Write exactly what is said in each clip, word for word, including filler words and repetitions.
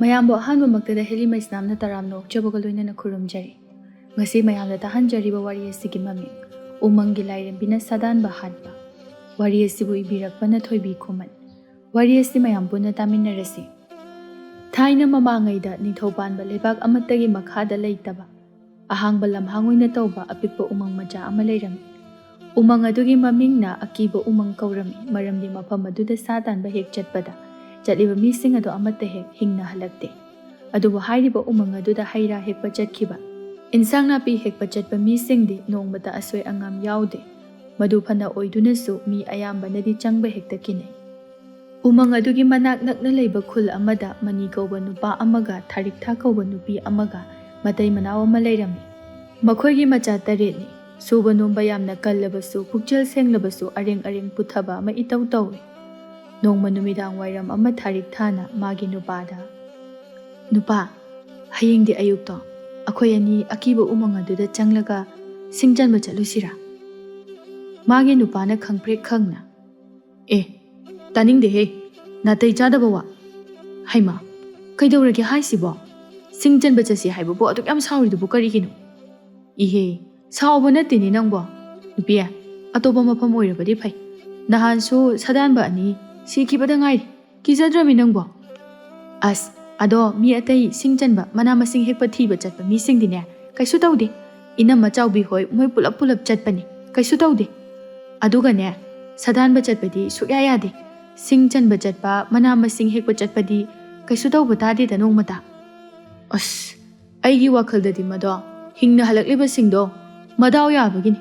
ꯃꯌꯥꯝꯕꯨ ꯑꯍꯥꯟꯕꯃꯛꯇꯗ ꯍꯦꯂꯤ ꯃꯩꯁꯅꯥꯝꯅ ꯇꯔꯥꯝꯅ ꯑꯣꯛꯆꯕꯒ ꯂꯣꯏꯅꯅ ꯈꯨꯔꯨꯝꯖꯔꯤ꯫ ꯉꯁꯤ ꯃꯌꯥꯝꯗ ꯇꯥꯍꯟꯖꯔꯤꯕ ꯋꯥꯔꯤ ꯑꯁꯤꯒꯤ ꯃꯃꯤꯡ ꯎꯃꯪꯒꯤ ꯂꯥꯏꯔꯦꯝꯕꯤꯅ ꯁꯥꯗꯥꯟꯕ ꯍꯥꯠꯄ꯫ ꯋꯥꯔꯤ ꯑꯁꯤꯕꯨ ꯏꯕꯤꯔꯛꯄꯅ ꯊꯣꯏꯕꯤ ꯈꯨꯃꯟ꯫ ꯋꯥꯔꯤ ꯑꯁꯤ ꯃꯌꯥꯝ ꯄꯨꯟꯅ ꯇꯥꯃꯤꯟꯅꯔꯁꯤ꯫ ꯊꯥꯏꯅ ꯃꯃꯥꯡꯉꯩꯗ ꯅꯤꯡꯊꯧ ꯄꯥꯟꯕ ꯂꯩꯕꯥꯛ ꯑꯃꯠꯇꯒꯤ ꯃꯈꯥꯗ ꯂꯩꯇꯕ, ꯑꯍꯥꯡꯕ ꯂꯝꯍꯥꯡ ꯑꯣꯏꯅ ꯇꯧꯕ ꯑꯄꯤꯛꯄ ꯎꯃꯪ ꯃꯆꯥ ꯑꯃ ꯂꯩꯔꯝꯃꯤ꯫ ꯎꯃꯪ ꯑꯗꯨꯒꯤ ꯃꯃꯤꯡꯅ ꯑꯀꯤꯕ ꯎꯃꯪ ꯀꯧꯔꯝꯃꯤ, ꯃꯔꯝꯗꯤ ꯃꯐꯝ ꯑꯗꯨꯗ ꯁꯥ ꯇꯥꯟꯕ ꯍꯦꯛ ꯆꯠꯄꯗ ꯆꯠꯂꯤꯕ ꯃꯤꯁꯤꯡ ꯑꯗꯨ ꯑꯃꯠꯇ ꯍꯦꯛ ꯍꯤꯡꯅ ꯍꯜꯂꯛꯇꯦ꯫ ꯑꯗꯨꯕꯨ ꯍꯥꯏꯔꯤꯕ ꯎꯃꯪ ꯑꯗꯨꯗ ꯍꯩ ꯔꯥ ꯍꯦꯛꯄ ꯆꯠꯈꯤꯕ, ꯏꯟꯁꯥꯡ ꯅꯥꯄꯤ ꯍꯦꯛꯄ ꯆꯠꯄ ꯃꯤꯁꯤꯡꯗꯤ ꯅꯣꯡꯃꯇ ꯑꯁꯣꯏ ꯑꯉꯥꯝ ꯌꯥꯎꯗꯦ꯫ ꯃꯗꯨ ꯐꯅ ꯑꯣꯏꯗꯨꯅꯁꯨ ꯃꯤ ꯑꯌꯥꯝꯕꯅꯗꯤ ꯆꯪꯕ ꯍꯦꯛꯇ ꯀꯤꯅꯩ꯫ ꯎꯃꯪ ꯑꯗꯨꯒꯤ ꯃꯅꯥꯛ ꯅꯛꯅ ꯂꯩꯕ ꯈꯨꯜ ꯑꯃꯗ ꯃꯅꯤ ꯀꯧꯕ ꯅꯨꯄꯥ ꯑꯃꯒ ꯊꯥꯔꯤꯛꯊꯥ ꯀꯧꯕ ꯅꯨꯄꯤ ꯑꯃꯒ ꯃꯇꯩ ꯃꯅꯥꯎ ꯑꯃ ꯂꯩꯔꯝꯃꯤ꯫ ꯃꯈꯣꯏꯒꯤ ꯃꯆꯥ ꯇꯔꯦꯠꯅꯤ꯫ ꯁꯨꯕ ꯅꯣꯝꯕ ꯌꯥꯝꯅ ꯀꯜꯂꯕꯁꯨ, ꯄꯨꯛꯆꯦꯜ ꯁꯦꯡꯂꯕꯁꯨ, ꯑꯔꯦꯡ ꯑꯔꯦꯡ ꯄꯨꯊꯕ ꯑꯃ ꯏꯇꯧ ꯇꯧꯏ꯫ ꯅꯣꯡꯃ ꯅꯨꯃꯤꯗꯥꯡ ꯋꯥꯏꯔꯝ ꯑꯃ ꯊꯥꯔꯤꯛꯊꯥꯅ ꯃꯥꯒꯤ ꯅꯨꯄꯥꯗ, "ꯅꯨꯄꯥ, ꯍꯌꯦꯡꯗꯤ ꯑꯌꯨꯛꯇꯣ ꯑꯩꯈꯣꯏ ꯑꯅꯤ ꯑꯀꯤꯕ ꯎꯃꯪ ꯑꯗꯨꯗ ꯆꯪꯂꯒ ꯁꯤꯡ ꯆꯟꯕ ꯆꯠꯂꯨꯁꯤꯔꯥ?" ꯃꯥꯒꯤ ꯅꯨꯄꯥꯅ ꯈꯪꯄ꯭ꯔꯦꯛ ꯈꯪꯅ, "ꯑꯦ, ꯇꯥꯅꯤꯡꯗꯦꯍꯦ, ꯅꯥꯇꯩ ꯆꯥꯗꯕ ꯋꯥ꯫ ꯍꯩꯃꯥ, ꯀꯩꯗꯧꯔꯒꯦ ꯍꯥꯏꯁꯤꯕꯣ? ꯁꯤꯡ ꯆꯟꯕ ꯆꯠꯁꯤ ꯍꯥꯏꯕꯕꯨ ꯑꯗꯨꯛ ꯌꯥꯝ ꯁꯥꯎꯔꯤꯗꯨꯕꯨ ꯀꯔꯤꯒꯤꯅꯣ? ꯏꯍꯦ, ꯁꯥꯎꯕ ꯅꯠꯇꯦꯅꯦ ꯅꯪꯕꯣ꯫ ꯅꯨꯄꯤ, ꯑꯇꯣꯞꯄ ꯃꯐꯝ ꯑꯣꯏꯔꯕꯗꯤ ꯐꯩ꯫ ꯅꯍꯥꯟꯁꯨ ꯁꯥꯗꯥꯟꯕ ꯑꯅꯤ ꯁꯤꯈꯤꯕꯗ ꯉꯥꯏꯔꯤ꯫ ꯀꯤꯖꯗ꯭ꯔꯃꯤ ꯅꯪꯕꯣ?" "ꯑꯁ, ꯑꯗꯣ ꯃꯤ ꯑꯇꯩ ꯁꯤꯡ ꯆꯟꯕ, ꯃꯅꯥ ꯃꯁꯤꯡ ꯍꯦꯛꯄ ꯊꯤꯕ ꯆꯠꯄ ꯃꯤꯁꯤꯡꯗꯤꯅꯦ, ꯀꯩꯁꯨ ꯇꯧꯗꯦ꯫ ꯏꯅꯝꯃ ꯆꯥꯎꯕꯤ ꯍꯣꯏ ꯃꯣꯏ ꯄꯨꯂꯞ ꯄꯨꯂꯞ ꯆꯠꯄꯅꯤ, ꯀꯩꯁꯨ ꯇꯧꯗꯦ꯫ ꯑꯗꯨꯒꯅꯦ, ꯁꯥꯗꯥꯟꯕ ꯆꯠꯄꯗꯤ ꯁꯨꯛꯌꯥ ꯌꯥꯗꯦ꯫ ꯁꯤꯡ ꯆꯟꯕ ꯆꯠꯄ, ꯃꯅꯥ ꯃꯁꯤꯡ ꯍꯦꯛꯄ ꯆꯠꯄꯗꯤ ꯀꯩꯁꯨ ꯇꯧꯕ ꯇꯥꯗꯦꯗ ꯅꯣꯡꯃꯇ꯫" ꯑꯁ, ꯑꯩꯒꯤ ꯋꯥꯈꯜꯗꯗꯤ ꯃꯗꯣ ꯍꯤꯡꯅ ꯍꯜꯂꯛꯂꯤꯕꯁꯤꯡꯗꯣ ꯃꯗꯥꯎ ꯌꯥꯕꯒꯤꯅꯤ꯫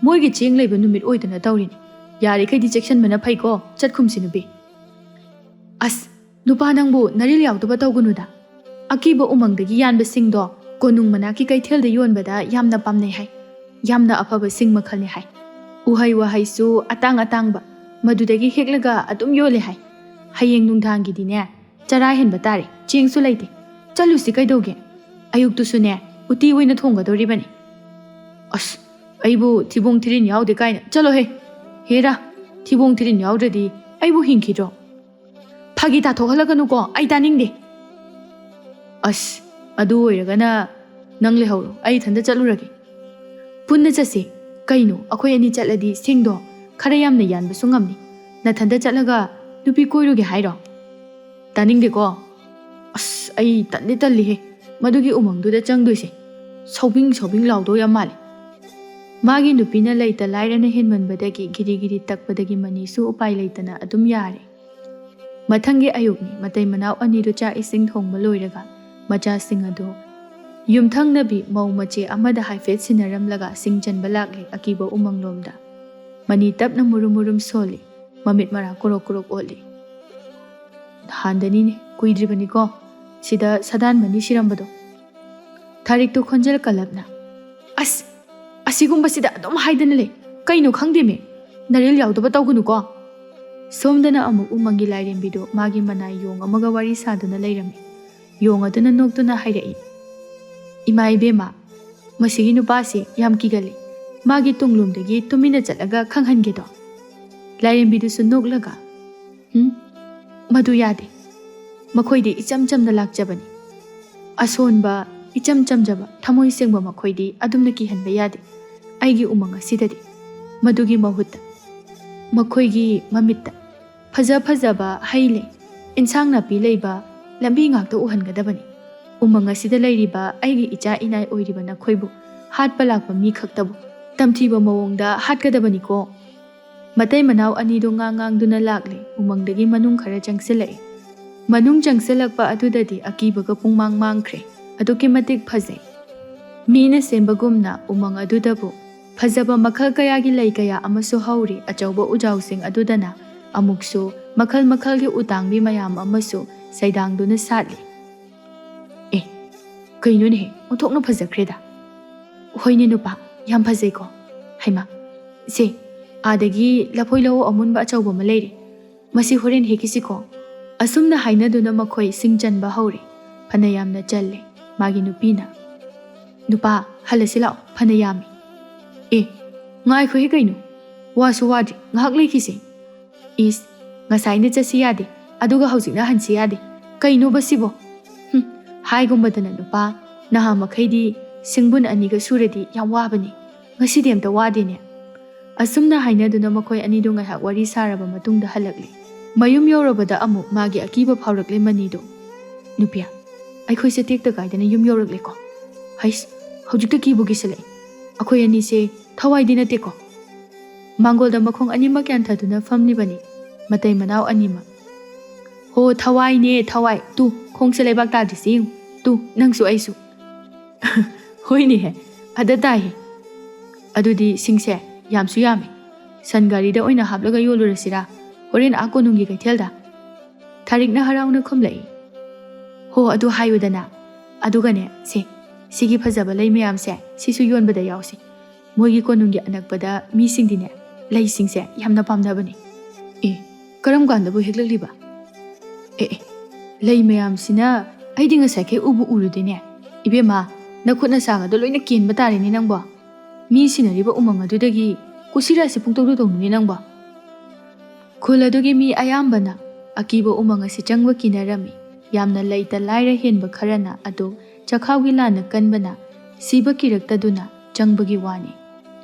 ꯃꯣꯏꯒꯤ ꯆꯦꯡ ꯂꯩꯕ ꯅꯨꯃꯤꯠ ꯑꯣꯏꯗꯅ ꯇꯧꯔꯤꯅꯤ꯫ ꯌꯥꯔꯤꯈꯩꯗꯤ ꯆꯦꯛꯁꯤꯟꯕꯅ ꯐꯩꯀꯣ, ꯆꯠꯈꯨꯝꯁꯤ ꯅꯨꯄꯤ꯫ "ꯑꯁ, ꯅꯨꯄꯥ ꯅꯪꯕꯨ ꯅꯔꯤꯜ ꯌꯥꯎꯗꯕ ꯇꯧꯒꯅꯨꯗ꯫ ꯑꯀꯤꯕ ꯎꯃꯪꯗꯒꯤ ꯌꯥꯟꯕ ꯁꯤꯡꯗꯣ ꯀꯣꯅꯨꯡ ꯃꯅꯥꯛꯀꯤ ꯀꯩꯊꯦꯜꯗ ꯌꯣꯟꯕꯗ ꯌꯥꯝꯅ ꯄꯥꯝꯅꯩ ꯍꯥꯏ꯫ ꯌꯥꯝꯅ ꯑꯐꯕ ꯁꯤꯡ ꯃꯈꯜꯅꯤ ꯍꯥꯏ꯫ ꯎꯍꯩ ꯋꯥꯍꯩꯁꯨ ꯑꯇꯥꯡ ꯑꯇꯥꯡꯕ, ꯃꯗꯨꯗꯒꯤ ꯍꯦꯛꯂꯒ ꯑꯗꯨꯝ ꯌꯣꯜꯂꯦ ꯍꯥꯏ꯫ ꯍꯌꯦꯡ ꯅꯨꯡꯗꯥꯡꯒꯤꯗꯤꯅꯦ, ꯆꯔꯥ ꯍꯦꯟꯕ ꯇꯥꯔꯦ, ꯆꯦꯡꯁꯨ ꯂꯩꯇꯦ꯫ ꯆꯠꯂꯨꯁꯤ ꯀꯩꯗꯧꯒꯦ? ꯑꯌꯨꯛꯇꯨꯁꯨꯅꯦ, ꯎꯇꯤ ꯑꯣꯏꯅ ꯊꯣꯡꯒꯗꯧꯔꯤꯕꯅꯤ꯫" "ꯑꯁ, ꯑꯩꯕꯨ ꯊꯤꯕꯣꯡ ꯊꯤꯔꯤꯟ ꯌꯥꯎꯗꯦ ꯀꯥꯏꯅ꯫ ꯆꯠꯂꯣꯍꯦ꯫ ꯍꯦꯔꯥ, ꯊꯤꯕꯣꯡ ꯊꯤꯔꯤꯟ ꯌꯥꯎꯗ꯭ꯔꯗꯤ ꯑꯩꯕꯨ ꯍꯤꯡꯈꯤꯗ꯭ꯔꯣ?" "ꯐꯥꯒꯤ ꯇꯥꯊꯣꯛꯍꯜꯂꯛꯀꯅꯨꯀꯣ, ꯑꯩ ꯇꯥꯅꯤꯡꯗꯦ꯫" "ꯑꯁ, ꯑꯗꯨ ꯑꯣꯏꯔꯒꯅ ꯅꯪ ꯂꯩꯍꯧꯔꯣ, ꯑꯩ ꯏꯊꯟꯇ ꯆꯠꯂꯨꯔꯒꯦ꯫" "ꯄꯨꯟꯅ ꯆꯠꯁꯦ꯫ ꯀꯩꯅꯣ, ꯑꯩꯈꯣꯏ ꯑꯅꯤ ꯆꯠꯂꯗꯤ ꯁꯤꯡꯗꯣ ꯈꯔ ꯌꯥꯝꯅ ꯌꯥꯟꯕꯁꯨ ꯉꯝꯅꯤ꯫ ꯅꯊꯟꯇ ꯆꯠꯂꯒ ꯅꯨꯄꯤ ꯀꯣꯏꯔꯨꯒꯦ ꯍꯥꯏꯔꯣ?" "ꯇꯥꯅꯤꯡꯗꯦꯀꯣ꯫ ꯑꯁ, ꯑꯩ ꯇꯟꯗꯤ ꯇꯜꯂꯤꯍꯦ, ꯃꯗꯨꯒꯤ ꯎꯃꯪꯗꯨꯗ ꯆꯪꯗꯣꯏꯁꯦ꯫ ꯁꯧꯕꯤꯡ ꯁꯧꯕꯤꯡ ꯂꯥꯎꯗꯧ ꯌꯥꯝ ꯃꯥꯜꯂꯦ꯫" ꯃꯥꯒꯤ ꯅꯨꯄꯤꯅ ꯂꯩꯇ ꯂꯥꯏꯔꯅ ꯍꯦꯟꯃꯟꯕꯗꯒꯤ ꯒꯤꯔꯤ ꯒꯤꯔꯤ ꯇꯛꯄꯗꯒꯤ ꯃꯅꯤꯁꯨ ꯎꯄꯥꯏ ꯂꯩꯇꯅ ꯑꯗꯨꯝ ꯌꯥꯔꯦ꯫ ꯃꯊꯪꯒꯤ ꯑꯌꯨꯛꯅꯤ, ꯃꯇꯩ ꯃꯅꯥꯎ ꯑꯅꯤꯗꯨ ꯆꯥꯛ ꯏꯁꯤꯡ ꯊꯣꯡꯕ ꯂꯣꯏꯔꯒ ꯃꯆꯥꯁꯤꯡ ꯑꯗꯨ ꯌꯨꯝꯊꯪꯅꯕꯤ ꯃꯧ ꯃꯆꯦ ꯑꯃꯗ ꯍꯥꯏꯐꯦꯠ ꯁꯤꯟꯅꯔꯝꯂꯒ ꯁꯤꯡ ꯆꯟꯕ ꯂꯥꯛꯂꯦ ꯑꯀꯤꯕ ꯎꯃꯪꯂꯣꯝꯗ꯫ ꯃꯅꯤ ꯇꯞꯅ ꯃꯨꯔꯨꯝ ꯃꯨꯔꯨꯝ ꯁꯣꯜꯂꯤ, ꯃꯃꯤꯠ ꯃꯔꯥ ꯀꯨꯔꯣꯛ ꯀꯨꯔꯣꯛ ꯑꯣꯠꯂꯤ꯫ "ꯅꯍꯥꯟꯗꯅꯤꯅꯦ, ꯀꯨꯏꯗ꯭ꯔꯤꯕꯅꯤꯀꯣ, ꯁꯤꯗ ꯁꯥꯗꯥꯟꯕꯅꯤ ꯁꯤꯔꯝꯕꯗꯣ꯫" ꯊꯥꯔꯤꯛꯇꯨ ꯈꯣꯟꯖꯦꯜ ꯀꯜꯂꯞꯅ, "ꯑꯁ, ꯑꯁꯤꯒꯨꯝꯕꯁꯤꯗ ꯑꯗꯨꯝ ꯍꯥꯏꯗꯅ ꯂꯩ꯫ ꯀꯩꯅꯣ ꯈꯪꯗꯦꯃꯦ꯫ ꯅꯔꯦꯜ ꯌꯥꯎꯗꯕ ꯇꯧꯒꯅꯨꯀꯣ꯫" ꯁꯣꯝꯗꯅ ꯑꯃꯨꯛ ꯎꯃꯪꯒꯤ ꯂꯥꯏꯔꯦꯝꯕꯤꯗꯨ ꯃꯥꯒꯤ ꯃꯅꯥꯏ ꯌꯣꯡ ꯑꯃꯒ ꯋꯥꯔꯤ ꯁꯥꯗꯨꯅ ꯂꯩꯔꯝꯃꯤ꯫ ꯌꯣꯡ ꯑꯗꯨꯅ ꯅꯣꯛꯇꯨꯅ ꯍꯥꯏꯔꯛꯏ, "ꯏꯃꯥ ꯏꯕꯦꯝꯃ, ꯃꯁꯤꯒꯤ ꯅꯨꯄꯥꯁꯤ ꯌꯥꯝ ꯀꯤꯒꯜꯂꯤ꯫ ꯃꯥꯒꯤ ꯇꯨꯡꯂꯣꯝꯗꯒꯤ ꯇꯨꯃꯤꯟꯅ ꯆꯠꯂꯒ ꯈꯪꯍꯟꯒꯦꯗꯣ꯫" ꯂꯥꯏꯔꯦꯝꯕꯤꯗꯨꯁꯨ ꯅꯣꯛꯂꯒ, "ꯍꯨꯝ, ꯃꯗꯨ ꯌꯥꯗꯦ꯫ ꯃꯈꯣꯏꯗꯤ ꯏꯆꯝ ꯆꯝꯅ ꯂꯥꯛꯆꯕꯅꯤ꯫ ꯑꯁꯣꯟꯕ, ꯏꯆꯝ ꯆꯝꯖꯕ, ꯊꯃꯣꯏ ꯁꯦꯡꯕ ꯃꯈꯣꯏꯗꯤ ꯑꯗꯨꯝꯅ ꯀꯤꯍꯟꯕ ꯌꯥꯗꯦ꯫ ꯑꯩꯒꯤ ꯎꯃꯪ ꯑꯁꯤꯗꯗꯤ ꯃꯗꯨꯒꯤ ꯃꯍꯨꯠꯇ ꯃꯈꯣꯏꯒꯤ ꯃꯃꯤꯠꯇ ꯐꯖ ꯐꯖꯕ ꯍꯩ ꯂꯩ, ꯏꯟꯁꯥꯡ ꯅꯥꯄꯤ ꯂꯩꯕ ꯂꯝꯕꯤ ꯉꯥꯛꯇ ꯎꯍꯟꯒꯗꯕꯅꯤ꯫ ꯎꯃꯪ ꯑꯁꯤꯗ ꯂꯩꯔꯤꯕ ꯑꯩꯒꯤ ꯏꯆꯥ ꯏꯅꯥꯏ ꯑꯣꯏꯔꯤꯕ ꯅꯈꯣꯏꯕꯨ ꯍꯥꯠꯄ ꯂꯥꯛꯄ ꯃꯤ ꯈꯛꯇꯕꯨ ꯇꯝꯊꯤꯕ ꯃꯑꯣꯡꯗ ꯍꯥꯠꯀꯗꯕꯅꯤꯀꯣ꯫" ꯃꯇꯩ ꯃꯅꯥꯎ ꯑꯅꯤꯗꯨ ꯉꯥꯡ ꯉꯥꯡꯗꯨꯅ ꯂꯥꯛꯂꯦ꯫ ꯎꯃꯪꯗꯒꯤ ꯃꯅꯨꯡ ꯈꯔ ꯆꯪꯁꯤꯜꯂꯛꯏ꯫ ꯃꯅꯨꯡ ꯆꯪꯁꯤꯜꯂꯛꯄ ꯑꯗꯨꯗꯗꯤ ꯑꯀꯤꯕꯒ ꯄꯨꯡꯃꯥꯡ ꯃꯥꯡꯈ꯭ꯔꯦ꯫ ꯑꯗꯨꯛꯀꯤ ꯃꯇꯤꯛ ꯐꯖꯩ꯫ ꯃꯤꯅ ꯁꯦꯝꯕꯒꯨꯝꯅ ꯎꯃꯪ ꯑꯗꯨꯗꯕꯨ ꯐꯖꯕ ꯃꯈꯜ ꯀꯌꯥꯒꯤ ꯂꯩ ꯀꯌꯥ ꯑꯃꯁꯨ ꯍꯧꯔꯤ꯫ ꯑꯆꯧꯕ ꯎꯖꯥꯎꯁꯤꯡ ꯑꯗꯨꯗꯅ ꯑꯃꯨꯛꯁꯨ ꯃꯈꯜ ꯃꯈꯜꯒꯤ ꯎꯇꯥꯡꯕꯤ ꯃꯌꯥꯝ ꯑꯃꯁꯨ ꯁꯩꯗꯥꯡꯗꯨꯅ ꯁꯥꯠꯂꯤ꯫ "ꯑꯦ, ꯀꯩꯅꯣꯅꯦꯍꯦ, ꯑꯣꯟꯊꯣꯛꯅ ꯐꯖꯈ꯭ꯔꯦꯗ꯫" "ꯍꯣꯏꯅꯦ ꯅꯨꯄꯥ, ꯌꯥꯝ ꯐꯖꯩꯀꯣ꯫ ꯍꯩꯃꯥ, ꯁꯦ, ꯑꯥꯗꯒꯤ ꯂꯐꯣꯏ ꯂꯧꯑꯣ ꯑꯃꯨꯟꯕ ꯑꯆꯧꯕ ꯑꯃ ꯂꯩꯔꯦ꯫ ꯃꯁꯤ ꯍꯣꯔꯦꯟ ꯍꯦꯛꯈꯤꯁꯤꯀꯣ꯫" ꯑꯁꯨꯝꯅ ꯍꯥꯏꯅꯗꯨꯅ ꯃꯈꯣꯏ ꯁꯤꯡ ꯆꯟꯕ ꯍꯧꯔꯦ꯫ ꯐꯅ ꯌꯥꯝꯅ ꯆꯜꯂꯦ꯫ ꯃꯥꯒꯤ ꯅꯨꯄꯤꯅ, "ꯅꯨꯄꯥ, ꯍꯜꯂꯁꯤ ꯂꯥꯛꯑꯣ, ꯐꯅ ꯌꯥꯝꯃꯤ꯫" "ꯑꯦ, ꯉꯥꯏꯈꯣꯍꯦ ꯀꯩꯅꯣ, ꯋꯥꯁꯨ ꯋꯥꯗ꯭ꯔꯤ, ꯉꯥꯏꯍꯥꯛ ꯂꯩꯈꯤꯁꯦ꯫" "ꯏꯁ, ꯉꯁꯥꯏꯅ ꯆꯠꯁꯤ ꯌꯥꯗꯦ, ꯑꯗꯨꯒ ꯍꯧꯖꯤꯛꯅ ꯍꯟꯁꯤ ꯌꯥꯗꯦ꯫ ꯀꯩꯅꯣꯕ ꯁꯤꯕꯣ? ꯍꯨꯝ, ꯍꯥꯏꯒꯨꯝꯕꯗꯅ ꯅꯨꯄꯥ, ꯅꯍꯥ ꯃꯈꯩꯗꯤ ꯁꯤꯡꯕꯨꯟ ꯑꯅꯤꯒ ꯁꯨꯔꯗꯤ ꯌꯥꯝ ꯋꯥꯕꯅꯤ, ꯉꯁꯤꯗꯤ ꯑꯝꯇ ꯋꯥꯗꯦꯅꯦ꯫ ꯑꯁꯨꯝꯅ ꯍꯥꯏꯅꯗꯨꯅ ꯃꯈꯣꯏ ꯑꯅꯤꯗꯨ ꯉꯥꯏꯍꯥꯛ ꯋꯥꯔꯤ ꯁꯥꯔꯕ ꯃꯇꯨꯡꯗ ꯍꯜꯂꯛꯂꯦ꯫ ꯃꯌꯨꯝ ꯌꯧꯔꯕꯗ ꯑꯃꯨꯛ ꯃꯥꯒꯤ ꯑꯀꯤꯕ ꯐꯥꯎꯔꯛꯂꯦ ꯃꯅꯤꯗꯨ꯫ "ꯅꯨꯄꯤ, ꯑꯩꯈꯣꯏꯁꯦ ꯇꯦꯛꯇ ꯀꯥꯏꯗꯅ ꯌꯨꯝ ꯌꯧꯔꯛꯂꯦꯀꯣ꯫ ꯍꯩꯁ, ꯍꯧꯖꯤꯛꯇ ꯀꯤꯕꯨ ꯀꯤꯁꯤꯜꯂꯛꯑꯦ꯫ ꯑꯩꯈꯣꯏ ꯑꯅꯤꯁꯦ ꯊꯋꯥꯏꯗꯤ ꯅꯠꯇꯦꯀꯣ?" ꯃꯥꯡꯒꯣꯜꯗ ꯃꯈꯣꯡ ꯑꯅꯤꯃꯛ ꯌꯥꯟꯊꯗꯨꯅ ꯐꯝꯂꯤꯕꯅꯤ ꯃꯇꯩ ꯃꯅꯥꯎ ꯑꯅꯤꯃꯛ꯫ "ꯍꯣ, ꯊꯋꯥꯏꯅꯦ, ꯊꯋꯥꯏ꯫ ꯇꯨ, ꯈꯣꯡꯁꯦ ꯂꯩꯕꯥꯛ ꯇꯥꯗ꯭ꯔꯤꯁꯦ ꯌꯦꯡꯉꯨ꯫ ꯇꯨ, ꯅꯪꯁꯨ ꯑꯩꯁꯨ꯫" "ꯍꯣꯏꯅꯦꯍꯦ, ꯑꯗ ꯇꯥꯏꯍꯦ꯫ ꯑꯗꯨꯗꯤ ꯁꯤꯡꯁꯦ ꯌꯥꯝꯁꯨ ꯌꯥꯝꯃꯦ꯫ ꯁꯟ ꯒꯥꯔꯤꯗ ꯑꯣꯏꯅ ꯍꯥꯞꯂꯒ ꯌꯣꯜꯂꯨꯔꯁꯤꯔꯥ? ꯍꯣꯔꯦꯟ ꯑꯥ ꯀꯣꯅꯨꯡꯒꯤ ꯀꯩꯊꯦꯜꯗ?" ꯊꯥꯔꯤꯛꯅ ꯍꯔꯥꯎꯅ ꯈꯨꯝꯂꯛꯏ꯫ "ꯍꯣ, ꯑꯗꯨ ꯍꯥꯏꯌꯨꯗꯅ꯫ ꯑꯗꯨꯒꯅꯦ, ꯁꯦ, ꯁꯤꯒꯤ ꯐꯖꯕ ꯂꯩ ꯃꯌꯥꯝꯁꯦ, ꯁꯤꯁꯨ ꯌꯣꯟꯕꯗ ꯌꯥꯎꯁꯤ꯫ ꯃꯣꯏꯒꯤ ꯀꯣꯅꯨꯡꯒꯤ ꯑꯅꯛꯄꯗ ꯃꯤꯁꯤꯡꯗꯤꯅꯦ, ꯂꯩꯁꯤꯡꯁꯦ ꯌꯥꯝꯅ ꯄꯥꯝꯅꯕꯅꯦ꯫" "ꯑꯦ, ꯀꯔꯝ ꯀꯥꯟꯗꯕꯨ ꯍꯦꯛꯂꯛꯂꯤꯕ?" "ꯑꯦ, ꯑꯦ, ꯂꯩ ꯃꯌꯥꯝꯁꯤꯅ ꯑꯩꯗꯤ ꯉꯁꯥꯏꯈꯩ ꯎꯕꯨ ꯎꯔꯨꯗꯦꯅꯦ꯫ ꯏꯕꯦꯝꯃ, ꯅꯈꯨꯠ ꯅꯁꯥꯒꯗꯣ ꯂꯣꯏꯅ ꯀꯦꯟꯕ ꯇꯥꯔꯦꯅꯦ ꯅꯪꯕꯣ꯫ ꯃꯤ ꯁꯤꯟꯅꯔꯤꯕ ꯎꯃꯪ ꯑꯗꯨꯗꯒꯤ ꯀꯨꯁꯤꯔꯥꯁꯤ ꯄꯨꯡꯇꯧꯗ ꯇꯧꯅꯨꯅꯦ ꯅꯪꯕꯣ꯫" ꯈꯨꯜ ꯑꯗꯨꯒꯤ ꯃꯤ ꯑꯌꯥꯝꯕꯅ ꯑꯀꯤꯕ ꯎꯃꯪ ꯑꯁꯤ ꯆꯪꯕ ꯀꯤꯅꯔꯝꯃꯤ꯫ ꯌꯥꯝꯅ ꯂꯩꯇ ꯂꯥꯏꯔ ꯍꯦꯟꯕ ꯈꯔꯅ ꯑꯗꯨ ꯆꯈꯥꯎꯒꯤ ꯂꯥꯟꯅ ꯀꯟꯕꯅ ꯁꯤꯕ ꯀꯤꯔꯛꯇꯗꯨꯅ ꯆꯪꯕꯒꯤ ꯋꯥꯅꯤ꯫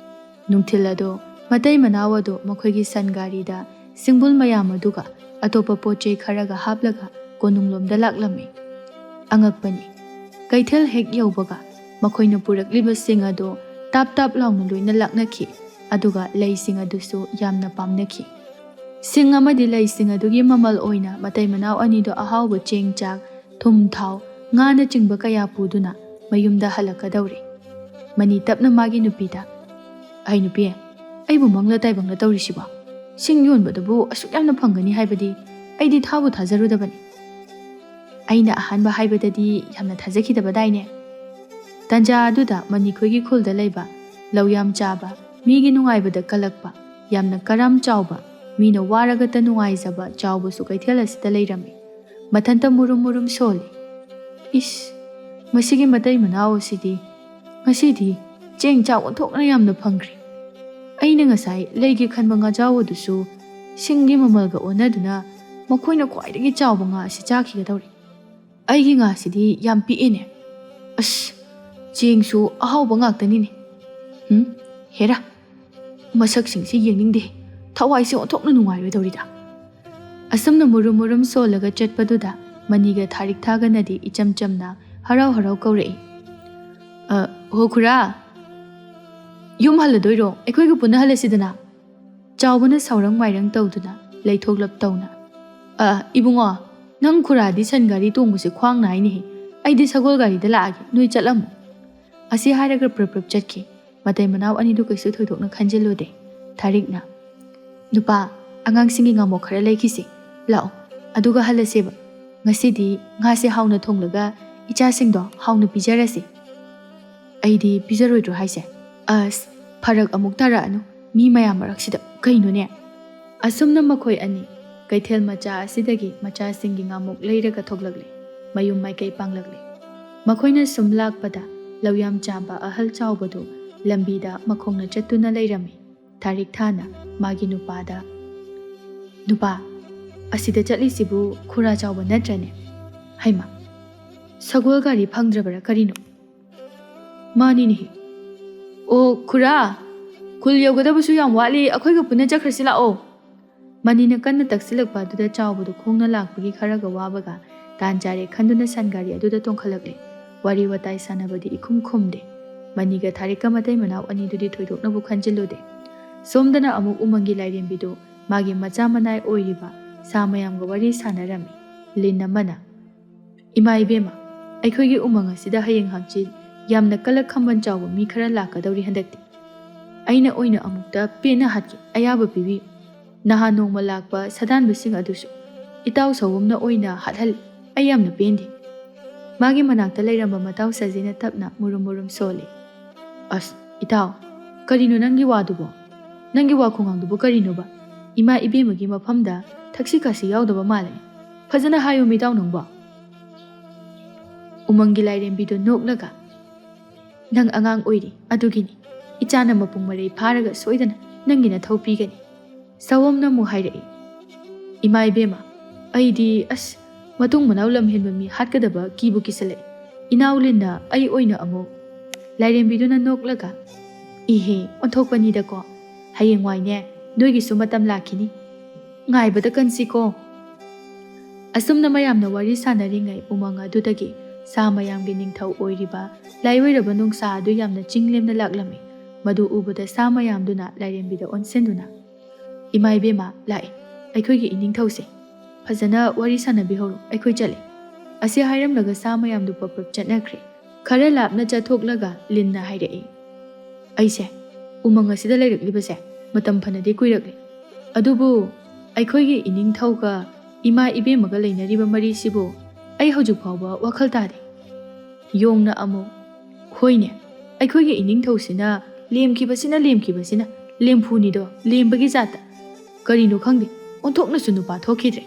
ꯅꯨꯡꯊꯤꯜ ꯑꯗꯣ ꯃꯇꯩ ꯃꯅꯥꯎ ꯑꯗꯣ ꯃꯈꯣꯏꯒꯤ ꯁꯟ ꯒꯥꯔꯤꯗ ꯁꯤꯡꯕꯨꯜ ꯃꯌꯥꯝ ꯑꯗꯨꯒ ꯑꯇꯣꯞꯄ ꯄꯣꯠ ꯆꯩ ꯈꯔꯒ ꯍꯥꯞꯂꯒ ꯀꯣꯅꯨꯡꯂꯣꯝꯗ ꯂꯥꯛꯂꯝꯃꯤ꯫ ꯑꯉꯛꯄꯅꯤ, ꯀꯩꯊꯦꯜ ꯍꯦꯛ ꯌꯧꯕꯒ ꯃꯈꯣꯏꯅ ꯄꯨꯔꯛꯂꯤꯕꯁꯤꯡ ꯑꯗꯣ ꯇꯥꯞ ꯇꯥꯞ ꯂꯥꯎꯅ ꯂꯣꯏꯅ ꯂꯥꯛꯅꯈꯤ, ꯑꯗꯨꯒ ꯂꯩꯁꯤꯡ ꯑꯗꯨꯁꯨ ꯌꯥꯝꯅ ꯄꯥꯝꯅꯈꯤ꯫ ꯁꯤꯡ ꯑꯃꯗꯤ ꯂꯩꯁꯤꯡ ꯑꯗꯨꯒꯤ ꯃꯃꯜ ꯑꯣꯏꯅ ꯃꯇꯩ ꯃꯅꯥꯎ ꯑꯅꯤꯗꯣ ꯑꯍꯥꯎꯕ ꯆꯦꯡ ꯆꯥꯛ, ꯊꯨꯝ ꯊꯥꯎ, ꯉꯥꯅꯆꯤꯡꯕ ꯀꯌꯥ ꯄꯨꯗꯨꯅ ꯃꯌꯨꯝꯗ ꯍꯜꯂꯛꯀꯗꯧꯔꯦ꯫ ꯃꯅꯤ ꯇꯞꯅ ꯃꯥꯒꯤ ꯅꯨꯄꯤꯗ, "ꯑꯩ ꯅꯨꯄꯤ, ꯑꯩꯕꯨ ꯃꯪꯂ ꯇꯥꯏꯕꯪꯂ ꯇꯧꯔꯤꯁꯤꯕꯣ? ꯁꯤꯡ ꯌꯣꯟꯕꯗꯨꯕꯨ ꯑꯁꯨꯛ ꯌꯥꯝꯅ ꯐꯪꯒꯅꯤ ꯍꯥꯏꯕꯗꯤ ꯑꯩꯗꯤ ꯊꯥꯕꯨ ꯊꯥꯖꯔꯨꯗꯕꯅꯤ꯫" "ꯑꯩꯅ ꯑꯍꯥꯟꯕ ꯍꯥꯏꯕꯗꯗꯤ ꯌꯥꯝꯅ ꯊꯥꯖꯈꯤꯗꯕꯗꯥꯏꯅꯦ?" ꯇꯟꯖꯥ ꯑꯗꯨꯗ ꯃꯅꯤꯈꯣꯏꯒꯤ ꯈꯨꯜꯗ ꯂꯩꯕ ꯂꯧ ꯌꯥꯝ ꯆꯥꯕ, ꯃꯤꯒꯤ ꯅꯨꯡꯉꯥꯏꯕꯗ ꯀꯜꯂꯛꯄ, ꯌꯥꯝꯅ ꯀꯔꯥꯝ ꯆꯥꯎꯕ, ꯃꯤꯅ ꯋꯥꯔꯒꯇ ꯅꯨꯡꯉꯥꯏꯖꯕ ꯆꯥꯎꯕꯁꯨ ꯀꯩꯊꯦꯜ ꯑꯁꯤꯗ ꯂꯩꯔꯝꯃꯤ꯫ ꯃꯊꯟꯇ ꯃꯨꯔꯨꯝ ꯃꯨꯔꯨꯝ ꯁꯣꯜꯂꯤ꯫ "ꯏꯁ, ꯃꯁꯤꯒꯤ ꯃꯇꯩ ꯃꯅꯥꯎ ꯑꯁꯤꯗꯤ ꯉꯁꯤꯗꯤ ꯆꯦꯡ ꯆꯥꯛ ꯑꯣꯟꯊꯣꯛꯅ ꯌꯥꯝꯅ ꯐꯪꯈ꯭ꯔꯦ꯫ ꯑꯩꯅ ꯉꯁꯥꯏ ꯂꯩꯒꯦ ꯈꯟꯕ ꯉꯥꯖꯥꯎ ꯑꯗꯨꯁꯨ ꯁꯤꯡꯒꯤ ꯃꯃꯜꯒ ꯑꯣꯟꯅꯗꯨꯅ ꯃꯈꯣꯏꯅ ꯈ꯭ꯋꯥꯏꯗꯒꯤ ꯆꯥꯎꯕ ꯉꯥ ꯑꯁꯤ ꯆꯥꯈꯤꯒꯗꯧꯔꯦ꯫" ꯑꯩꯒꯤ ꯉꯥꯁꯤꯗꯤ ꯌꯥꯝ ꯄꯤꯛꯑꯦꯅꯦ꯫ ꯑꯁ, ꯆꯦꯡꯁꯨ ꯑꯍꯥꯎꯕ ꯉꯥꯛꯇꯅꯤꯅꯦ꯫ ꯍꯨꯝ, ꯍꯦꯔꯥ, ꯃꯁꯛꯁꯤꯡꯁꯤ ꯌꯦꯡꯅꯤꯡꯗꯦ꯫ ꯊꯋꯥꯏꯁꯦ ꯑꯣꯟꯊꯣꯛꯅ ꯅꯨꯡꯉꯥꯏꯔꯣꯏꯗꯧꯔꯤꯗ꯫ ꯑꯁꯨꯝꯅ ꯃꯨꯔꯨꯝ ꯃꯨꯔꯨꯝ ꯁꯣꯜꯂꯒ ꯆꯠꯄꯗꯨꯗ ꯃꯅꯤꯒ ꯊꯥꯔꯤꯛꯊꯥꯒꯅꯗꯤ ꯏꯆꯝ ꯆꯝꯅ ꯍꯔꯥꯎ ꯍꯔꯥꯎ ꯀꯧꯔꯛꯏ꯫ "ꯑ, ꯍꯣ ꯈꯨꯔꯥ, ꯌꯨꯝ ꯍꯜꯂꯗꯣꯏꯔꯣ? ꯑꯩꯈꯣꯏꯒ ꯄꯨꯟꯅ ꯍꯜꯂꯁꯤꯗꯅ?" ꯆꯥꯎꯕꯅ ꯁꯥꯎꯔꯪ ꯃꯥꯏꯔꯪ ꯇꯧꯗꯨꯅ ꯂꯩꯊꯣꯛꯂꯞ ꯇꯧꯅ, "ꯑ, ꯏꯕꯨꯡꯉꯣ, ꯅꯪ ꯈꯨꯔꯥꯗꯤ ꯁꯟ ꯒꯥꯔꯤ ꯇꯣꯡꯕꯁꯦ ꯈ꯭ꯋꯥꯡ ꯅꯥꯏꯅꯦꯍꯦ꯫ ꯑꯩꯗꯤ ꯁꯒꯣꯜ ꯒꯥꯔꯤꯗ ꯂꯥꯛꯑꯒꯦ, ꯅꯣꯏ ꯆꯠꯂꯝꯃꯣ꯫" ꯑꯁꯤ ꯍꯥꯏꯔꯒ ꯄ꯭ꯔꯞ ꯄ꯭ꯔꯞ ꯆꯠꯈꯤ꯫ ꯃꯇꯩ ꯃꯅꯥꯎ ꯑꯅꯤꯗꯨ ꯀꯩꯁꯨ ꯊꯣꯏꯗꯣꯛꯅ ꯈꯟꯖꯤꯜꯂꯨꯗꯦ꯫ ꯊꯥꯔꯤꯛꯅ, "ꯅꯨꯄꯥ, ꯑꯉꯥꯡꯁꯤꯡꯒꯤ ꯉꯥꯃꯣꯛ ꯈꯔ ꯂꯩꯈꯤꯁꯤ꯫ ꯂꯥꯛꯑꯣ, ꯑꯗꯨꯒ ꯍꯜꯂꯁꯦꯕ꯫ ꯉꯁꯤꯗꯤ ꯉꯥꯁꯦ ꯍꯥꯎꯅ ꯊꯣꯡꯂꯒ ꯏꯆꯥꯁꯤꯡꯗꯣ ꯍꯥꯎꯅ ꯄꯤꯖꯔꯁꯤ꯫" "ꯑꯩꯗꯤ ꯄꯤꯖꯔꯣꯏꯗ꯭ꯔꯣ ꯍꯥꯏꯁꯦ?" "ꯑꯁ, ꯐꯔꯛ ꯑꯃꯨꯛ ꯇꯥꯔꯛꯑꯅꯨ, ꯃꯤ ꯃꯌꯥꯝ ꯃꯔꯛꯁꯤꯗ꯫ ꯀꯩꯅꯣꯅꯦ?" ꯑꯁꯨꯝꯅ ꯃꯈꯣꯏ ꯑꯅꯤ ꯀꯩꯊꯦꯜ ꯃꯆꯥ ꯑꯁꯤꯗꯒꯤ ꯃꯆꯥꯁꯤꯡꯒꯤ ꯉꯥꯃꯣꯛ ꯂꯩꯔꯒ ꯊꯣꯛꯂꯛꯂꯦ꯫ ꯃꯌꯨꯝ ꯃꯥꯏꯀꯩ ꯄꯥꯡꯂꯛꯂꯦ꯫ ꯃꯈꯣꯏꯅ ꯁꯨꯝ ꯂꯥꯛꯄꯗ ꯂꯧꯌꯥꯝ ꯆꯥꯕ ꯑꯍꯜ ꯆꯥꯎꯕꯗꯨ ꯂꯝꯕꯤꯗ ꯃꯈꯣꯡꯅ ꯆꯠꯇꯨꯅ ꯂꯩꯔꯝꯃꯤ꯫ ꯊꯥꯔꯤꯛ ꯊꯥꯅ ꯃꯥꯒꯤ ꯅꯨꯄꯥꯗ, "ꯅꯨꯄꯥ, ꯑꯁꯤꯗ ꯆꯠꯂꯤꯁꯤꯕꯨ ꯈꯨꯔꯥ ꯆꯥꯎꯕ ꯅꯠꯇ꯭ꯔꯅꯦ? ꯍꯩꯃꯥ, ꯁꯒꯣꯜ ꯒꯥꯔꯤ ꯐꯪꯗ꯭ꯔꯕꯔꯥ ꯀꯔꯤꯅꯣ?" "ꯃꯥꯅꯤꯅꯦꯍꯦ꯫ ꯑꯣ ꯈꯨꯔꯥ, ꯈꯨꯜ ꯌꯧꯒꯗꯕꯁꯨ ꯌꯥꯝ ꯋꯥꯠꯂꯤ, ꯑꯩꯈꯣꯏꯒ ꯄꯨꯟꯅ ꯆꯠꯈ꯭ꯔꯁꯤ ꯂꯥꯛꯑꯣ꯫" ꯃꯅꯤꯅ ꯀꯟꯅ ꯇꯛꯁꯤꯜꯂꯛꯄ ꯑꯗꯨꯗ ꯆꯥꯎꯕꯗꯨ ꯈꯣꯡꯅ ꯂꯥꯛꯄꯒꯤ ꯈꯔꯒ ꯋꯥꯕꯒ ꯇꯥꯟ ꯆꯥꯔꯦ ꯈꯟꯗꯨꯅ ꯁꯟ ꯒꯥꯔꯤ ꯑꯗꯨꯗ ꯇꯣꯡꯈꯠꯂꯛꯂꯦ꯫ ꯋꯥꯔꯤ ꯋꯥꯇꯥꯏ ꯁꯥꯟꯅꯕꯗꯤ ꯏꯈꯨꯝ ꯈꯨꯝꯗꯦ꯫ ꯃꯅꯤꯒ ꯊꯥꯔꯤꯛꯀ ꯃꯇꯩ ꯃꯅꯥꯎ ꯑꯅꯤꯗꯨꯗꯤ ꯊꯣꯏꯗꯣꯛꯅꯕꯨ ꯈꯟꯖꯤꯜꯂꯨꯗꯦ꯫ ꯁꯣꯝꯗꯅ ꯑꯃꯨꯛ ꯎꯃꯪꯒꯤ ꯂꯥꯏꯔꯦꯝꯕꯤꯗꯨ ꯃꯥꯒꯤ ꯃꯆꯥ ꯃꯅꯥꯏ ꯑꯣꯏꯔꯤꯕ ꯁꯥ ꯃꯌꯥꯝꯒ ꯋꯥꯔꯤ ꯁꯥꯟꯅꯔꯝꯃꯤ꯫ ꯂꯤꯟ ꯑꯃꯅ, "ꯏꯃꯥ ꯏꯕꯦꯝꯃ, ꯑꯩꯈꯣꯏꯒꯤ ꯎꯃꯪ ꯑꯁꯤꯗ ꯍꯌꯦꯡ ꯍꯪꯆꯤꯠ ꯌꯥꯝꯅ ꯀꯂꯛ ꯈꯝꯕꯟ ꯆꯥꯎꯕ ꯃꯤ ꯈꯔ ꯂꯥꯛꯀꯗꯧꯔꯤ ꯍꯟꯗꯛꯇꯤ꯫ ꯑꯩꯅ ꯑꯣꯏꯅ ꯑꯃꯨꯛꯇ ꯄꯦꯟꯅ ꯍꯥꯠꯀꯦ, ꯑꯌꯥꯕ ꯄꯤꯕꯤꯌꯨ꯫ ꯅꯍꯥꯟ ꯅꯣꯡꯃ ꯂꯥꯛꯄ ꯁꯥꯗꯥꯟꯕꯁꯤꯡ ꯑꯗꯨꯁꯨ ꯏꯇꯥꯎ ꯁꯑꯣꯝꯅ ꯑꯣꯏꯅ ꯍꯥꯠꯍꯜꯂꯤ꯫ ꯑꯩ ꯌꯥꯝꯅ ꯄꯦꯟꯗꯦ꯫" ꯃꯥꯒꯤ ꯃꯅꯥꯛꯇ ꯂꯩꯔꯝꯕ ꯃꯇꯥꯎ ꯁꯖꯤꯅ ꯇꯞꯅ ꯃꯨꯔꯨꯝ ꯃꯨꯔꯨꯝ ꯁꯣꯜꯂꯤ꯫ "ꯑꯁ, ꯏꯇꯥꯎ, ꯀꯔꯤꯅꯣ ꯅꯪꯒꯤ ꯋꯥꯗꯨꯕꯣ? ꯅꯪꯒꯤ ꯋꯥ ꯈꯣꯡꯒꯥꯡꯗꯨꯕꯨ ꯀꯔꯤꯅꯣꯕ? ꯏꯃꯥ ꯏꯕꯦꯝꯃꯒꯤ ꯃꯐꯝꯗ ꯊꯛꯁꯤ ꯈꯥꯁꯤ ꯌꯥꯎꯗꯕ ꯃꯥꯜꯂꯦ꯫ ꯐꯖꯅ ꯍꯥꯏꯌꯨ ꯃꯤꯇꯥꯎ ꯅꯪꯕꯣ꯫" ꯎꯃꯪꯒꯤ ꯂꯥꯏꯔꯦꯝꯕꯤꯗꯨ ꯅꯣꯛꯂꯒ, "ꯅꯪ ꯑꯉꯥꯡ ꯑꯣꯏꯔꯤ, ꯑꯗꯨꯒꯤꯅꯤ꯫ ꯏꯆꯥꯅ ꯃꯄꯨꯡ ꯃꯔꯩ ꯐꯥꯔꯒ ꯁꯣꯏꯗꯅ ꯅꯪꯒꯤ ꯅꯊꯧ ꯄꯤꯒꯅꯤ꯫" ꯁꯑꯣꯝꯅ ꯑꯃꯨꯛ ꯍꯥꯏꯔꯛꯏ, "ꯏꯃꯥ ꯏꯕꯦꯝꯃ, ꯑꯩꯗꯤ ꯑꯁ, ꯃꯇꯨꯡ ꯃꯅꯥꯎ ꯂꯝꯍꯦꯟꯕ ꯃꯤ ꯍꯥꯠꯀꯗꯕ ꯀꯤꯕꯨ ꯀꯤꯁꯜꯂꯛꯑꯦ꯫ ꯏꯅꯥꯎ ꯂꯤꯟꯅ ꯑꯩ ꯑꯣꯏꯅ ꯑꯃꯨꯛ ꯂꯥꯏꯔꯦꯝꯕꯤꯗꯨꯅ ꯅꯣꯛꯂꯒ, "ꯏꯍꯦ, ꯑꯣꯟꯊꯣꯛꯄꯅꯤꯗꯀꯣ꯫ ꯍꯌꯦꯡꯋꯥꯏꯅꯦ, ꯅꯣꯏꯒꯤꯁꯨ ꯃꯇꯝ ꯂꯥꯛꯈꯤꯅꯤ꯫ ꯉꯥꯏꯕꯗ ꯀꯟꯁꯤꯀꯣ"꯫ ꯑꯁꯨꯝꯅ ꯃꯌꯥꯝꯅ ꯋꯥꯔꯤ ꯁꯥꯟꯅꯔꯤꯉꯩ ꯎꯃꯪ ꯑꯗꯨꯗꯒꯤ ꯁꯥ ꯃꯌꯥꯝꯒꯤ ꯅꯤꯡꯊꯧ ꯑꯣꯏꯔꯤꯕ ꯂꯥꯏꯑꯣꯏꯔꯕ ꯅꯣꯡꯁꯥ ꯑꯗꯨ ꯌꯥꯝꯅ ꯆꯤꯡ ꯂꯦꯝꯅ ꯂꯥꯛꯂꯝꯃꯤ꯫ ꯃꯗꯨ ꯎꯕꯗ ꯁꯥ ꯃꯌꯥꯝꯗꯨꯅ ꯂꯥꯏꯔꯦꯝꯕꯤꯗ ꯑꯣꯟꯁꯤꯟꯗꯨꯅ, "ꯏꯃꯥ ꯏꯕꯦꯝꯃ, ꯂꯥꯛꯑꯦ ꯑꯩꯈꯣꯏꯒꯤ ꯏꯅꯤꯡꯊꯧꯁꯦ꯫ ꯐꯖꯅ ꯋꯥꯔꯤ ꯁꯥꯟꯅꯕꯤꯍꯧꯔꯣ, ꯑꯩꯈꯣꯏ ꯆꯠꯂꯦ"꯫ ꯑꯁꯤ ꯍꯥꯏꯔꯝꯂꯒ ꯁꯥ ꯃꯌꯥꯝꯗꯨ ꯄꯞ ꯄꯞ ꯆꯠꯅꯈ꯭ꯔꯦ꯫ ꯈꯔ ꯂꯥꯞꯅ ꯆꯠꯊꯣꯛꯂꯒ ꯂꯤꯟꯅ ꯍꯥꯏꯔꯛꯏ, "ꯑꯩꯁꯦ ꯎꯃꯪ ꯑꯁꯤꯗ ꯂꯩꯔꯛꯂꯤꯕꯁꯦ ꯃꯇꯝ ꯐꯅꯗꯤ ꯀꯨꯏꯔꯛꯂꯦ꯫ ꯑꯗꯨꯕꯨ ꯑꯩꯈꯣꯏꯒꯤ ꯏꯅꯤꯡꯊꯧꯒ ꯏꯃꯥ ꯏꯕꯦꯝꯃꯒ ꯂꯩꯅꯔꯤꯕ ꯃꯔꯤꯁꯤꯕꯨ ꯑꯩ ꯍꯧꯖꯤꯛ ꯐꯥꯎꯕ ꯋꯥꯈꯜ ꯇꯥꯗꯦ"꯫ ꯌꯣꯡꯅ ꯑꯃꯨꯛ, "ꯍꯣꯏꯅꯦ, ꯑꯩꯈꯣꯏꯒꯤ ꯏꯅꯤꯡꯊꯧꯁꯤꯅ ꯂꯦꯝꯈꯤꯕꯁꯤꯅ, ꯂꯦꯝꯈꯤꯕꯁꯤꯅ, ꯂꯦꯝꯐꯨꯅꯤꯗꯣ, ꯂꯦꯝꯕꯒꯤ ꯖꯥꯠꯇ꯫ ꯀꯔꯤꯅꯣ ꯈꯪꯗꯦ, ꯑꯣꯟꯊꯣꯛꯅꯁꯨ ꯅꯨꯄꯥ ꯊꯣꯛꯈꯤꯗ꯭ꯔꯦ꯫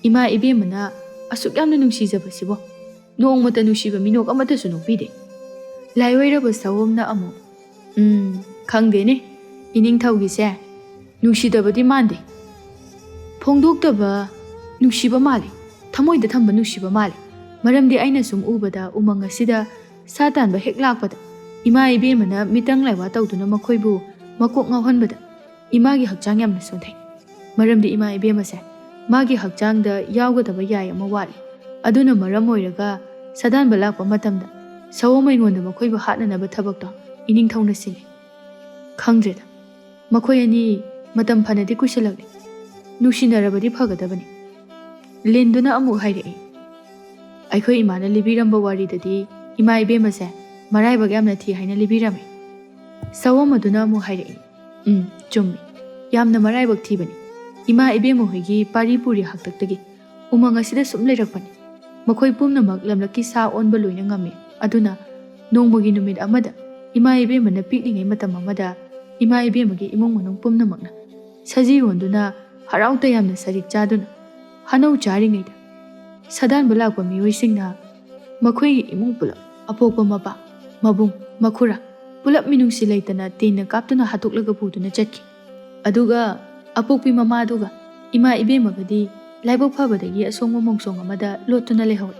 ꯏꯃꯥ ꯏꯕꯦꯝꯃꯅ ꯑꯁꯨꯛ ꯌꯥꯝꯅ ꯅꯨꯡꯁꯤꯖꯕꯁꯤꯕꯣ, ꯅꯣꯡꯃꯇ ꯅꯨꯡꯁꯤꯕ ꯃꯤꯅꯣꯛ ꯑꯃꯠꯇꯁꯨ ꯅꯣꯛꯄꯤꯗꯦ"꯫ ꯂꯥꯏꯑꯣꯏꯔꯕ ꯁꯑꯣꯝꯅ ꯑꯃꯨꯛ, "ꯎꯝ, ꯈꯪꯗꯦꯅꯦ, ꯏꯅꯤꯡꯊꯧꯒꯤꯁꯦ ꯅꯨꯡꯁꯤꯗꯕꯗꯤ ꯃꯥꯟꯗꯦ꯫ ꯐꯣꯡꯗꯣꯛꯇꯕ ꯅꯨꯡꯁꯤꯕ ꯃꯥꯜꯂꯤ, ꯊꯃꯣꯏꯗ ꯊꯝꯕ ꯅꯨꯡꯁꯤꯕ ꯃꯥꯜꯂꯤ꯫ ꯃꯔꯝꯗꯤ ꯑꯩꯅ ꯁꯨꯝ ꯎꯕꯗ ꯎꯃꯪ ꯑꯁꯤꯗ ꯁꯥ ꯇꯥꯟꯕ ꯍꯦꯛ ꯂꯥꯛꯄꯗ ꯏꯃꯥ ꯏꯕꯦꯝꯃꯅ ꯃꯤꯇꯪ ꯂꯥꯏꯋꯥ ꯇꯧꯗꯨꯅ ꯃꯈꯣꯏꯕꯨ ꯃꯀꯣꯛ ꯉꯥꯎꯍꯟꯕꯗ ꯏꯃꯥꯒꯤ ꯍꯛꯆꯥꯡ ꯌꯥꯝꯅ ꯁꯣꯟꯊꯩ꯫ ꯃꯔꯝꯗꯤ ꯏꯃꯥ ꯏꯕꯦꯝꯃꯁꯦ ꯃꯥꯒꯤ ꯍꯛꯆꯥꯡꯗ ꯌꯥꯎꯒꯗꯕ ꯌꯥꯏ ꯑꯃ ꯋꯥꯠꯂꯤ꯫ ꯑꯗꯨꯅ ꯃꯔꯝ ꯑꯣꯏꯔꯒ ꯁꯥꯗꯥꯟꯕ ꯂꯥꯛꯄ ꯃꯇꯝꯗ ꯁꯑꯣꯝ ꯑꯩꯉꯣꯟꯗ ꯃꯈꯣꯏꯕꯨ ꯍꯥꯠꯅꯅꯕ ꯊꯕꯛꯇꯣ ꯏꯅꯤꯡꯊꯧꯅ ꯁꯤꯜꯂꯤ꯫ ꯈꯪꯗ꯭ꯔꯦꯗ, ꯃꯈꯣꯏ ꯑꯅꯤ ꯃꯇꯝ ꯐꯅꯗꯤ ꯀꯨꯏꯁꯜꯂꯛꯂꯦ꯫ ꯅꯨꯡꯁꯤꯅꯔꯕꯗꯤ ꯐꯒꯗꯕꯅꯤ"꯫ ꯂꯤꯟꯗꯨꯅ ꯑꯃꯨꯛ ꯍꯥꯏꯔꯛꯏ, "ꯑꯩꯈꯣꯏ ꯏꯃꯥꯅ ꯂꯤꯕꯤꯔꯝꯕ ꯋꯥꯔꯤꯗꯗꯤ ꯏꯃꯥ ꯏꯕꯦꯝꯃꯁꯦ ꯃꯔꯥꯏꯕꯛ ꯌꯥꯝꯅ ꯊꯤ ꯍꯥꯏꯅ ꯂꯤꯕꯤꯔꯝꯃꯤ"꯫ ꯁꯑꯣꯝ ꯑꯗꯨꯅ ꯑꯃꯨꯛ ꯍꯥꯏꯔꯛꯏ, "ꯎꯝ, ꯆꯨꯝꯃꯤ꯫ ꯌꯥꯝꯅ ꯃꯔꯥꯏꯕꯛ ꯊꯤꯕꯅꯤ꯫ ꯏꯃꯥ ꯏꯕꯦꯝꯃ ꯍꯣꯏꯒꯤ ꯄꯥꯔꯤ ꯄꯨꯔꯤ ꯍꯥꯛꯇꯛꯇꯒꯤ ꯎꯃꯪ ꯑꯁꯤꯗ ꯁꯨꯝ ꯂꯩꯔꯛꯄꯅꯤ꯫ ꯃꯈꯣꯏ ꯄꯨꯝꯅꯃꯛ ꯂꯝꯂꯛꯀꯤ ꯁꯥ ꯑꯣꯟꯕ ꯂꯣꯏꯅ ꯉꯝꯃꯤ꯫ ꯑꯗꯨꯅ ꯅꯣꯡꯃꯒꯤ ꯅꯨꯃꯤꯠ ꯑꯃꯗ ꯏꯃꯥ ꯏꯕꯦꯝꯃꯅ ꯄꯤꯛꯂꯤꯉꯩ ꯃꯇꯝ ꯑꯃꯗ ꯏꯃꯥ ꯏꯕꯦꯝꯃꯒꯤ ꯏꯃꯨꯡ ꯃꯅꯨꯡ ꯄꯨꯝꯅꯃꯛꯅ ꯁꯖꯤ ꯑꯣꯟꯗꯨꯅ ꯍꯔꯥꯎ ꯇꯌꯥꯝꯅ ꯁꯔꯤꯛ ꯆꯥꯗꯨꯅ ꯍꯅꯧ ꯆꯥꯔꯤꯉꯩꯗ ꯁꯥꯗꯥꯟꯕ ꯂꯥꯛꯄ ꯃꯤꯑꯣꯏꯁꯤꯡꯅ ꯃꯈꯣꯏꯒꯤ ꯏꯃꯨꯡ ꯄꯨꯂꯞ, ꯑꯄꯣꯛꯄ ꯃꯄꯥ, ꯃꯕꯨꯡ, ꯃꯈꯨꯔꯥ ꯄꯨꯂꯞ ꯃꯤꯅꯨꯡꯁꯤ ꯂꯩꯇꯅ ꯇꯦꯟꯅ ꯀꯥꯞꯇꯨꯅ ꯍꯥꯠꯇꯣꯛꯂꯒ ꯄꯨꯗꯨꯅ ꯆꯠꯈꯤ꯫ ꯑꯗꯨꯒ ꯑꯄꯣꯛꯄꯤ ꯃꯃꯥꯗꯨꯒ ꯏꯃꯥ ꯏꯕꯦꯝꯃꯒꯗꯤ ꯂꯥꯏꯕꯛ ꯐꯕꯗꯒꯤ ꯑꯁꯣꯡꯕ ꯃꯣꯡꯁꯣꯡ ꯑꯃꯗ ꯂꯣꯠꯇꯨꯅ ꯂꯩꯍꯧꯏ꯫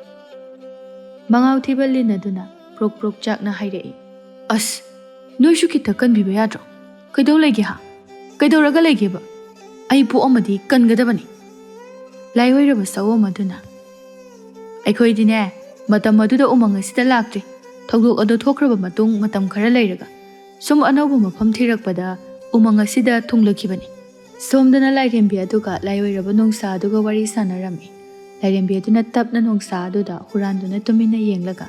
ꯃꯉꯥꯎ ꯊꯤꯕ ꯂꯤꯟ ꯑꯗꯨꯅ ꯄ꯭ꯔꯣꯛ ꯄ꯭ꯔꯣꯛ ꯆꯥꯛꯅ ꯍꯥꯏꯔꯛꯏ, "ꯑꯁ, ꯅꯣꯏꯁꯨ ꯈꯤꯇ ꯀꯟꯕꯤꯕ ꯌꯥꯗ꯭ꯔꯣ? ꯀꯩꯗꯧ ꯂꯩꯒꯦ ꯍꯥ? ꯀꯩꯗꯧꯔꯒ ꯂꯩꯒꯦꯕ? ꯑꯩ ꯄꯣꯛꯑꯝꯃꯗꯤ ꯀꯟꯒꯗꯕꯅꯤ꯫" ꯂꯥꯏꯑꯣꯏꯔꯕ ꯁꯑꯣꯝ ꯑꯗꯨꯅ, "ꯑꯩꯈꯣꯏꯗꯤꯅꯦ, ꯃꯇꯝ ꯑꯗꯨꯗ ꯎꯃꯪ ꯑꯁꯤꯗ ꯂꯥꯛꯇ꯭ꯔꯤ꯫ ꯊꯧꯗꯣꯛ ꯑꯗꯨ ꯊꯣꯛꯈ꯭ꯔꯕ ꯃꯇꯨꯡ ꯃꯇꯝ ꯈꯔ ꯂꯩꯔꯒ ꯁꯨꯝ ꯑꯅꯧꯕ ꯃꯐꯝ ꯊꯤꯔꯛꯄꯗ ꯎꯃꯪ ꯑꯁꯤꯗ ꯊꯨꯡꯂꯛꯈꯤꯕꯅꯤ꯫" ꯁꯣꯝꯗꯅ ꯂꯥꯏꯔꯦꯝꯕꯤ ꯑꯗꯨꯒ ꯂꯥꯏꯑꯣꯏꯔꯕ ꯅꯣꯡꯁꯥ ꯑꯗꯨꯒ ꯋꯥꯔꯤ ꯁꯥꯟꯅꯔꯝꯃꯤ꯫ ꯂꯥꯏꯔꯦꯝꯕꯤ ꯑꯗꯨꯅ ꯇꯞꯅ ꯅꯣꯡꯁꯥ ꯑꯗꯨꯗ ꯍꯨꯔꯥꯟꯗꯨꯅ ꯇꯨꯃꯤꯟꯅ ꯌꯦꯡꯂꯒ,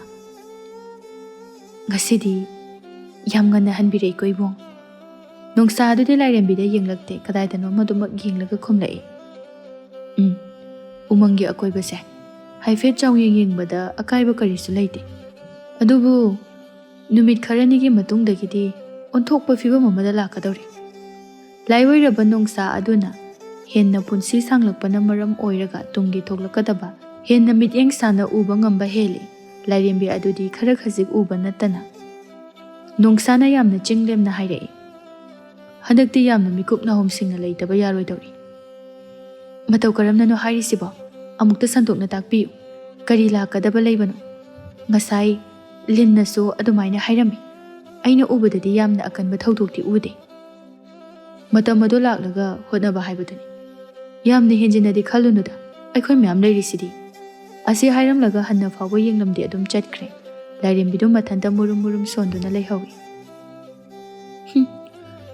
"ꯉꯁꯤꯗꯤ ꯌꯥꯝ ꯉꯟꯅ ꯍꯟꯕꯤꯔꯛꯏꯀꯣ ꯏꯕꯨꯡ꯫" ꯅꯣꯡꯁꯥ ꯑꯗꯨꯗꯤ ꯂꯥꯏꯔꯦꯝꯕꯤꯗ ꯌꯦꯡꯂꯛꯇꯦ, ꯀꯗꯥꯏꯗꯅꯣ ꯑꯃꯗꯨꯃꯛ ꯌꯦꯡꯂꯒ ꯈꯨꯝꯂꯛꯏ, "ꯎꯝ, ꯎꯃꯪꯒꯤ ꯑꯀꯣꯏꯕꯁꯦ ꯍꯥꯏꯐꯦꯠ ꯆꯥꯎꯌꯦꯡ ꯌꯦꯡꯕꯗ ꯑꯀꯥꯏꯕ ꯀꯔꯤꯁꯨ ꯂꯩꯇꯦ꯫ ꯑꯗꯨꯕꯨ ꯅꯨꯃꯤꯠ ꯈꯔꯅꯤꯒꯤ ꯃꯇꯨꯡꯗꯒꯤꯗꯤ ꯑꯣꯟꯊꯣꯛꯄ ꯐꯤꯕꯝ ꯑꯃꯗ ꯂꯥꯛꯀꯗꯧꯔꯤ꯫" ꯂꯥꯏꯑꯣꯏꯔꯕ ꯅꯣꯡꯁꯥ ꯑꯗꯨꯅ ꯍꯦꯟꯅ ꯄꯨꯟꯁꯤ ꯁꯥꯡꯂꯛꯄꯅ ꯃꯔꯝ ꯑꯣꯏꯔꯒ ꯇꯨꯡꯒꯤ ꯊꯣꯛꯂꯛꯀꯗꯕ ꯍꯦꯟꯅ ꯃꯤꯠꯌꯦꯡ ꯁꯥꯅ ꯎꯕ ꯉꯝꯕ ꯍꯦꯜꯂꯤ꯫ ꯂꯥꯏꯔꯦꯝꯕꯤ ꯑꯗꯨꯗꯤ ꯈꯔ ꯈꯖꯤꯛ ꯎꯕ ꯅꯠꯇꯅ꯫ ꯅꯣꯡꯁꯥꯅ ꯌꯥꯝꯅ ꯆꯤꯡ ꯂꯦꯝꯅ ꯍꯥꯏꯔꯛꯏ, "ꯍꯟꯗꯛꯇꯤ ꯌꯥꯝꯅ ꯃꯤꯀꯨꯞ ꯅꯥꯍꯨꯝꯁꯤꯡꯅ ꯂꯩꯇꯕ ꯌꯥꯔꯣꯏꯗꯧꯔꯤ꯫" "ꯃꯇꯧ ꯀꯔꯝꯅꯅꯣ ꯍꯥꯏꯔꯤꯁꯤꯕꯣ? ꯑꯃꯨꯛꯇ ꯁꯟꯗꯣꯛꯅ ꯇꯥꯛꯄꯤꯌꯨ꯫ ꯀꯔꯤ ꯂꯥꯛꯀꯗꯕ ꯂꯩꯕꯅꯣ? ꯉꯁꯥꯏ ꯂꯤꯟꯅꯁꯨ ꯑꯗꯨꯃꯥꯏꯅ ꯍꯥꯏꯔꯝꯃꯤ꯫ ꯑꯩꯅ ꯎꯕꯗꯗꯤ ꯌꯥꯝꯅ ꯑꯀꯟꯕ ꯊꯧꯗꯣꯛꯇꯤ ꯎꯗꯦ꯫" "ꯃꯇꯝ ꯑꯗꯨ ꯂꯥꯛꯂꯒ ꯍꯣꯠꯅꯕ ꯍꯥꯏꯕꯗꯨꯅꯤ꯫ ꯌꯥꯝꯅ ꯍꯦꯟꯖꯤꯟꯅꯗꯤ ꯈꯜꯂꯨꯅꯨꯗ, ꯑꯩꯈꯣꯏ ꯃꯌꯥꯝ ꯂꯩꯔꯤꯁꯤꯗꯤ꯫" ꯑꯁꯤ ꯍꯥꯏꯔꯝꯂꯒ ꯍꯟꯅ ꯐꯥꯎꯕ ꯌꯦꯡꯂꯝꯗꯦ ꯑꯗꯨꯝ ꯆꯠꯈ꯭ꯔꯦ꯫ ꯂꯥꯏꯔꯦꯝꯕꯤꯗꯨ ꯃꯊꯟꯇ ꯃꯨꯔꯨꯝ ꯃꯨꯔꯨꯝ ꯁꯣꯟꯗꯨꯅ ꯂꯩꯍꯧꯏ꯫ "ꯍꯨꯝ,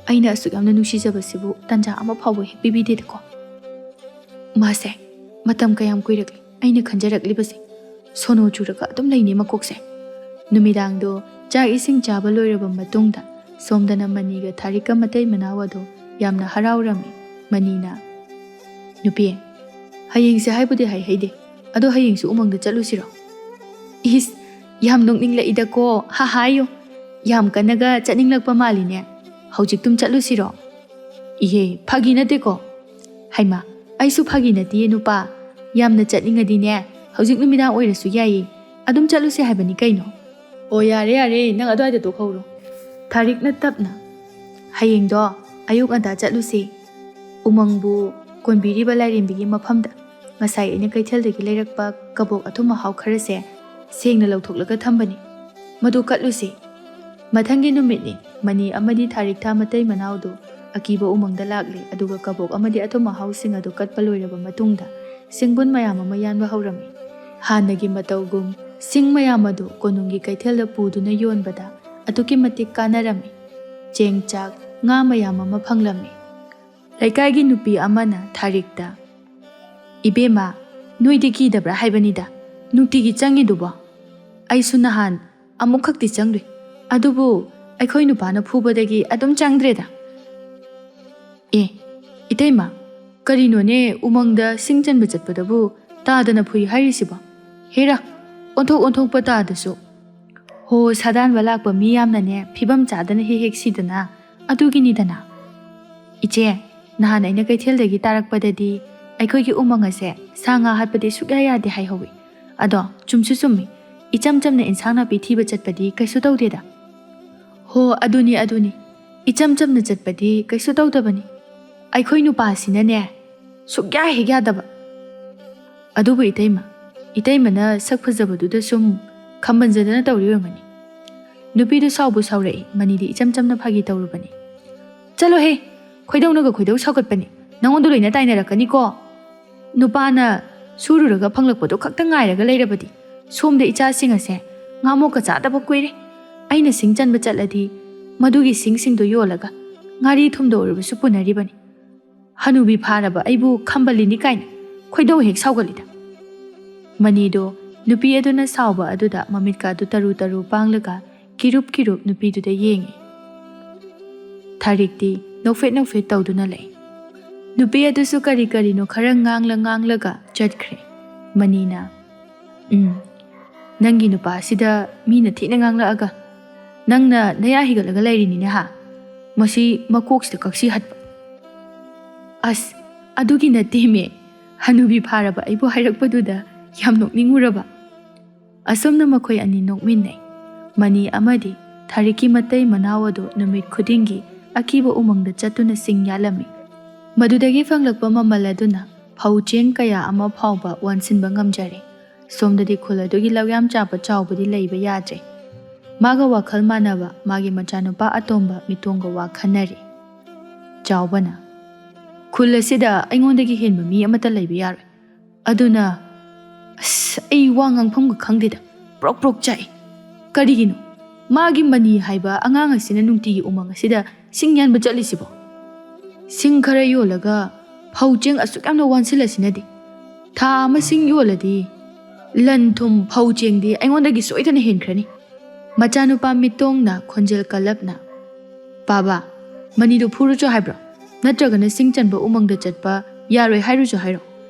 ꯑꯩꯅ ꯑꯁꯨꯛ ꯌꯥꯝꯅ ꯅꯨꯡꯁꯤꯖꯕꯁꯤꯕꯨ ꯇꯟꯖꯥ ꯑꯃ ꯐꯥꯎꯕ ꯍꯦꯛ ꯄꯤꯕꯤꯗꯦꯗꯀꯣ꯫ ꯃꯥꯁꯦ ꯃꯇꯝ ꯀꯌꯥꯝ ꯀꯨꯏꯔꯛꯂꯤ ꯑꯩꯅ ꯈꯟꯖꯔꯛꯂꯤꯕꯁꯦ꯫ ꯁꯣꯅꯣ ꯆꯨꯔꯒ ꯑꯗꯨꯝ ꯂꯩꯅꯦ ꯃꯀꯣꯛꯁꯦ꯫" ꯅꯨꯃꯤꯗꯥꯡꯗꯣ ꯆꯥꯛ ꯏꯁꯤꯡ ꯆꯥꯕ ꯂꯣꯏꯔꯕ ꯃꯇꯨꯡꯗ ꯁꯣꯝꯗꯅ ꯃꯅꯤꯒ ꯊꯥꯔꯤꯛꯀ ꯃꯇꯩ ꯃꯅꯥꯎ ꯑꯗꯣ ꯌꯥꯝꯅ ꯍꯔꯥꯎꯔꯝꯃꯤ꯫ ꯃꯅꯤꯅ, "ꯅꯨꯄꯤ, ꯍꯌꯦꯡꯁꯦ ꯍꯥꯏꯕꯨꯗꯤ ꯍꯥꯏꯍꯩꯗꯦ, ꯑꯗꯣ ꯍꯌꯦꯡꯁꯨ ꯎꯃꯪꯗ ꯆꯠꯂꯨꯁꯤꯔꯣ?" "ꯏꯁ, ꯌꯥꯝ ꯅꯣꯛꯅꯤꯡꯂꯛꯏꯗꯀꯣ, ꯍꯥ ꯍꯥꯏꯌꯣ꯫ ꯌꯥꯝ ꯀꯟꯅꯒ ꯆꯠꯅꯤꯡꯂꯛꯄ ꯃꯥꯜꯂꯤꯅꯦ꯫ ꯍꯧꯖꯤꯛꯇꯨꯝ ꯆꯠꯂꯨꯁꯤꯔꯣ?" "ꯏꯍꯦ, ꯐꯥꯒꯤ ꯅꯠꯇꯦꯀꯣ?" "ꯍꯩꯃꯥ, ꯑꯩꯁꯨ ꯐꯥꯒꯤ ꯅꯠꯇꯤꯌꯦ ꯅꯨꯄꯥ꯫ ꯌꯥꯝꯅ ꯆꯠꯅꯤꯡꯉꯗꯤꯅꯦ, ꯍꯧꯖꯤꯛ ꯅꯨꯃꯤꯗꯥꯡ ꯑꯣꯏꯔꯁꯨ ꯌꯥꯏꯌꯦ꯫ ꯑꯗꯨꯝ ꯆꯠꯂꯨꯁꯦ ꯍꯥꯏꯕꯅꯤ ꯀꯩꯅꯣ꯫" "ꯑꯣ, ꯌꯥꯔꯦ, ꯌꯥꯔꯦ, ꯅꯪ ꯑꯗꯨꯋꯥꯏꯗ ꯇꯣꯛꯍꯧꯔꯣ꯫" ꯊꯥꯔꯤꯛꯅ ꯇꯞꯅ, "ꯍꯌꯦꯡꯗꯣ ꯑꯌꯨꯛ ꯉꯟꯇꯥ ꯆꯠꯂꯨꯁꯦ, ꯎꯃꯪꯕꯨ ꯀꯣꯟꯕꯤꯔꯤꯕ ꯂꯥꯏꯔꯦꯝꯕꯤꯒꯤ ꯃꯐꯝꯗ꯫ "ꯉꯁꯥꯏ ꯑꯩꯅ ꯀꯩꯊꯦꯜꯗꯒꯤ ꯂꯩꯔꯛꯄ ꯀꯕꯣꯛ ꯑꯊꯨꯝ ꯑꯍꯥꯎ ꯈꯔꯁꯦ ꯁꯦꯡꯅ ꯂꯧꯊꯣꯛꯂꯒ ꯊꯝꯕꯅꯤ꯫ ꯃꯗꯨ ꯀꯠꯂꯨꯁꯤ꯫" ꯃꯊꯪꯒꯤ ꯅꯨꯃꯤꯠꯅꯤ꯫ ꯃꯅꯤ ꯑꯃꯗꯤ ꯊꯥꯔꯤꯛꯊꯥ ꯃꯇꯩ ꯃꯅꯥꯎꯗꯨ ꯑꯀꯤꯕ ꯎꯃꯪꯗ ꯂꯥꯛꯂꯦ, ꯑꯗꯨꯒ ꯀꯕꯣꯛ ꯑꯃꯗꯤ ꯑꯊꯨꯝ ꯑꯍꯥꯎꯁꯤꯡ ꯑꯗꯨ ꯀꯠꯄ ꯂꯣꯏꯔꯕ ꯃꯇꯨꯡꯗ ꯁꯤꯡꯕꯨꯟ ꯃꯌꯥꯝ ꯑꯃ ꯌꯥꯟꯕ ꯍꯧꯔꯝꯃꯤ꯫ ꯍꯥꯟꯅꯒꯤ ꯃꯇꯧꯒꯨꯝ ꯁꯤꯡ ꯃꯌꯥꯝ ꯑꯗꯨ ꯀꯣꯅꯨꯡꯒꯤ ꯀꯩꯊꯦꯜꯗ ꯄꯨꯗꯨꯅ ꯌꯣꯟꯕꯗ ꯑꯗꯨꯛꯀꯤ ꯃꯇꯤꯛ ꯀꯥꯟꯅꯔꯝꯃꯤ꯫ ꯆꯦꯡ ꯆꯥꯛ, ꯉꯥ ꯃꯌꯥꯝ ꯑꯃ ꯐꯪꯂꯝꯃꯤ꯫ ꯂꯩꯀꯥꯏꯒꯤ ꯅꯨꯄꯤ ꯑꯃꯅ ꯊꯥꯔꯤꯛꯇ, "ꯏꯕꯦꯝꯃ, ꯅꯣꯏꯗꯤ ꯀꯤꯗꯕ꯭ꯔꯥ ꯍꯥꯏꯕꯅꯤꯗ, ꯅꯨꯡꯇꯤꯒꯤ ꯆꯪꯉꯤꯗꯨꯕꯣ? ꯑꯩꯁꯨ ꯅꯍꯥꯟ ꯑꯃꯨꯛꯈꯛꯇꯤ ꯆꯪꯂꯨꯏ, ꯑꯗꯨꯕꯨ ꯑꯩꯈꯣꯏ ꯅꯨꯄꯥꯅ ꯐꯨꯕꯗꯒꯤ ꯑꯗꯨꯝ ꯆꯪꯗ꯭ꯔꯦꯗ꯫" "ꯑꯦ, ꯏꯇꯩꯃ, ꯀꯔꯤꯅꯣꯅꯦ, ꯎꯃꯪꯗ ꯁꯤꯡ ꯆꯟꯕ ꯆꯠꯄꯗꯕꯨ ꯇꯥꯗꯅ ꯐꯨꯏ ꯍꯥꯏꯔꯤꯁꯤꯕꯣ? ꯍꯦꯔꯥ, ꯑꯣꯟꯊꯣꯛ ꯑꯣꯟꯊꯣꯛꯄ ꯇꯥꯗꯁꯨ꯫ ꯍꯣ, ꯁꯥꯗꯥꯟꯕ ꯂꯥꯛꯄ ꯃꯤ ꯌꯥꯝꯅꯅꯦ, ꯐꯤꯕꯝ ꯆꯥꯗꯅ ꯍꯦꯛ ꯍꯦꯛ ꯁꯤꯗꯅ, ꯑꯗꯨꯒꯤꯅꯤꯗꯅ꯫" "ꯏꯆꯦ, ꯅꯍꯥꯟ ꯑꯩꯅ ꯀꯩꯊꯦꯜꯗꯒꯤ ꯇꯥꯔꯛꯄꯗꯗꯤ ꯑꯩꯈꯣꯏꯒꯤ ꯎꯃꯪ ꯑꯁꯦ ꯁꯥ ꯉꯥ ꯍꯥꯠꯄꯗꯤ ꯁꯨꯛꯌꯥ ꯌꯥꯗꯦ ꯍꯥꯏꯍꯧꯋꯤ꯫ ꯑꯗꯣ ꯆꯨꯝꯁꯨ ꯆꯨꯝꯃꯤ, ꯏꯆꯝ ꯆꯝꯅ ꯏꯟꯁꯥꯡ ꯅꯥꯄꯤ ꯊꯤꯕ ꯆꯠꯄꯗꯤ ꯀꯩꯁꯨ ꯇꯧꯗꯦꯗ꯫" "ꯍꯣ, ꯑꯗꯨꯅꯤ, ꯑꯗꯨꯅꯤ, ꯏꯆꯝ ꯆꯝꯅ ꯆꯠꯄꯗꯤ ꯀꯩꯁꯨ ꯇꯧꯗꯕꯅꯤ꯫ ꯑꯩꯈꯣꯏ ꯅꯨꯄꯥꯁꯤꯅꯅꯦ, ꯁꯨꯛꯌꯥ ꯍꯦꯛ ꯌꯥꯗꯕ꯫" "ꯑꯗꯨꯕꯨ ꯏꯇꯩꯃ, ꯏꯇꯩꯃꯅ ꯁꯛ ꯐꯖꯕꯗꯨꯗ ꯁꯨꯝ ꯈꯝꯕꯟꯖꯗꯅ ꯇꯧꯔꯤ ꯑꯣꯏꯔꯝꯒꯅꯤ꯫" ꯅꯨꯄꯤꯗꯨ ꯁꯥꯎꯕꯨ ꯁꯥꯎꯔꯛꯏ꯫ ꯃꯅꯤꯗꯤ ꯏꯆꯝ ꯆꯝꯅ ꯐꯥꯒꯤ ꯇꯧꯔꯨꯕꯅꯤ꯫ "ꯆꯠꯂꯣꯍꯦ, ꯈꯣꯏꯗꯧꯅꯒ ꯈꯣꯏꯗꯧ ꯁꯥꯎꯒꯠꯄꯅꯤ, ꯅꯉꯣꯟꯗ ꯂꯣꯏꯅ ꯇꯥꯏꯅꯔꯛꯀꯅꯤꯀꯣ꯫ ꯅꯨꯄꯥꯅ ꯁꯨꯔꯨꯔꯒ ꯐꯪꯂꯛꯄꯗꯣ ꯈꯛꯇ ꯉꯥꯏꯔꯒ ꯂꯩꯔꯕꯗꯤ, ꯁꯣꯝꯗ ꯏꯆꯥꯁꯤꯡ ꯑꯁꯦ ꯉꯥꯃꯣꯛꯀ ꯆꯥꯗꯕ ꯀꯨꯏꯔꯦ꯫ ꯑꯩꯅ ꯁꯤꯡ ꯆꯟꯕ ꯆꯠꯂꯗꯤ ꯃꯗꯨꯒꯤ ꯁꯤꯡꯁꯤꯡꯗꯣ ꯌꯣꯜꯂꯒ ꯉꯥꯔꯤ ꯊꯨꯝꯗ ꯑꯣꯏꯔꯕꯁꯨ ꯄꯨꯅꯔꯤꯕꯅꯤ꯫ ꯍꯅꯨꯕꯤ ꯐꯥꯔꯕ ꯑꯩꯕꯨ ꯈꯝꯕꯜꯂꯤꯅꯤ ꯀꯥꯏꯅ ꯈꯣꯏꯗꯧ ꯍꯦꯛ ꯁꯥꯎꯒꯠꯂꯤꯗ꯫" ꯃꯅꯤꯗꯣ ꯅꯨꯄꯤ ꯑꯗꯨꯅ ꯁꯥꯎꯕ ꯑꯗꯨꯗ ꯃꯃꯤꯠꯀꯥꯗꯨ ꯇꯔꯨ ꯇꯔꯨ ꯄꯥꯡꯂꯒ ꯀꯤꯔꯨꯞ ꯀꯤꯔꯨꯞ ꯅꯨꯄꯤꯗꯨꯗ ꯌꯦꯡꯉꯤ꯫ ꯊꯥꯔꯤꯛꯇꯤ ꯅꯣꯛꯐꯦꯠ ꯅꯣꯛꯐꯦꯠ ꯇꯧꯗꯨꯅ ꯂꯩ꯫ ꯅꯨꯄꯤ ꯑꯗꯨꯁꯨ ꯀꯔꯤ ꯀꯔꯤꯅꯣ ꯈꯔ ꯉꯥꯡꯂ ꯉꯥꯡꯂꯒ ꯆꯠꯈ꯭ꯔꯦ꯫ ꯃꯅꯤꯅ, "ꯎꯝ, ꯅꯪꯒꯤ ꯅꯨꯄꯥꯁꯤꯗ ꯃꯤꯅ ꯊꯤꯅ ꯉꯥꯡꯂꯛꯑꯒ ꯅꯪꯅ ꯅꯌꯥ ꯍꯤꯒꯠꯂꯒ ꯂꯩꯔꯤꯅꯤꯅꯦ ꯍꯥ? ꯃꯁꯤ ꯃꯀꯣꯛꯁꯤꯗ ꯀꯛꯁꯤ ꯍꯠꯄ꯫" "ꯑꯁ, ꯑꯗꯨꯒꯤ ꯅꯠꯇꯦꯃꯦ, ꯍꯅꯨꯕꯤ ꯐꯥꯔꯕ ꯑꯩꯕꯨ ꯍꯥꯏꯔꯛꯄꯗꯨꯗ ꯌꯥꯝ ꯅꯣꯛꯅꯤꯡꯉꯨꯔꯕ꯫" ꯑꯁꯨꯝꯅ ꯃꯈꯣꯏ ꯑꯅꯤ ꯅꯣꯛꯃꯤꯟꯅꯩ꯫ ꯃꯅꯤ ꯑꯃꯗꯤ ꯊꯥꯔꯤꯛꯀꯤ ꯃꯇꯩ ꯃꯅꯥꯎ ꯑꯗꯨ ꯅꯨꯃꯤꯠ ꯈꯨꯗꯤꯡꯒꯤ ꯑꯀꯤꯕ ꯎꯃꯪꯗ ꯆꯠꯇꯨꯅ ꯁꯤꯡ ꯌꯥꯜꯂꯝꯃꯤ꯫ ꯃꯗꯨꯗꯒꯤ ꯐꯪꯂꯛꯄ ꯃꯃꯜ ꯑꯗꯨꯅ ꯐꯧ ꯆꯦꯡ ꯀꯌꯥ ꯑꯃ ꯐꯥꯎꯕ ꯋꯥꯟꯁꯤꯟꯕ ꯉꯝꯖꯔꯦ꯫ ꯁꯣꯝꯗꯗꯤ ꯈꯨꯜ ꯑꯗꯨꯒꯤ ꯂꯧꯌꯥꯝ ꯆꯥꯕ ꯆꯥꯎꯕꯗꯤ ꯂꯩꯕ ꯌꯥꯗ꯭ꯔꯦ꯫ ꯃꯥꯒ ꯋꯥꯈꯜ ꯃꯥꯟꯅꯕ ꯃꯥꯒꯤ ꯃꯆꯥꯅꯨꯄꯥ ꯑꯇꯣꯝꯕ ꯃꯤꯇꯣꯡꯒ ꯋꯥ ꯈꯟꯅꯔꯤ꯫ ꯆꯥꯎꯕꯅ, "ꯈꯨꯜ ꯑꯁꯤꯗ ꯑꯩꯉꯣꯟꯗꯒꯤ ꯍꯦꯟꯕ ꯃꯤ ꯑꯃꯠꯇ ꯂꯩꯕ ꯌꯥꯔꯣꯏ꯫ ꯑꯗꯨꯅ, ꯑꯁ, ꯑꯩ ꯋꯥ ꯉꯥꯡꯐꯝꯒ ꯈꯪꯗꯦꯗ, ꯄ꯭ꯔꯣꯛ ꯄ꯭ꯔꯣꯛ ꯆꯥꯛꯏ꯫ ꯀꯔꯤꯒꯤꯅꯣ ꯃꯥꯒꯤ ꯃꯅꯤ ꯍꯥꯏꯕ ꯑꯉꯥꯡ ꯑꯁꯤꯅ ꯅꯨꯡꯇꯤꯒꯤ ꯎꯃꯪ ꯑꯁꯤꯗ ꯁꯤꯡ ꯌꯥꯟꯕ ꯆꯠꯂꯤꯁꯤꯕꯣ? ꯁꯤꯡ ꯈꯔ ꯌꯣꯜꯂꯒ ꯐꯧ ꯆꯦꯡ ꯑꯁꯨꯛ ꯌꯥꯝꯅ ꯋꯥꯟꯁꯤꯜꯂꯁꯤꯅꯗꯤ? ꯊꯥ ꯑꯃ ꯁꯤꯡ ꯌꯣꯜꯂꯗꯤ ꯂꯟ ꯊꯨꯝ ꯐꯧ ꯆꯦꯡꯗꯤ ꯑꯩꯉꯣꯟꯗꯒꯤ ꯁꯣꯏꯗꯅ ꯍꯦꯟꯈ꯭ꯔꯅꯤ"꯫ ꯃꯆꯥꯅꯨꯄꯥ ꯃꯤꯇꯣꯡꯅ ꯈꯣꯟꯖꯦꯜ ꯀꯜꯂꯞꯅ, "ꯄꯥꯕ, ꯃꯅꯤꯗꯨ ꯐꯨꯔꯨꯆꯣ ꯍꯥꯏꯕ꯭ꯔꯣ? ꯅꯠꯇ꯭ꯔꯒꯅ ꯁꯤꯡ ꯆꯟꯕ ꯎꯃꯪꯗ ꯆꯠꯄ ꯌꯥꯔꯣꯏ ꯍꯥꯏꯔꯨꯆꯣ ꯍꯥꯏꯔꯣ?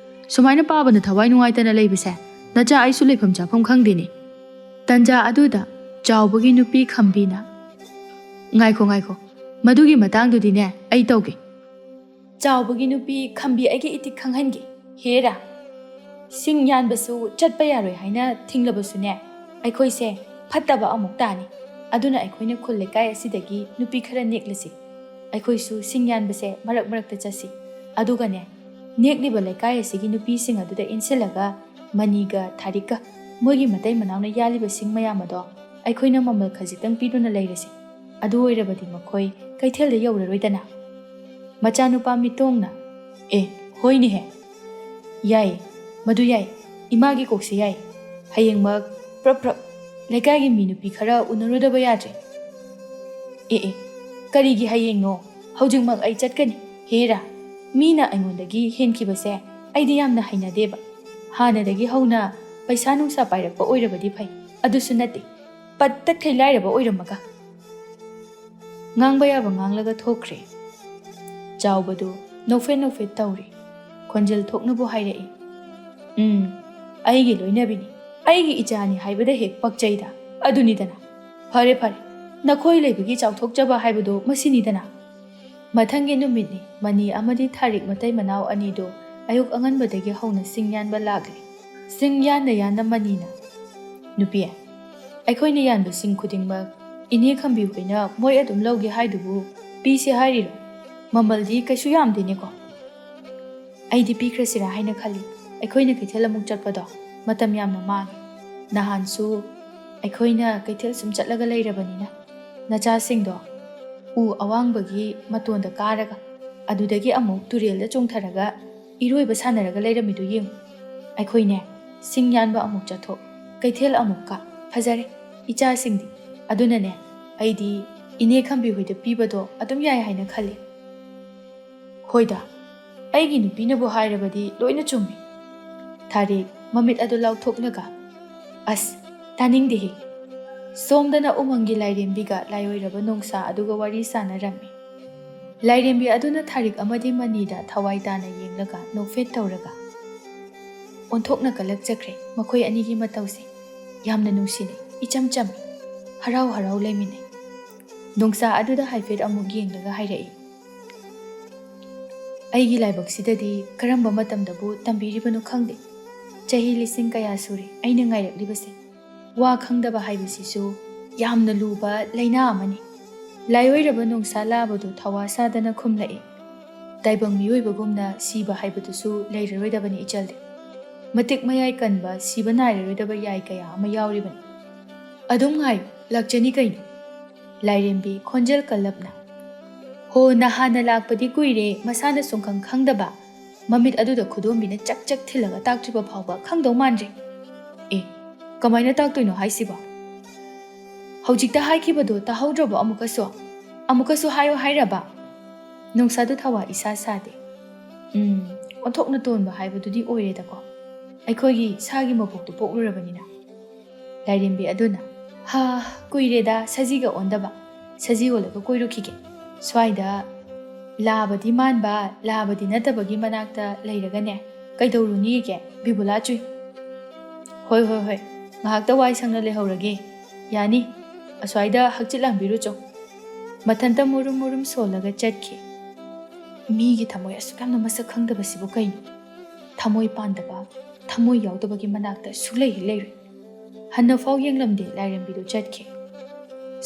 ꯁꯨꯃꯥꯏꯅ ꯄꯥꯕꯅ ꯊꯋꯥꯏ ꯅꯨꯡꯉꯥꯏꯇꯅ ꯂꯩꯕꯁꯦ ꯅꯆꯥ ꯑꯩꯁꯨ ꯂꯩꯐꯝ ꯆꯥꯐꯝ ꯈꯪꯗꯦꯅꯦ"꯫ ꯇꯟꯖꯥ ꯑꯗꯨꯗ ꯆꯥꯎꯕꯒꯤ ꯅꯨꯄꯤ ꯈꯝꯕꯤꯅ, "ꯉꯥꯏꯈꯣ, ꯉꯥꯏꯈꯣ, ꯃꯗꯨꯒꯤ ꯃꯇꯥꯡꯗꯨꯗꯤꯅꯦ ꯑꯩ ꯇꯧꯒꯦ꯫ ꯆꯥꯎꯕꯒꯤ ꯅꯨꯄꯤ ꯈꯝꯕꯤ ꯑꯩꯒꯤ ꯏꯇꯤꯛ ꯈꯪꯍꯟꯒꯦ꯫ ꯍꯦꯔꯥ, ꯁꯤꯡ ꯌꯥꯟꯕꯁꯨ ꯆꯠꯄ ꯌꯥꯔꯣꯏ ꯍꯥꯏꯅ ꯊꯤꯡꯂꯕꯁꯨꯅꯦ, ꯑꯩꯈꯣꯏꯁꯦ ꯐꯠꯇꯕ ꯑꯃꯨꯛ ꯇꯥꯅꯤ꯫ ꯑꯗꯨꯅ ꯑꯩꯈꯣꯏꯅ ꯈꯨꯜ ꯂꯩꯀꯥꯏ ꯑꯁꯤꯗꯒꯤ ꯅꯨꯄꯤ ꯈꯔ ꯅꯦꯛꯂꯁꯤ꯫ ꯑꯩꯈꯣꯏꯁꯨ ꯁꯤꯡ ꯌꯥꯟꯕꯁꯦ ꯃꯔꯛ ꯃꯔꯛꯇ ꯆꯠꯁꯤ꯫ ꯑꯗꯨꯒꯅꯦ, ꯅꯦꯛꯂꯤꯕ ꯂꯩꯀꯥꯏ ꯑꯁꯤꯒꯤ ꯅꯨꯄꯤꯁꯤꯡ ꯑꯗꯨꯗ ꯏꯟꯁꯤꯜꯂꯒ ꯃꯅꯤꯒ ꯊꯥꯔꯤꯛꯀ ꯃꯣꯏꯒꯤ ꯃꯇꯩ ꯃꯅꯥꯎꯅ ꯌꯥꯜꯂꯤꯕ ꯁꯤꯡ ꯃꯌꯥꯝ ꯑꯗꯣ ꯑꯩꯈꯣꯏꯅ ꯃꯃꯜ ꯈꯖꯤꯛꯇꯪ ꯄꯤꯗꯨꯅ ꯂꯩꯔꯁꯤ꯫ ꯑꯗꯨ ꯑꯣꯏꯔꯕꯗꯤ ꯃꯈꯣꯏ ꯀꯩꯊꯦꯜꯗ ꯌꯧꯔꯔꯣꯏꯗꯅ"꯫ ꯃꯆꯥꯅꯨꯄꯥ ꯃꯤꯇꯣꯡꯅ, "ꯑꯦ, ꯍꯣꯏꯅꯦꯍꯦ, ꯌꯥꯏꯌꯦ, ꯃꯗꯨ ꯌꯥꯏ꯫ ꯏꯃꯥꯒꯤ ꯀꯣꯛꯁꯦ ꯌꯥꯏ꯫ ꯍꯌꯦꯡꯃꯛ ꯄ꯭ꯔꯞ ꯄ꯭ꯔꯞ ꯂꯩꯀꯥꯏꯒꯤ ꯃꯤ ꯅꯨꯄꯤ ꯈꯔ ꯎꯅꯔꯨꯗꯕ ꯌꯥꯗ꯭ꯔꯦ"꯫ "ꯑꯦ ꯑꯦ, ꯀꯔꯤꯒꯤ ꯍꯌꯦꯡꯅꯣ? ꯍꯧꯖꯤꯛꯃꯛ ꯑꯩ ꯆꯠꯀꯅꯤ"꯫ "ꯍꯦꯔꯥ, ꯃꯤꯅ ꯑꯩꯉꯣꯟꯗꯒꯤ ꯍꯦꯟꯈꯤꯕꯁꯦ ꯑꯩꯗꯤ ꯌꯥꯝꯅ ꯍꯩꯅꯗꯦꯕ꯫ ꯍꯥꯟꯅꯗꯒꯤ ꯍꯧꯅ ꯄꯩꯁꯥ ꯅꯨꯡꯁꯥ ꯄꯥꯏꯔꯛꯄ ꯑꯣꯏꯔꯕꯗꯤ ꯐꯩ, ꯑꯗꯨꯁꯨ ꯅꯠꯇꯦ, ꯄꯠ ꯇꯠꯈꯩ ꯂꯥꯏꯔꯕ ꯑꯣꯏꯔꯝꯃꯒ"꯫ ꯉꯥꯡꯕ ꯌꯥꯕ ꯉꯥꯡꯂꯒ ꯊꯣꯛꯈ꯭ꯔꯦ꯫ ꯆꯥꯎꯕꯗꯨ ꯅꯣꯛꯐꯦꯠ ꯅꯣꯛꯐꯦꯠ ꯇꯧꯔꯤ꯫ ꯈꯣꯟꯖꯦꯜ ꯊꯣꯛꯅꯕꯨ ꯍꯥꯏꯔꯛꯏ, "ꯎꯝ, ꯑꯩꯒꯤ ꯂꯣꯏꯅꯕꯤꯅꯤ, ꯑꯩꯒꯤ ꯏꯆꯥꯅꯤ ꯍꯥꯏꯕꯗ ꯍꯦꯛ ꯄꯛꯆꯩꯗ꯫ ꯑꯗꯨꯅꯤꯗꯅ꯫ ꯐꯔꯦ ꯐꯔꯦ, ꯅꯈꯣꯏ ꯂꯩꯕꯒꯤ ꯆꯥꯎꯊꯣꯛꯆꯕ ꯍꯥꯏꯕꯗꯨ ꯃꯁꯤꯅꯤꯗꯅ"꯫ ꯃꯊꯪꯒꯤ ꯅꯨꯃꯤꯠꯅꯤ꯫ ꯃꯅꯤ ꯑꯃꯗꯤ ꯊꯥꯔꯤꯛ ꯃꯇꯩ ꯃꯅꯥꯎ ꯑꯅꯤꯗꯨ ꯑꯌꯨꯛ ꯑꯉꯟꯕꯗꯒꯤ ꯍꯧꯅ ꯁꯤꯡ ꯌꯥꯟꯕ ꯂꯥꯛꯂꯤ꯫ ꯁꯤꯡ ꯌꯥꯟꯅ ꯌꯥꯟꯅ ꯃꯅꯤꯅ, "ꯅꯨꯄꯤ, ꯑꯩꯈꯣꯏꯅ ꯌꯥꯟꯕ ꯁꯤꯡ ꯈꯨꯗꯤꯡꯃꯛ ꯏꯅꯦ ꯈꯝꯕꯤ ꯍꯣꯏꯅ ꯃꯣꯏ ꯑꯗꯨꯝ ꯂꯧꯒꯦ ꯍꯥꯏꯗꯨꯕꯨ ꯄꯤꯁꯦ ꯍꯥꯏꯔꯤꯔꯣ? ꯃꯃꯜꯗꯤ ꯀꯩꯁꯨ ꯌꯥꯝꯗꯦꯅꯦꯀꯣ"꯫ ꯑꯩꯗꯤ ꯄꯤꯈ꯭ꯔꯁꯤꯔꯥ ꯍꯥꯏꯅ ꯈꯜꯂꯤ꯫ ꯑꯩꯈꯣꯏꯅ ꯀꯩꯊꯦꯜ ꯑꯃꯨꯛ ꯆꯠꯄꯗꯣ ꯃꯇꯝ ꯌꯥꯝꯅ ꯃꯥꯡꯉꯦ꯫ ꯅꯍꯥꯟꯁꯨ ꯑꯩꯈꯣꯏꯅ ꯀꯩꯊꯦꯜ ꯁꯨꯝ ꯆꯠꯂꯒ ꯂꯩꯔꯕꯅꯤꯅ ꯅꯆꯥꯁꯤꯡꯗꯣ ꯎ ꯑꯋꯥꯡꯕꯒꯤ ꯃꯇꯣꯟꯗ ꯀꯥꯔꯒ ꯑꯗꯨꯗꯒꯤ ꯑꯃꯨꯛ ꯇꯨꯔꯦꯜꯗ ꯆꯣꯡꯊꯔꯒ ꯏꯔꯣꯏꯕ ꯁꯥꯟꯅꯔꯒ ꯂꯩꯔꯝꯃꯤꯗꯨ ꯌꯦꯡꯉꯨ꯫ ꯑꯩꯈꯣꯏꯅꯦ ꯁꯤꯡ ꯌꯥꯟꯕ ꯑꯃꯨꯛ ꯆꯠꯊꯣꯛ, ꯀꯩꯊꯦꯜ ꯑꯃꯨꯛ ꯀꯥ, ꯐꯖꯔꯦ ꯏꯆꯥꯁꯤꯡꯗꯤ꯫ ꯑꯗꯨꯅꯅꯦ ꯑꯩꯗꯤ ꯏꯅꯦ ꯈꯝꯕꯤ ꯍꯣꯏꯗ ꯄꯤꯕꯗꯣ ꯑꯗꯨꯝ ꯌꯥꯏ ꯍꯥꯏꯅ ꯈꯜꯂꯤ꯫ ꯍꯣꯏꯗ, ꯑꯩꯒꯤ ꯅꯨꯄꯤꯅꯕꯨ ꯍꯥꯏꯔꯕꯗꯤ ꯂꯣꯏꯅ ꯆꯨꯝꯃꯤ꯫ ꯊꯥꯔꯤꯛ ꯃꯃꯤꯠ ꯑꯗꯨ ꯂꯥꯎꯊꯣꯛꯂꯒ, ꯑꯁ, ꯇꯥꯅꯤꯡꯗꯦꯍꯦ꯫ ꯁꯣꯝꯗꯅ ꯎꯃꯪꯒꯤ ꯂꯥꯏꯔꯦꯝꯕꯤꯒ ꯂꯥꯏꯑꯣꯏꯔꯕ ꯅꯣꯡꯁꯥ ꯑꯗꯨꯒ ꯋꯥꯔꯤ ꯁꯥꯟꯅꯔꯝꯃꯤ꯫ ꯂꯥꯏꯔꯦꯝꯕꯤ ꯑꯗꯨꯅ ꯊꯥꯔꯤꯛ ꯑꯃꯗꯤ ꯃꯅꯤꯗ ꯊꯋꯥꯏ ꯇꯥꯅ ꯌꯦꯡꯂꯒ ꯅꯣꯛꯐꯦꯠ ꯇꯧꯔꯒ ꯑꯣꯟꯊꯣꯛꯅ ꯀꯜꯂꯛꯆꯈ꯭ꯔꯦ ꯃꯈꯣꯏ ꯑꯅꯤꯒꯤ ꯃꯇꯧꯁꯦ꯫ ꯌꯥꯝꯅ ꯅꯨꯡꯁꯤꯅꯩ, ꯏꯆꯝ ꯆꯝꯃꯤ, ꯍꯔꯥꯎ ꯍꯔꯥꯎ ꯂꯩꯃꯤꯟꯅꯩ꯫ ꯅꯣꯡꯁꯥ ꯑꯗꯨꯗ ꯍꯥꯏꯐꯦꯠ ꯑꯃꯨꯛ ꯌꯦꯡꯂꯒ ꯍꯥꯏꯔꯛꯏ, ꯑꯩꯒꯤ ꯂꯥꯏꯕꯛꯁꯤꯗꯗꯤ ꯀꯔꯝꯕ ꯃꯇꯝꯗꯕꯨ ꯇꯝꯕꯤꯔꯤꯕꯅꯣ ꯈꯪꯗꯦ꯫ ꯆꯍꯤ ꯂꯤꯁꯤꯡ ꯀꯌꯥ ꯁꯨꯔꯦ ꯑꯩꯅ ꯉꯥꯏꯔꯛꯂꯤꯕꯁꯦ꯫ ꯋꯥ ꯈꯪꯗꯕ ꯍꯥꯏꯕꯁꯤꯁꯨ ꯌꯥꯝꯅ ꯂꯨꯕ ꯂꯥꯏꯅꯥ ꯑꯃꯅꯤ꯫ ꯂꯥꯏꯑꯣꯏꯔꯕ ꯅꯣꯡꯁꯥ ꯂꯥꯕꯗꯨ ꯊꯋꯥ ꯁꯥꯗꯅ ꯈꯨꯝꯂꯛꯏ, ꯇꯥꯏꯕꯪ ꯃꯤꯑꯣꯏꯕꯒꯨꯝꯅ ꯁꯤꯕ ꯍꯥꯏꯕꯗꯨꯁꯨ ꯂꯩꯔꯔꯣꯏꯗꯕꯅꯤ ꯏꯆꯜꯗꯤ꯫ ꯃꯇꯤꯛ ꯃꯌꯥꯏ ꯀꯟꯕ ꯁꯤꯕ ꯅꯥꯏꯔꯔꯣꯏꯗꯕ ꯌꯥꯏ ꯀꯌꯥ ꯑꯃ ꯌꯥꯎꯔꯤꯕꯅꯤ꯫ ꯑꯗꯨꯝ ꯉꯥꯏꯌꯨ, ꯂꯥꯛꯆꯅꯤ ꯀꯩꯅꯣ꯫ ꯂꯥꯏꯔꯦꯝꯕꯤ ꯈꯣꯟꯖꯦꯜ ꯀꯜꯂꯞꯅ, ꯍꯣ, ꯅꯍꯥꯟꯅ ꯂꯥꯛꯄꯗꯤ ꯀꯨꯏꯔꯦ, ꯃꯁꯥꯅ ꯁꯨꯡꯈꯪ ꯈꯪꯗꯕ꯫ ꯃꯃꯤꯠ ꯑꯗꯨꯗ ꯈꯨꯗꯣꯝꯕꯤꯅ ꯆꯛ ꯆꯛ ꯊꯤꯜꯂꯒ ꯇꯥꯛꯇ꯭ꯔꯤꯕ ꯐꯥꯎꯕ ꯈꯪꯗꯧ ꯃꯥꯟꯗ꯭ꯔꯦ꯫ ꯑꯦ, ꯀꯃꯥꯏꯅ ꯇꯥꯛꯇꯣꯏꯅꯣ ꯍꯥꯏꯁꯤꯕꯣ? ꯍꯧꯖꯤꯛꯇ ꯍꯥꯏꯈꯤꯕꯗꯣ ꯇꯥꯍꯧꯗ꯭ꯔꯕꯣ ꯑꯃꯨꯛꯀꯁꯨ? ꯑꯃꯨꯛꯀꯁꯨ ꯍꯥꯏꯌꯣ ꯍꯥꯏꯔꯕ? ꯅꯣꯡꯁꯥꯗꯨ ꯊꯋꯥ ꯏꯁꯥ ꯁꯥꯗꯦ꯫ ꯎꯝ, ꯑꯣꯟꯊꯣꯛꯅ ꯇꯣꯟꯕ ꯍꯥꯏꯕꯗꯨꯗꯤ ꯑꯣꯏꯔꯦꯗꯀꯣ, ꯑꯩꯈꯣꯏꯒꯤ ꯁꯥꯒꯤ ꯃꯄꯣꯛꯇꯨ ꯄꯣꯛꯂꯨꯔꯕꯅꯤꯅ꯫ ꯂꯥꯏꯔꯦꯝꯕꯤ ꯑꯗꯨꯅ, ꯍꯥ, ꯀꯨꯏꯔꯦꯗ ꯁꯖꯤꯒ ꯑꯣꯟꯗꯕ꯫ ꯁꯖꯤ ꯑꯣꯜꯂꯒ ꯀꯣꯏꯔꯨꯈꯤꯒꯦ꯫ ꯁ꯭ꯋꯥꯏꯗ ꯂꯥꯕꯗꯤ ꯃꯥꯟꯕ, ꯂꯥꯕꯗꯤ ꯅꯠꯇꯕꯒꯤ ꯃꯅꯥꯛꯇ ꯂꯩꯔꯒꯅꯦ ꯀꯩꯗꯧꯔꯨꯅꯤꯒꯦ, ꯕꯤꯕꯨꯂꯥ ꯆꯨꯏ꯫ ꯍꯣꯏ, ꯍꯣꯏ, ꯍꯣꯏ, ꯉꯥꯏꯍꯥꯛꯇ ꯋꯥꯏ ꯁꯪꯅ ꯂꯩꯍꯧꯔꯒꯦ꯫ ꯌꯥꯅꯤ, ꯑꯁ꯭ꯋꯥꯏꯗ ꯍꯛꯆꯤꯠ ꯂꯥꯡꯕꯤꯔꯨꯆꯣ꯫ ꯃꯊꯟꯇ ꯃꯨꯔꯨꯝ ꯃꯨꯔꯨꯝ ꯁꯣꯜꯂꯒ ꯆꯠꯈꯤ꯫ ꯃꯤꯒꯤ ꯊꯃꯣꯏ ꯑꯁꯨꯛ ꯌꯥꯝꯅ ꯃꯁꯛ ꯈꯪꯗꯕꯁꯤꯕꯨ ꯀꯩꯅꯣ? ꯊꯃꯣꯏ ꯄꯥꯟꯗꯕ, ꯊꯃꯣꯏ ꯌꯥꯎꯗꯕꯒꯤ ꯃꯅꯥꯛꯇ ꯁꯨꯛꯂꯩ ꯍꯦꯛ ꯂꯩꯔꯣꯏ꯫ ꯍꯟꯅꯐꯥꯎ ꯌꯦꯡꯂꯝꯗꯦ, ꯂꯥꯏꯔꯦꯝꯕꯤꯗꯨ ꯆꯠꯈꯤ꯫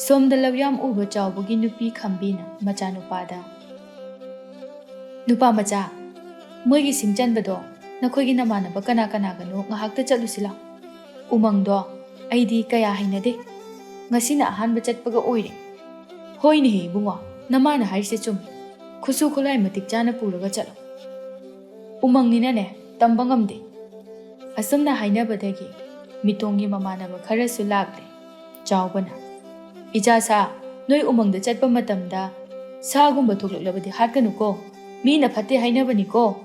ꯁꯣꯝꯗ ꯂꯧꯌꯥꯝ ꯎꯕ ꯆꯥꯎꯕꯒꯤ ꯅꯨꯄꯤ ꯈꯝꯕꯤꯅ ꯃꯆꯥꯅꯨꯄꯥꯗ, ꯅꯨꯄꯥ ꯃꯆꯥ, ꯃꯣꯏꯒꯤ ꯁꯤꯡ ꯆꯟꯕꯗꯣ ꯅꯈꯣꯏꯒꯤ ꯅꯃꯥꯟꯅꯕ ꯀꯅꯥ ꯀꯅꯥꯒꯅꯣ ꯉꯥꯏꯍꯥꯛꯇ ꯆꯠꯂꯨꯁꯤ ꯂꯥꯎ꯫ ꯎꯃꯪꯗꯣ ꯑꯩꯗꯤ ꯀꯌꯥ ꯍꯩꯅꯗꯦ꯫ ꯉꯁꯤꯅ ꯑꯍꯥꯟꯕ ꯆꯠꯄꯒ ꯑꯣꯏꯔꯦ꯫ ꯍꯣꯏꯅꯦꯍꯦ ꯏꯕꯨꯡꯉꯣ, ꯅꯃꯥꯅ ꯍꯥꯏꯔꯤꯁꯦ ꯆꯨꯝꯃꯤ꯫ ꯈꯨꯠꯁꯨ ꯈꯨꯠꯂꯥꯏ ꯃꯇꯤꯛ ꯆꯥꯅ ꯄꯨꯔꯒ ꯆꯠꯂꯣ꯫ ꯎꯃꯪꯅꯤꯅꯅꯦ, ꯇꯝꯕ ꯉꯝꯗꯦ꯫ ꯑꯁꯨꯝꯅ ꯍꯥꯏꯅꯕꯗꯒꯤ ꯃꯤꯇꯣꯡꯒꯤ ꯃꯃꯥꯟꯅꯕ ꯈꯔꯁꯨ ꯂꯥꯛꯂꯦ꯫ ꯆꯥꯎꯕꯅ, "ꯏꯆꯥ ꯁꯥ, ꯅꯣꯏ ꯎꯃꯪꯗ ꯆꯠꯄ ꯃꯇꯝꯗ ꯁꯥꯒꯨꯝꯕ ꯊꯣꯛꯂꯛꯂꯕꯗꯤ ꯍꯥꯠꯀꯅꯨꯀꯣ, ꯃꯤꯅ ꯐꯠꯇꯦ ꯍꯥꯏꯅꯕꯅꯤꯀꯣ꯫"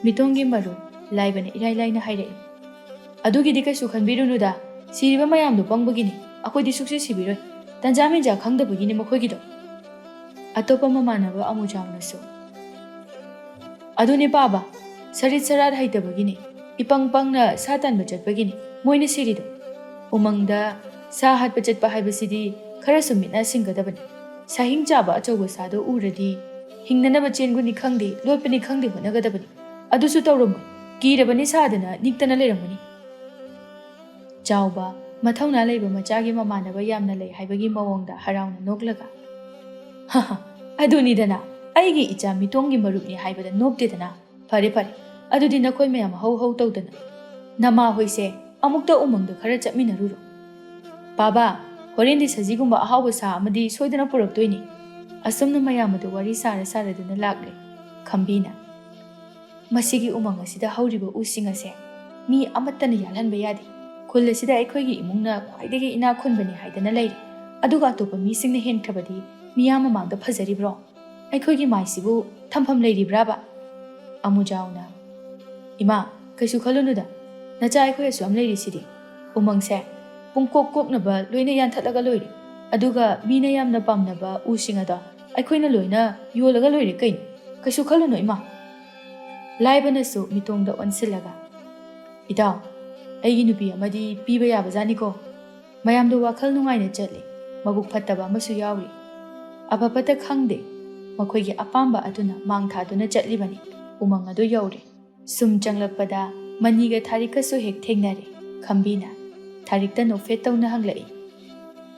ꯃꯤꯇꯣꯡꯒꯤ ꯃꯔꯨꯞ ꯂꯥꯏꯕꯅ ꯏꯔꯥꯏ ꯂꯥꯏꯅ ꯍꯥꯏꯔꯛꯏ, "ꯑꯗꯨꯒꯤꯗꯤ ꯀꯩꯁꯨ ꯈꯟꯕꯤꯔꯨꯅꯨꯗ, ꯁꯤꯔꯤꯕ ꯃꯌꯥꯝꯗꯣ ꯄꯪꯕꯒꯤꯅꯤ, ꯑꯩꯈꯣꯏꯗꯤ ꯁꯨꯛꯁꯤ ꯁꯤꯕꯤꯔꯣꯏ, ꯇꯟꯖꯥ ꯃꯦꯟꯖꯥ ꯈꯪꯗꯕꯒꯤꯅꯤ ꯃꯈꯣꯏꯒꯤꯗꯣ꯫" ꯑꯇꯣꯞꯄ ꯃꯃꯥꯟꯅꯕ ꯑꯃꯨꯖꯥꯎꯅꯁꯨ, "ꯑꯗꯨꯅꯦ ꯄꯥꯕ, ꯁꯔꯤꯠ ꯁꯔꯥꯠ ꯍꯩꯇꯕꯒꯤꯅꯤ, ꯏꯄꯪ ꯄꯪꯅ ꯁꯥ ꯇꯥꯟꯕ ꯆꯠꯄꯒꯤꯅꯤ ꯃꯣꯏꯅ ꯁꯤꯔꯤꯗꯣ꯫ ꯎꯃꯪꯗ ꯁꯥ ꯍꯥꯠꯄ ꯆꯠꯄ ꯍꯥꯏꯕꯁꯤꯗꯤ ꯈꯔꯁꯨ ꯃꯤꯠꯅ ꯁꯤꯡꯒꯗꯕꯅꯤ꯫ ꯁꯥꯍꯤꯡ ꯆꯥꯕ ꯑꯆꯧꯕ ꯁꯥꯗꯣ ꯎꯔꯗꯤ ꯍꯤꯡꯅꯅꯕ ꯆꯦꯟꯒꯨꯅꯤ ꯈꯪꯗꯦ, ꯂꯣꯠꯄꯅꯤ ꯈꯪꯗꯦ ꯍꯣꯠꯅꯒꯗꯕꯅꯤ꯫ ꯑꯗꯨꯁꯨ ꯇꯧꯔꯝꯃꯣꯏ, ꯀꯤꯔꯕꯅꯤ ꯁꯥꯗꯅ ꯅꯤꯛꯇꯅ ꯂꯩꯔꯝꯒꯅꯤ꯫" ꯆꯥꯎꯕ, ꯃꯊꯧꯅꯥ ꯂꯩꯕ ꯃꯆꯥꯒꯤ ꯃꯃꯥꯟꯅꯕ ꯌꯥꯝꯅ ꯂꯩ ꯍꯥꯏꯕꯒꯤ ꯃꯑꯣꯡꯗ ꯍꯔꯥꯎꯅ ꯅꯣꯛꯂꯒ, "ꯍꯍ, ꯑꯗꯨꯅꯤꯗꯅ, ꯑꯩꯒꯤ ꯏꯆꯥ ꯃꯤꯇꯣꯡꯒꯤ ꯃꯔꯨꯞꯅꯤ ꯍꯥꯏꯕꯗ ꯅꯣꯞꯇꯦꯗꯅ꯫ ꯐꯔꯦ ꯐꯔꯦ, ꯑꯗꯨꯗꯤ ꯅꯈꯣꯏ ꯃꯌꯥꯝ ꯍꯧ ꯍꯧ ꯇꯧꯗꯅ ꯅꯃꯥ ꯍꯣꯏꯁꯦ ꯑꯃꯨꯛꯇ ꯎꯃꯪꯗ ꯈꯔ ꯆꯠꯃꯤꯟꯅꯔꯨꯔꯣ꯫ ꯄꯥꯕ, ꯍꯣꯔꯦꯟꯗꯤ ꯁꯖꯤꯒꯨꯝꯕ ꯑꯍꯥꯎꯕ ꯁꯥ ꯑꯃꯗꯤ ꯁꯣꯏꯗꯅ ꯄꯨꯔꯛꯇꯣꯏꯅꯤ꯫" ꯑꯁꯨꯝꯅ ꯃꯌꯥꯝ ꯑꯗꯨ ꯋꯥꯔꯤ ꯁꯥꯔ ꯁꯥꯔꯗꯨꯅ ꯂꯥꯛꯂꯦ꯫ ꯈꯝꯕꯤꯅ, "ꯃꯁꯤꯒꯤ ꯎꯃꯪ ꯑꯁꯤꯗ ꯍꯧꯔꯤꯕ ꯎꯁꯤꯡ ꯑꯁꯦ ꯃꯤ ꯑꯃꯠꯇꯅ ꯌꯥꯜꯍꯟꯕ ꯌꯥꯗꯦ꯫ ꯈꯨꯜ ꯑꯁꯤꯗ ꯑꯩꯈꯣꯏꯒꯤ ꯏꯃꯨꯡꯅ ꯈ꯭ꯋꯥꯏꯗꯒꯤ ꯏꯅꯥꯛ ꯈꯨꯟꯕꯅꯤ ꯍꯥꯏꯗꯅ ꯂꯩꯔꯤ, ꯑꯗꯨꯒ ꯑꯇꯣꯞꯄ ꯃꯤꯁꯤꯡꯅ ꯍꯦꯟꯈ꯭ꯔꯕꯗꯤ ꯃꯤꯌꯥꯝ ꯃꯃꯥꯡꯗ ꯐꯖꯔꯤꯕ꯭ꯔꯣ? ꯑꯩꯈꯣꯏꯒꯤ ꯃꯥꯏꯁꯤꯕꯨ ꯊꯝꯐꯝ ꯂꯩꯔꯤꯕ꯭ꯔꯥꯕ?" ꯑꯃꯨꯖꯥꯎꯅ, "ꯏꯃꯥ, ꯀꯩꯁꯨ ꯈꯜꯂꯨꯅꯨꯗ, ꯅꯆꯥ ꯑꯩꯈꯣꯏ ꯑꯁꯨꯛ ꯌꯥꯝ ꯂꯩꯔꯤꯁꯤꯗꯤ꯫ ꯎꯃꯪꯁꯦ ꯄꯨꯡꯀꯣꯛ ꯀꯣꯛꯅꯕ ꯂꯣꯏꯅ ꯌꯥꯟꯊꯠꯂꯒ ꯂꯣꯏꯔꯦ꯫ ꯑꯗꯨꯒ ꯃꯤꯅ ꯌꯥꯝꯅ ꯄꯥꯝꯅꯕ ꯎꯁꯤꯡ ꯑꯗꯣ ꯑꯩꯈꯣꯏꯅ ꯂꯣꯏꯅ ꯌꯣꯜꯂꯒ ꯂꯣꯏꯔꯦ ꯀꯩꯅꯣ꯫ ꯀꯩꯁꯨ ꯈꯜꯂꯨꯅꯨ ꯏꯃꯥ꯫" ꯂꯥꯏꯕꯅꯁꯨ ꯃꯤꯇꯣꯡꯗ ꯑꯣꯟꯁꯤꯜꯂꯒ, "ꯏꯇꯥꯎ, ꯑꯩꯒꯤ ꯅꯨꯄꯤ ꯑꯃꯗꯤ ꯄꯤꯕ ꯌꯥꯕꯖꯥꯠꯅꯤꯀꯣ꯫ ꯃꯌꯥꯝꯗꯣ ꯋꯥꯈꯜ ꯅꯨꯡꯉꯥꯏꯅ ꯆꯠꯂꯤ, ꯃꯕꯨꯛ ꯐꯠꯇꯕ ꯑꯃꯁꯨ ꯌꯥꯎꯔꯤ꯫ ꯑꯐ ꯐꯠꯇ ꯈꯪꯗꯦ, ꯃꯈꯣꯏꯒꯤ ꯑꯄꯥꯝꯕ ꯑꯗꯨꯅ ꯃꯥꯡ ꯊꯥꯗꯨꯅ ꯆꯠꯂꯤꯕꯅꯤ꯫" ꯎꯃꯪ ꯑꯗꯨ ꯌꯧꯔꯦ꯫ ꯁꯨꯝ ꯆꯪꯂꯛꯄꯗ ꯃꯅꯤꯒ ꯊꯥꯔꯤꯛꯀꯁꯨ ꯍꯦꯛ ꯊꯦꯡꯅꯔꯦ꯫ ꯈꯝꯕꯤꯅ ꯊꯥꯔꯤꯛꯇ ꯅꯣꯛꯐꯦꯠ ꯇꯧꯅ ꯍꯪꯂꯛꯏ,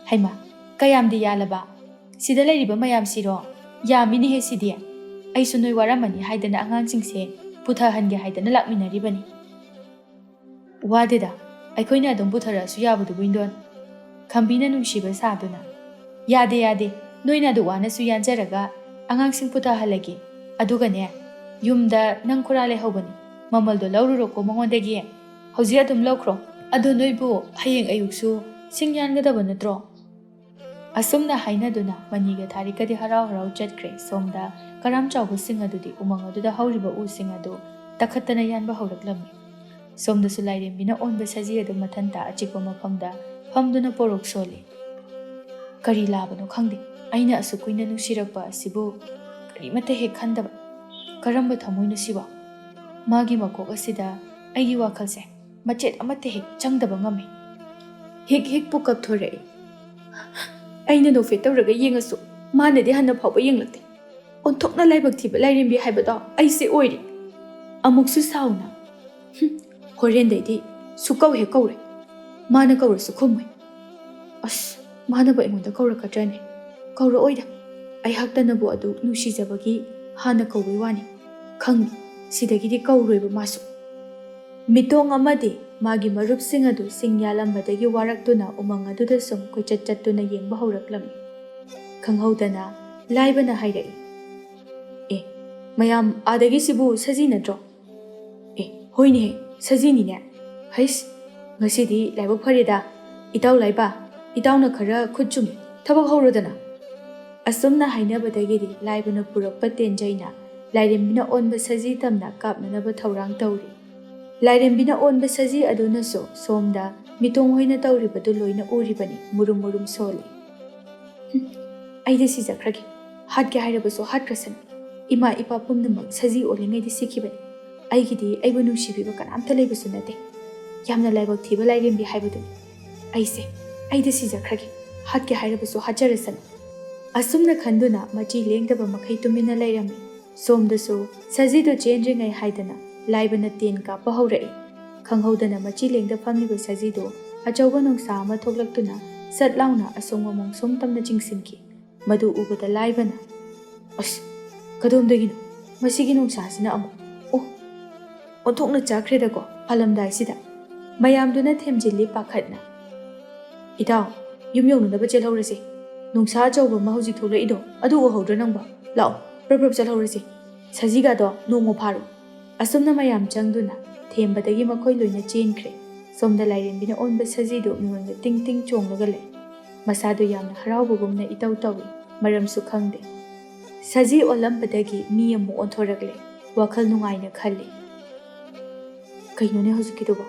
"ꯍꯩꯃꯥ, ꯀꯌꯥꯝꯗꯤ ꯌꯥꯜꯂꯕ? ꯁꯤꯗ ꯂꯩꯔꯤꯕ ꯃꯌꯥꯝꯁꯤꯔꯣ? ꯌꯥꯝꯃꯤꯅꯦꯍꯦ ꯁꯤꯗꯤ꯫ ꯑꯩꯁꯨ ꯅꯣꯏ ꯋꯥꯔꯝꯃꯅꯤ ꯍꯥꯏꯗꯅ ꯑꯉꯥꯡꯁꯤꯡꯁꯦ ꯄꯨꯊꯍꯟꯒꯦ ꯍꯥꯏꯗꯅ ꯂꯥꯛꯃꯤꯟꯅꯔꯤꯕꯅꯤ꯫ ꯋꯥꯗꯦꯗ, ꯑꯩꯈꯣꯏꯅ ꯑꯗꯨꯝ ꯄꯨꯊꯔꯛꯑꯁꯨ ꯌꯥꯕꯗꯨꯕꯨ, ꯏꯟꯗꯣꯟ꯫ ꯈꯝꯕꯤꯅ ꯅꯨꯡꯁꯤꯕ ꯁꯥꯗꯨꯅ, "ꯌꯥꯗꯦ, ꯌꯥꯗꯦ, ꯅꯣꯏꯅ ꯑꯗꯨ ꯋꯥꯅꯁꯨ ꯌꯥꯟꯖꯔꯒ ꯑꯉꯥꯡꯁꯤꯡ ꯄꯨꯊꯍꯜꯂꯒꯦ꯫ ꯑꯗꯨꯒꯅꯦ, ꯌꯨꯝꯗ ꯅꯪ ꯈꯨꯔꯥ ꯂꯩꯍꯧꯕꯅꯤ, ꯃꯃꯜꯗꯣ ꯂꯧꯔꯨꯔꯣꯀꯣ ꯃꯉꯣꯟꯗꯒꯤ꯫ ꯍꯧꯖꯤꯛ ꯑꯗꯨꯝ ꯂꯧꯈ꯭ꯔꯣ꯫ ꯑꯗꯣ ꯅꯣꯏꯕꯨ ꯍꯌꯦꯡ ꯑꯌꯨꯛꯁꯨ ꯁꯤꯡ ꯌꯥꯟꯒꯗꯕ ꯅꯠꯇ꯭ꯔꯣ?" ꯑꯁꯨꯝꯅ ꯍꯥꯏꯅꯗꯨꯅ ꯃꯅꯤꯒ ꯊꯥꯔꯤꯛꯀꯗꯤ ꯍꯔꯥꯎ ꯍꯔꯥꯎ ꯆꯠꯈ꯭ꯔꯦ꯫ ꯁꯣꯝꯗ ꯀꯔꯥꯝ ꯆꯥꯎꯕꯁꯤꯡ ꯑꯗꯨꯗꯤ ꯎꯃꯪ ꯑꯗꯨꯗ ꯍꯧꯔꯤꯕ ꯎꯁꯤꯡ ꯑꯗꯨ ꯇꯛꯈꯠꯇꯅ ꯌꯥꯟꯕ ꯍꯧꯔꯛꯂꯝꯃꯤ꯫ ꯁꯣꯝꯗꯁꯨ ꯂꯥꯏꯔꯦꯝꯕꯤꯅ ꯑꯣꯟꯕ ꯁꯖꯤ ꯑꯗꯨ ꯃꯊꯟꯇ ꯑꯆꯤꯛꯄ ꯃꯐꯝꯗ ꯐꯝꯗꯨꯅ ꯄꯣꯔꯣꯛ ꯁꯣꯜꯂꯤ꯫ ꯀꯔꯤ ꯂꯥꯕꯅꯣ ꯈꯪꯗꯦ, ꯑꯩꯅ ꯑꯁꯨꯛ ꯀꯨꯏꯅ ꯅꯨꯡꯁꯤꯔꯛꯄ ꯑꯁꯤꯕꯨ ꯀꯔꯤꯃꯠꯇ ꯍꯦꯛ ꯈꯟꯗꯕ꯫ ꯀꯔꯝꯕ ꯊꯃꯣꯏꯅꯣ ꯁꯤꯕꯣ? ꯃꯥꯒꯤ ꯃꯀꯣꯛ ꯑꯁꯤꯗ ꯑꯩꯒꯤ ꯋꯥꯈꯜꯁꯦ ꯃꯆꯦꯠ ꯑꯃꯠꯇ ꯍꯦꯛ ꯆꯪꯗꯕ ꯉꯝꯃꯤ꯫ ꯍꯤꯛ ꯍꯤꯛꯄꯨ ꯀꯞꯊꯣꯔꯛꯏ꯫ ꯑꯩꯅ ꯅꯣꯛꯐꯦꯠ ꯇꯧꯔꯒ ꯌꯦꯡꯉꯁꯨ ꯃꯥꯅꯗꯤ ꯍꯟꯅ ꯐꯥꯎꯕ ꯌꯦꯡꯂꯛꯇꯦ꯫ ꯑꯣꯟꯊꯣꯛꯅ ꯂꯥꯏꯕꯛ ꯊꯤꯕ ꯂꯥꯏꯔꯦꯝꯕꯤ ꯍꯥꯏꯕꯗꯣ ꯑꯩꯁꯦ ꯑꯣꯏꯔꯤ꯫ ꯑꯃꯨꯛꯁꯨ ꯁꯥꯎꯅ, "ꯍꯨꯝ, ꯍꯣꯔꯦꯟꯗꯩꯗꯤ ꯁꯨꯀꯧ ꯍꯦꯛ ꯀꯧꯔꯦ꯫ ꯃꯥꯅ ꯀꯧꯔꯁꯨ ꯈꯨꯝꯃꯣꯏ꯫ ꯑꯁ, ꯃꯥꯅꯕꯨ ꯑꯩꯉꯣꯟꯗ ꯀꯧꯔꯛꯀꯗ꯭ꯔꯅꯦ? ꯀꯧꯔꯛꯑꯣꯏꯗ꯫ ꯑꯩꯍꯥꯛꯇꯅꯕꯨ ꯑꯗꯨ ꯅꯨꯡꯁꯤꯖꯕꯒꯤ ꯍꯥꯟꯅ ꯀꯧꯕꯩ ꯋꯥꯅꯤ꯫ ꯈꯪꯉꯤ, ꯁꯤꯗꯒꯤꯗꯤ ꯀꯧꯔꯣꯏꯕ ꯃꯥꯁꯨ꯫" ꯃꯤꯇꯣꯡ ꯑꯃꯗꯤ ꯃꯥꯒꯤ ꯃꯔꯨꯞꯁꯤꯡ ꯑꯗꯨ ꯁꯤꯡ ꯌꯥꯜꯂꯝꯕꯗꯒꯤ ꯋꯥꯔꯛꯇꯨꯅ ꯎꯃꯪ ꯑꯗꯨꯗ ꯁꯨꯝ ꯀꯣꯏꯆꯠ ꯆꯠꯇꯨꯅ ꯌꯦꯡꯕ ꯍꯧꯔꯛꯂꯝꯃꯤ꯫ ꯈꯪꯍꯧꯗꯅ ꯂꯥꯏꯕꯅ ꯍꯥꯏꯔꯛꯏ, "ꯑꯦ, ꯃꯌꯥꯝ, ꯑꯥꯗꯒꯤꯁꯤꯕꯨ ꯁꯖꯤ ꯅꯠꯇ꯭ꯔꯣ? ꯑꯦ, ꯍꯣꯏꯅꯦꯍꯦ, ꯁꯖꯤꯅꯤꯅꯦ꯫ ꯍꯩꯁ, ꯉꯁꯤꯗꯤ ꯂꯥꯏꯕꯛ ꯐꯔꯦꯗ꯫ ꯏꯇꯥꯎ ꯂꯥꯏꯕ, ꯏꯇꯥꯎꯅ ꯈꯔ ꯈꯨꯠ ꯆꯨꯝꯃꯤ, ꯊꯕꯛ ꯍꯧꯔꯣꯗꯅ꯫" ꯑꯁꯨꯝꯅ ꯍꯥꯏꯅꯕꯗꯒꯤꯗꯤ ꯂꯥꯏꯕꯅ ꯄꯨꯔꯛꯄ ꯇꯦꯟꯖꯩꯅ ꯂꯥꯏꯔꯦꯝꯕꯤꯅ ꯑꯣꯟꯕ ꯁꯖꯤ ꯇꯝꯅ ꯀꯥꯞꯅꯅꯕ ꯊꯧꯔꯥꯡ ꯇꯧꯔꯤ꯫ ꯂꯥꯏꯔꯦꯝꯕꯤꯅ ꯑꯣꯟꯕ ꯁꯖꯤ ꯑꯗꯨꯅꯁꯨ ꯁꯣꯝꯗ ꯃꯤꯇꯣꯡ ꯍꯣꯏꯅ ꯇꯧꯔꯤꯕꯗꯨ ꯂꯣꯏꯅ ꯎꯔꯤꯕꯅꯤ, ꯃꯨꯔꯨꯝ ꯃꯨꯔꯨꯝ ꯁꯣꯜꯂꯤ꯫ "ꯍꯨꯝ, ꯑꯩꯗꯤ ꯁꯤꯖꯈ꯭ꯔꯒꯦ, ꯍꯥꯠꯀꯦ ꯍꯥꯏꯔꯕꯁꯨ ꯍꯥꯠꯈ꯭ꯔꯁꯅꯨ꯫ ꯏꯃꯥ ꯏꯄꯥ ꯄꯨꯝꯅꯃꯛ ꯁꯖꯤ ꯑꯣꯜꯂꯤꯉꯩꯗ ꯁꯤꯈꯤꯕꯅꯤ꯫ ꯑꯩꯒꯤꯗꯤ ꯑꯩꯕꯨ ꯅꯨꯡꯁꯤꯕꯤꯕ ꯀꯅꯥꯝꯇ ꯂꯩꯕꯁꯨ ꯅꯠꯇꯦ꯫ ꯌꯥꯝꯅ ꯂꯥꯏꯕꯛ ꯊꯤꯕ ꯂꯥꯏꯔꯦꯝꯕꯤ ꯍꯥꯏꯕꯗꯨꯅꯤ꯫ ꯑꯩꯁꯦ, ꯑꯩꯗꯤ ꯁꯤꯖꯈ꯭ꯔꯒꯦ, ꯍꯥꯠꯀꯦ ꯍꯥꯏꯔꯕꯁꯨ ꯍꯥꯠꯆꯔꯁꯅꯨ꯫" ꯑꯁꯨꯝꯅ ꯈꯟꯗꯨꯅ ꯃꯆꯤ ꯂꯦꯡꯗꯕ ꯃꯈꯩ ꯇꯨꯃꯤꯟꯅ ꯂꯩꯔꯝꯃꯤ꯫ ꯁꯣꯝꯗꯁꯨ ꯁꯖꯤꯗꯨ ꯆꯦꯟꯗ꯭ꯔꯤꯉꯩ ꯍꯥꯏꯗꯅ ꯂꯥꯏꯕꯅ ꯇꯦꯟ ꯀꯥꯞꯄ ꯍꯧꯔꯛꯏ꯫ ꯈꯪꯍꯧꯗꯅ ꯃꯆꯤ ꯂꯦꯡꯗ ꯐꯝꯂꯤꯕ ꯁꯖꯤꯗꯨ ꯑꯆꯧꯕ ꯅꯣꯡꯁꯥ ꯑꯃ ꯊꯣꯛꯂꯛꯇꯨꯅ ꯁꯠ ꯂꯥꯎꯅ ꯑꯁꯣꯡꯕ ꯃꯣꯡꯁꯣꯡ ꯇꯝꯅ ꯆꯤꯡꯁꯤꯟꯈꯤ꯫ ꯃꯗꯨ ꯎꯕꯗ ꯂꯥꯏꯕꯅ, "ꯑꯁ, "ꯀꯗꯣꯝꯗꯒꯤꯅꯣ? ꯃꯁꯤꯒꯤ ꯅꯨꯡꯁꯥꯁꯤꯅ ꯑꯃꯨꯛ, ꯑꯣ, ꯑꯣꯟꯊꯣꯛꯅ ꯆꯥꯈ꯭ꯔꯦꯗꯀꯣ ꯐꯥꯜꯂꯝꯗꯥꯏꯁꯤꯗ!" ꯃꯌꯥꯝꯗꯨꯅ ꯊꯦꯝꯖꯤꯜꯂꯤ ꯄꯥꯈꯠꯅ꯫ "ꯏꯇꯥꯎ, ꯌꯨꯝ ꯌꯧꯅꯅꯕ ꯆꯦꯜꯍꯧꯔꯁꯦ꯫ ꯅꯨꯡꯁꯥ ꯑꯆꯧꯕ ꯑꯃ ꯍꯧꯖꯤꯛ ꯊꯣꯛꯂꯛꯏꯗꯣ, ꯑꯗꯨ ꯎꯍꯧꯗ꯭ꯔꯣ ꯅꯪꯕꯣ? ꯂꯥꯛꯑꯣ, ꯄ꯭ꯔꯞ ꯄ꯭ꯔꯞ ꯆꯠꯍꯧꯔꯁꯦ꯫ ꯁꯖꯤꯒꯗꯣ ꯅꯣꯡꯃ ꯐꯥꯔꯣ꯫" ꯑꯁꯨꯝꯅ ꯃꯌꯥꯝ ꯆꯪꯗꯨꯅ ꯊꯦꯝꯕꯗꯒꯤ ꯃꯈꯣꯏ ꯂꯣꯏꯅ ꯆꯦꯟꯈ꯭ꯔꯦ꯫ ꯁꯣꯝꯗ ꯂꯥꯏꯔꯦꯝꯕꯤꯅ ꯑꯣꯟꯕ ꯁꯖꯤꯗꯨ ꯃꯤꯉꯣꯟꯗ ꯇꯤꯡ ꯇꯤꯡ ꯆꯣꯡꯂꯒ ꯂꯩ꯫ ꯃꯁꯥꯗꯨ ꯌꯥꯝꯅ ꯍꯔꯥꯎꯕꯒꯨꯝꯅ ꯏꯇꯧ ꯇꯧꯏ, ꯃꯔꯝꯁꯨ ꯈꯪꯗꯦ꯫ ꯁꯖꯤ ꯑꯣꯜꯂꯝꯕꯗꯒꯤ ꯃꯤ ꯑꯃꯨꯛ ꯑꯣꯟꯊꯣꯔꯛꯂꯦ꯫ ꯋꯥꯈꯜ ꯅꯨꯡꯉꯥꯏꯅ ꯈꯜꯂꯤ꯫ "ꯀꯩꯅꯣꯅꯦ ꯍꯧꯖꯤꯛꯀꯤꯗꯨꯕꯣ?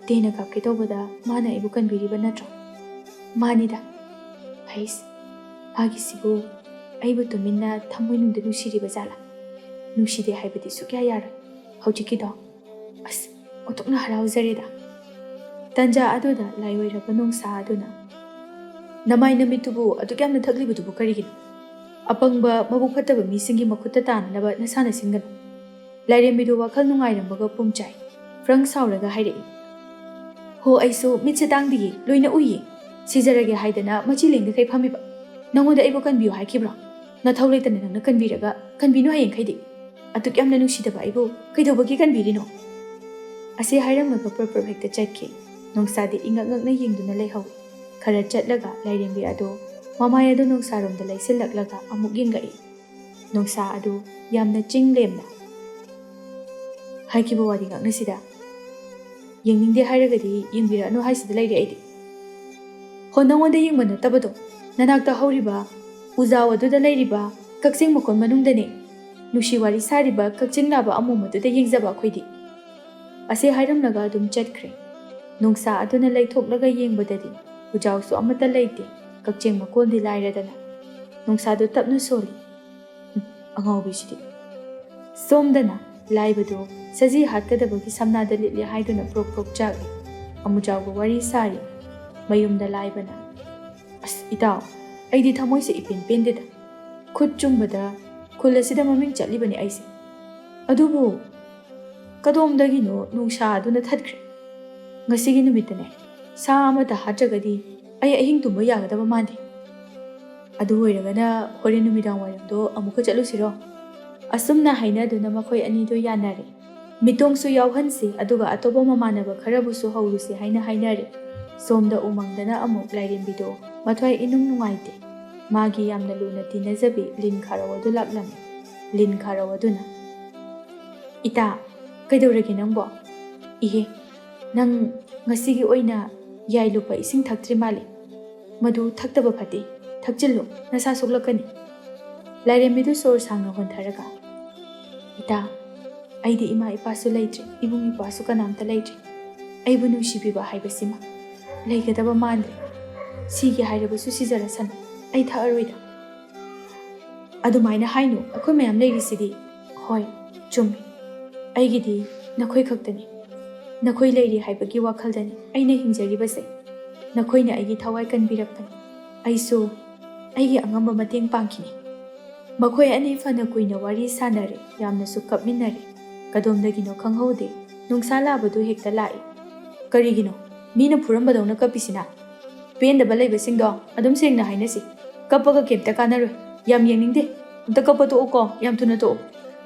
ꯇꯦꯟꯅ ꯀꯥꯞꯀꯦ ꯇꯧꯕꯗ ꯃꯥꯅ ꯑꯩꯕꯨ ꯀꯟꯕꯤꯔꯤꯕ ꯅꯠꯇ꯭ꯔꯣ?" "ꯃꯥꯅꯤꯗ꯫" "ꯍꯩꯁ, ꯃꯥꯒꯤꯁꯤꯕꯨ ꯑꯩꯕꯨ ꯇꯨꯃꯤꯟꯅ ꯊꯃꯣꯏꯅꯨꯡꯗ ꯅꯨꯡꯁꯤꯔꯤꯕ ꯖꯥꯠꯂꯥ? ꯅꯨꯡꯁꯤꯗꯦ ꯍꯥꯏꯕꯗꯤ ꯁꯨꯛꯌꯥ ꯌꯥꯔꯣꯏ ꯍꯧꯖꯤꯛꯀꯤꯗꯣ꯫ ꯑꯁ, ꯑꯣꯟꯊꯣꯛꯅ ꯍꯔꯥꯎꯖꯔꯦꯗ꯫" ꯇꯟꯖꯥ ꯑꯗꯨꯗ ꯂꯥꯏꯑꯣꯏꯔꯕ ꯅꯣꯡꯁꯥ ꯑꯗꯨꯅ, "ꯅꯃꯥꯏ ꯅꯃꯤꯠꯇꯨꯕꯨ ꯑꯗꯨꯛ ꯌꯥꯝꯅ ꯊꯛꯂꯤꯕꯗꯨꯕꯨ ꯀꯔꯤꯒꯤꯅꯣ? ꯑꯄꯪꯕ, ꯃꯕꯨꯛ ꯐꯠꯇꯕ ꯃꯤꯁꯤꯡꯒꯤ ꯃꯈꯨꯠꯇ ꯇꯥꯅꯅꯕ ꯅꯁꯥꯅ ꯁꯤꯟꯒꯅꯨ꯫" ꯂꯥꯏꯔꯦꯝꯕꯤꯗꯨ ꯋꯥꯈꯜ ꯅꯨꯡꯉꯥꯏꯔꯝꯕꯒ ꯄꯨꯝꯆꯥꯏ꯫ ꯐ꯭ꯔꯪ ꯁꯥꯎꯔꯒ ꯍꯥꯏꯔꯛꯏ, "ꯍꯣ, ꯑꯩꯁꯨ ꯃꯤꯠꯁꯦ ꯇꯥꯡꯗꯤꯌꯦ, ꯂꯣꯏꯅ ꯎꯏꯌꯦ꯫ ꯁꯤꯖꯔꯒꯦ ꯍꯥꯏꯗꯅ ꯃꯆꯤ ꯂꯦꯡꯗꯈꯩ ꯐꯝꯃꯤꯕ꯫ ꯅꯉꯣꯟꯗ ꯑꯩꯕꯨ ꯀꯟꯕꯤꯌꯨ ꯍꯥꯏꯈꯤꯕ꯭ꯔꯣ? ꯅꯊꯧ ꯂꯩꯇꯅ ꯅꯪꯅ ꯀꯟꯕꯤꯔꯒ ꯀꯟꯕꯤꯅꯨ ꯍꯌꯦꯡꯈꯩꯗꯤ꯫ ꯑꯗꯨꯛ ꯌꯥꯝꯅ ꯅꯨꯡꯁꯤꯗꯕ ꯑꯩꯕꯨ ꯀꯩꯗꯧꯕꯒꯤ ꯀꯟꯕꯤꯔꯤꯅꯣ?" ꯑꯁꯤ ꯍꯥꯏꯔꯝꯂꯒ ꯄ꯭ꯔꯞ ꯄ꯭ꯔꯞ ꯍꯦꯛꯇ ꯆꯠꯈꯤ꯫ ꯅꯣꯡꯁꯥꯗꯤ ꯏꯉꯛ ꯉꯛꯅ ꯌꯦꯡꯗꯨꯅ ꯂꯩꯍꯧꯏ꯫ ꯈꯔ ꯆꯠꯂꯒ ꯂꯥꯏꯔꯦꯝꯕꯤ ꯑꯗꯨ ꯃꯃꯥꯏ ꯑꯗꯨ ꯅꯣꯡꯁꯥꯔꯣꯝꯗ ꯂꯩꯁꯤꯜꯂꯛꯂꯒ ꯑꯃꯨꯛ ꯌꯦꯡꯂꯛꯏ꯫ ꯅꯣꯡꯁꯥ ꯑꯗꯨ ꯌꯥꯝꯅ ꯆꯤꯡ ꯂꯦꯝꯅ, "ꯍꯥꯏꯈꯤꯕ ꯋꯥꯗꯤ ꯉꯥꯛꯅꯁꯤꯗ꯫ ꯌꯦꯡꯅꯤꯡꯗꯦ ꯍꯥꯏꯔꯒꯗꯤ ꯌꯦꯡꯕꯤꯔꯛꯑꯅꯨ ꯍꯥꯏꯁꯤꯗ ꯂꯩꯔꯦ ꯑꯩꯗꯤ꯫ ꯍꯣ, ꯅꯉꯣꯟꯗ ꯌꯦꯡꯕ ꯅꯠꯇꯕꯗꯣ, ꯅꯅꯥꯛꯇ ꯍꯧꯔꯤꯕ ꯎꯖꯥꯎ ꯑꯗꯨꯗ ꯂꯩꯔꯤꯕ ꯀꯛꯆꯤꯡ ꯃꯈꯣꯟ ꯃꯅꯨꯡꯗꯅꯦ꯫ ꯅꯨꯡꯁꯤ ꯋꯥꯔꯤ ꯁꯥꯔꯤꯕ ꯀꯛꯆꯤꯡ ꯂꯥꯕ ꯑꯃꯣꯝ ꯑꯗꯨꯗ ꯌꯦꯡꯖꯕ ꯑꯩꯈꯣꯏꯗꯤ꯫" ꯑꯁꯤ ꯍꯥꯏꯔꯝꯂꯒ ꯑꯗꯨꯝ ꯆꯠꯈ꯭ꯔꯦ꯫ ꯅꯣꯡꯁꯥ ꯑꯗꯨꯅ ꯂꯩꯊꯣꯛꯂꯒ ꯌꯦꯡꯕꯗꯗꯤ ꯎꯖꯥꯎꯁꯨ ꯑꯃꯠꯇ ꯂꯩꯇꯦ꯫ ꯀꯛꯆꯤꯡ ꯃꯀꯣꯟꯗꯤ ꯂꯥꯏꯔꯗꯅ꯫ ꯅꯣꯡꯁꯥꯗꯨ ꯇꯞꯅ ꯁꯣꯜꯂꯤ꯫ "ꯎꯝ, ꯑꯉꯥꯎꯕꯤꯁꯤꯗꯤ꯫" ꯁꯣꯝꯗꯅ ꯂꯥꯏꯕꯗꯨ ꯁꯖꯤ ꯍꯥꯠꯀꯗꯕꯒꯤ ꯁꯝꯅꯥꯗ ꯂꯤꯠꯂꯤ ꯍꯥꯏꯗꯨꯅ ꯄ꯭ꯔꯣꯛ ꯄ꯭ꯔꯣꯛ ꯆꯥꯛꯏ꯫ ꯑꯃꯨꯖꯥꯎꯒ ꯋꯥꯔꯤ ꯁꯥꯔꯤ꯫ ꯃꯌꯨꯝꯗ ꯂꯥꯏꯕꯅ, "ꯑꯁ, ꯏꯇꯥꯎ, ꯑꯩꯗꯤ ꯊꯃꯣꯏꯁꯦ ꯏꯄꯦꯟ ꯄꯦꯟꯗꯦꯗ꯫ ꯈꯨꯠ ꯆꯨꯝꯕꯗ ꯈꯨꯜ ꯑꯁꯤꯗ ꯃꯃꯤꯡ ꯆꯠꯂꯤꯕꯅꯤ ꯑꯩꯁꯦ꯫ ꯑꯗꯨꯕꯨ ꯀꯗꯣꯝꯗꯒꯤꯅꯣ ꯅꯨꯡꯁꯥ ꯑꯗꯨꯅ ꯊꯠꯈ꯭ꯔꯦ꯫ ꯉꯁꯤꯒꯤ ꯅꯨꯃꯤꯠꯇꯅꯦ, ꯁꯥ ꯑꯃꯠꯇ ꯍꯥꯠꯇ꯭ꯔꯒꯗꯤ ꯑꯩ ꯑꯍꯤꯡ ꯇꯨꯝꯕ ꯌꯥꯒꯗꯕ ꯃꯥꯟꯗꯦ꯫ ꯑꯗꯨ ꯑꯣꯏꯔꯒꯅ ꯍꯣꯔꯦꯟ ꯅꯨꯃꯤꯗꯥꯡ ꯋꯥꯏꯔꯝꯗꯣ ꯑꯃꯨꯛꯀ ꯆꯠꯂꯨꯁꯤꯔꯣ?" ꯑꯁꯨꯝꯅ ꯍꯥꯏꯅꯗꯨꯅ ꯃꯈꯣꯏ ꯑꯅꯤꯗꯨ ꯌꯥꯅꯔꯦ꯫ ꯃꯤꯇꯣꯡꯁꯨ ꯌꯥꯎꯍꯟꯁꯤ, ꯑꯗꯨꯒ ꯑꯇꯣꯞꯄ ꯃꯃꯥꯟꯅꯕ ꯈꯔꯕꯨꯁꯨ ꯍꯧꯔꯨꯁꯤ ꯍꯥꯏꯅ ꯍꯥꯏꯅꯔꯦ꯫ ꯁꯣꯝꯗ ꯎꯃꯪꯗꯅ ꯑꯃꯨꯛ ꯂꯥꯏꯔꯦꯝꯕꯤꯗꯨ ꯃꯊ꯭ꯋꯥꯏ ꯏꯅꯨꯡ ꯅꯨꯡꯉꯥꯏꯇꯦ꯫ ꯃꯥꯒꯤ ꯌꯥꯝꯅ ꯂꯨꯅ ꯇꯤꯟꯅꯖꯕꯤ ꯂꯤꯟ ꯈꯥꯔꯧ ꯑꯗꯨ ꯂꯥꯛꯂꯝꯃꯤ꯫ ꯂꯤꯟ ꯈꯥꯔꯧ ꯑꯗꯨꯅ, "ꯏꯇꯥ, ꯀꯩꯗꯧꯔꯒꯦ ꯅꯪꯕꯣ?" "ꯏꯍꯦ, ꯅꯪ ꯉꯁꯤꯒꯤ ꯑꯣꯏꯅ ꯌꯥꯏ ꯂꯨꯞꯄ ꯏꯁꯤꯡ ꯊꯛꯇ꯭ꯔꯤ ꯃꯥꯜꯂꯤ꯫ ꯃꯗꯨ ꯊꯛꯇꯕ ꯐꯠꯇꯦ꯫ ꯊꯛꯆꯤꯜꯂꯨ, ꯅꯁꯥ ꯁꯣꯛꯂꯛꯀꯅꯤ꯫" ꯂꯥꯏꯔꯦꯝꯕꯤꯗꯨ ꯁꯣꯔ ꯁꯥꯡꯅ ꯍꯣꯟꯊꯔꯒ, "ꯏꯇꯥ, ꯑꯩꯗꯤ ꯏꯃꯥ ꯏꯄꯥꯁꯨ ꯂꯩꯇ꯭ꯔꯦ, ꯏꯕꯨꯡ ꯏꯄ꯭ꯋꯥꯁꯨ ꯀꯅꯥꯝꯇ ꯂꯩꯇ꯭ꯔꯦ꯫ ꯑꯩꯕꯨ ꯅꯨꯡꯁꯤꯕꯤꯕ ꯍꯥꯏꯕꯁꯤꯃ ꯂꯩꯒꯗꯕ ꯃꯥꯟꯗ꯭ꯔꯦ꯫ ꯁꯤꯒꯦ ꯍꯥꯏꯔꯕꯁꯨ ꯁꯤꯖꯔꯁꯅꯨ, ꯑꯩ ꯊꯛꯑꯔꯣꯏꯗ꯫" "ꯑꯗꯨꯃꯥꯏꯅ ꯍꯥꯏꯅꯨ, ꯑꯩꯈꯣꯏ ꯃꯌꯥꯝ ꯂꯩꯔꯤꯁꯤꯗꯤ꯫" "ꯍꯣꯏ, ꯆꯨꯝꯃꯤ꯫ ꯑꯩꯒꯤꯗꯤ ꯅꯈꯣꯏ ꯈꯛꯇꯅꯤ꯫ ꯅꯈꯣꯏ ꯂꯩꯔꯤ ꯍꯥꯏꯕꯒꯤ ꯋꯥꯈꯜꯗꯅꯤ ꯑꯩꯅ ꯍꯤꯡꯖꯔꯤꯕꯁꯦ꯫ ꯅꯈꯣꯏꯅ ꯑꯩꯒꯤ ꯊꯋꯥꯏ ꯀꯟꯕꯤꯔꯛꯄꯅꯤ꯫ ꯑꯩꯁꯨ ꯑꯩꯒꯤ ꯑꯉꯝꯕ ꯃꯇꯦꯡ ꯄꯥꯡꯈꯤꯅꯤ꯫" ꯃꯈꯣꯏ ꯑꯅꯤ ꯐꯅ ꯀꯨꯏꯅ ꯋꯥꯔꯤ ꯁꯥꯟꯅꯔꯦ, ꯌꯥꯝꯅꯁꯨ ꯀꯞꯃꯤꯟꯅꯔꯦ꯫ ꯀꯗꯣꯝꯗꯒꯤꯅꯣ ꯈꯪꯍꯧꯗꯦ, ꯅꯨꯡꯁꯥ ꯂꯥꯕꯗꯨ ꯍꯦꯛꯇ ꯂꯥꯛꯏ꯫ "ꯀꯔꯤꯒꯤꯅꯣ ꯃꯤꯅ ꯐꯨꯔꯝꯕꯗꯧꯅ ꯀꯞꯄꯤꯁꯤꯅ? ꯄꯦꯟꯗꯕ ꯂꯩꯕꯁꯤꯡꯗꯣ ꯑꯗꯨꯝ ꯁꯦꯡꯅ ꯍꯥꯏꯅꯁꯤ꯫ ꯀꯞꯄꯒ ꯀꯩꯝꯇ ꯀꯥꯟꯅꯔꯣꯏ꯫ ꯌꯥꯝ ꯌꯦꯡꯅꯤꯡꯗꯦ꯫ ꯑꯝꯇ ꯀꯞꯄ ꯇꯣꯛꯎꯀꯣ, ꯌꯥꯝ ꯊꯨꯅ ꯇꯣꯛꯎ꯫"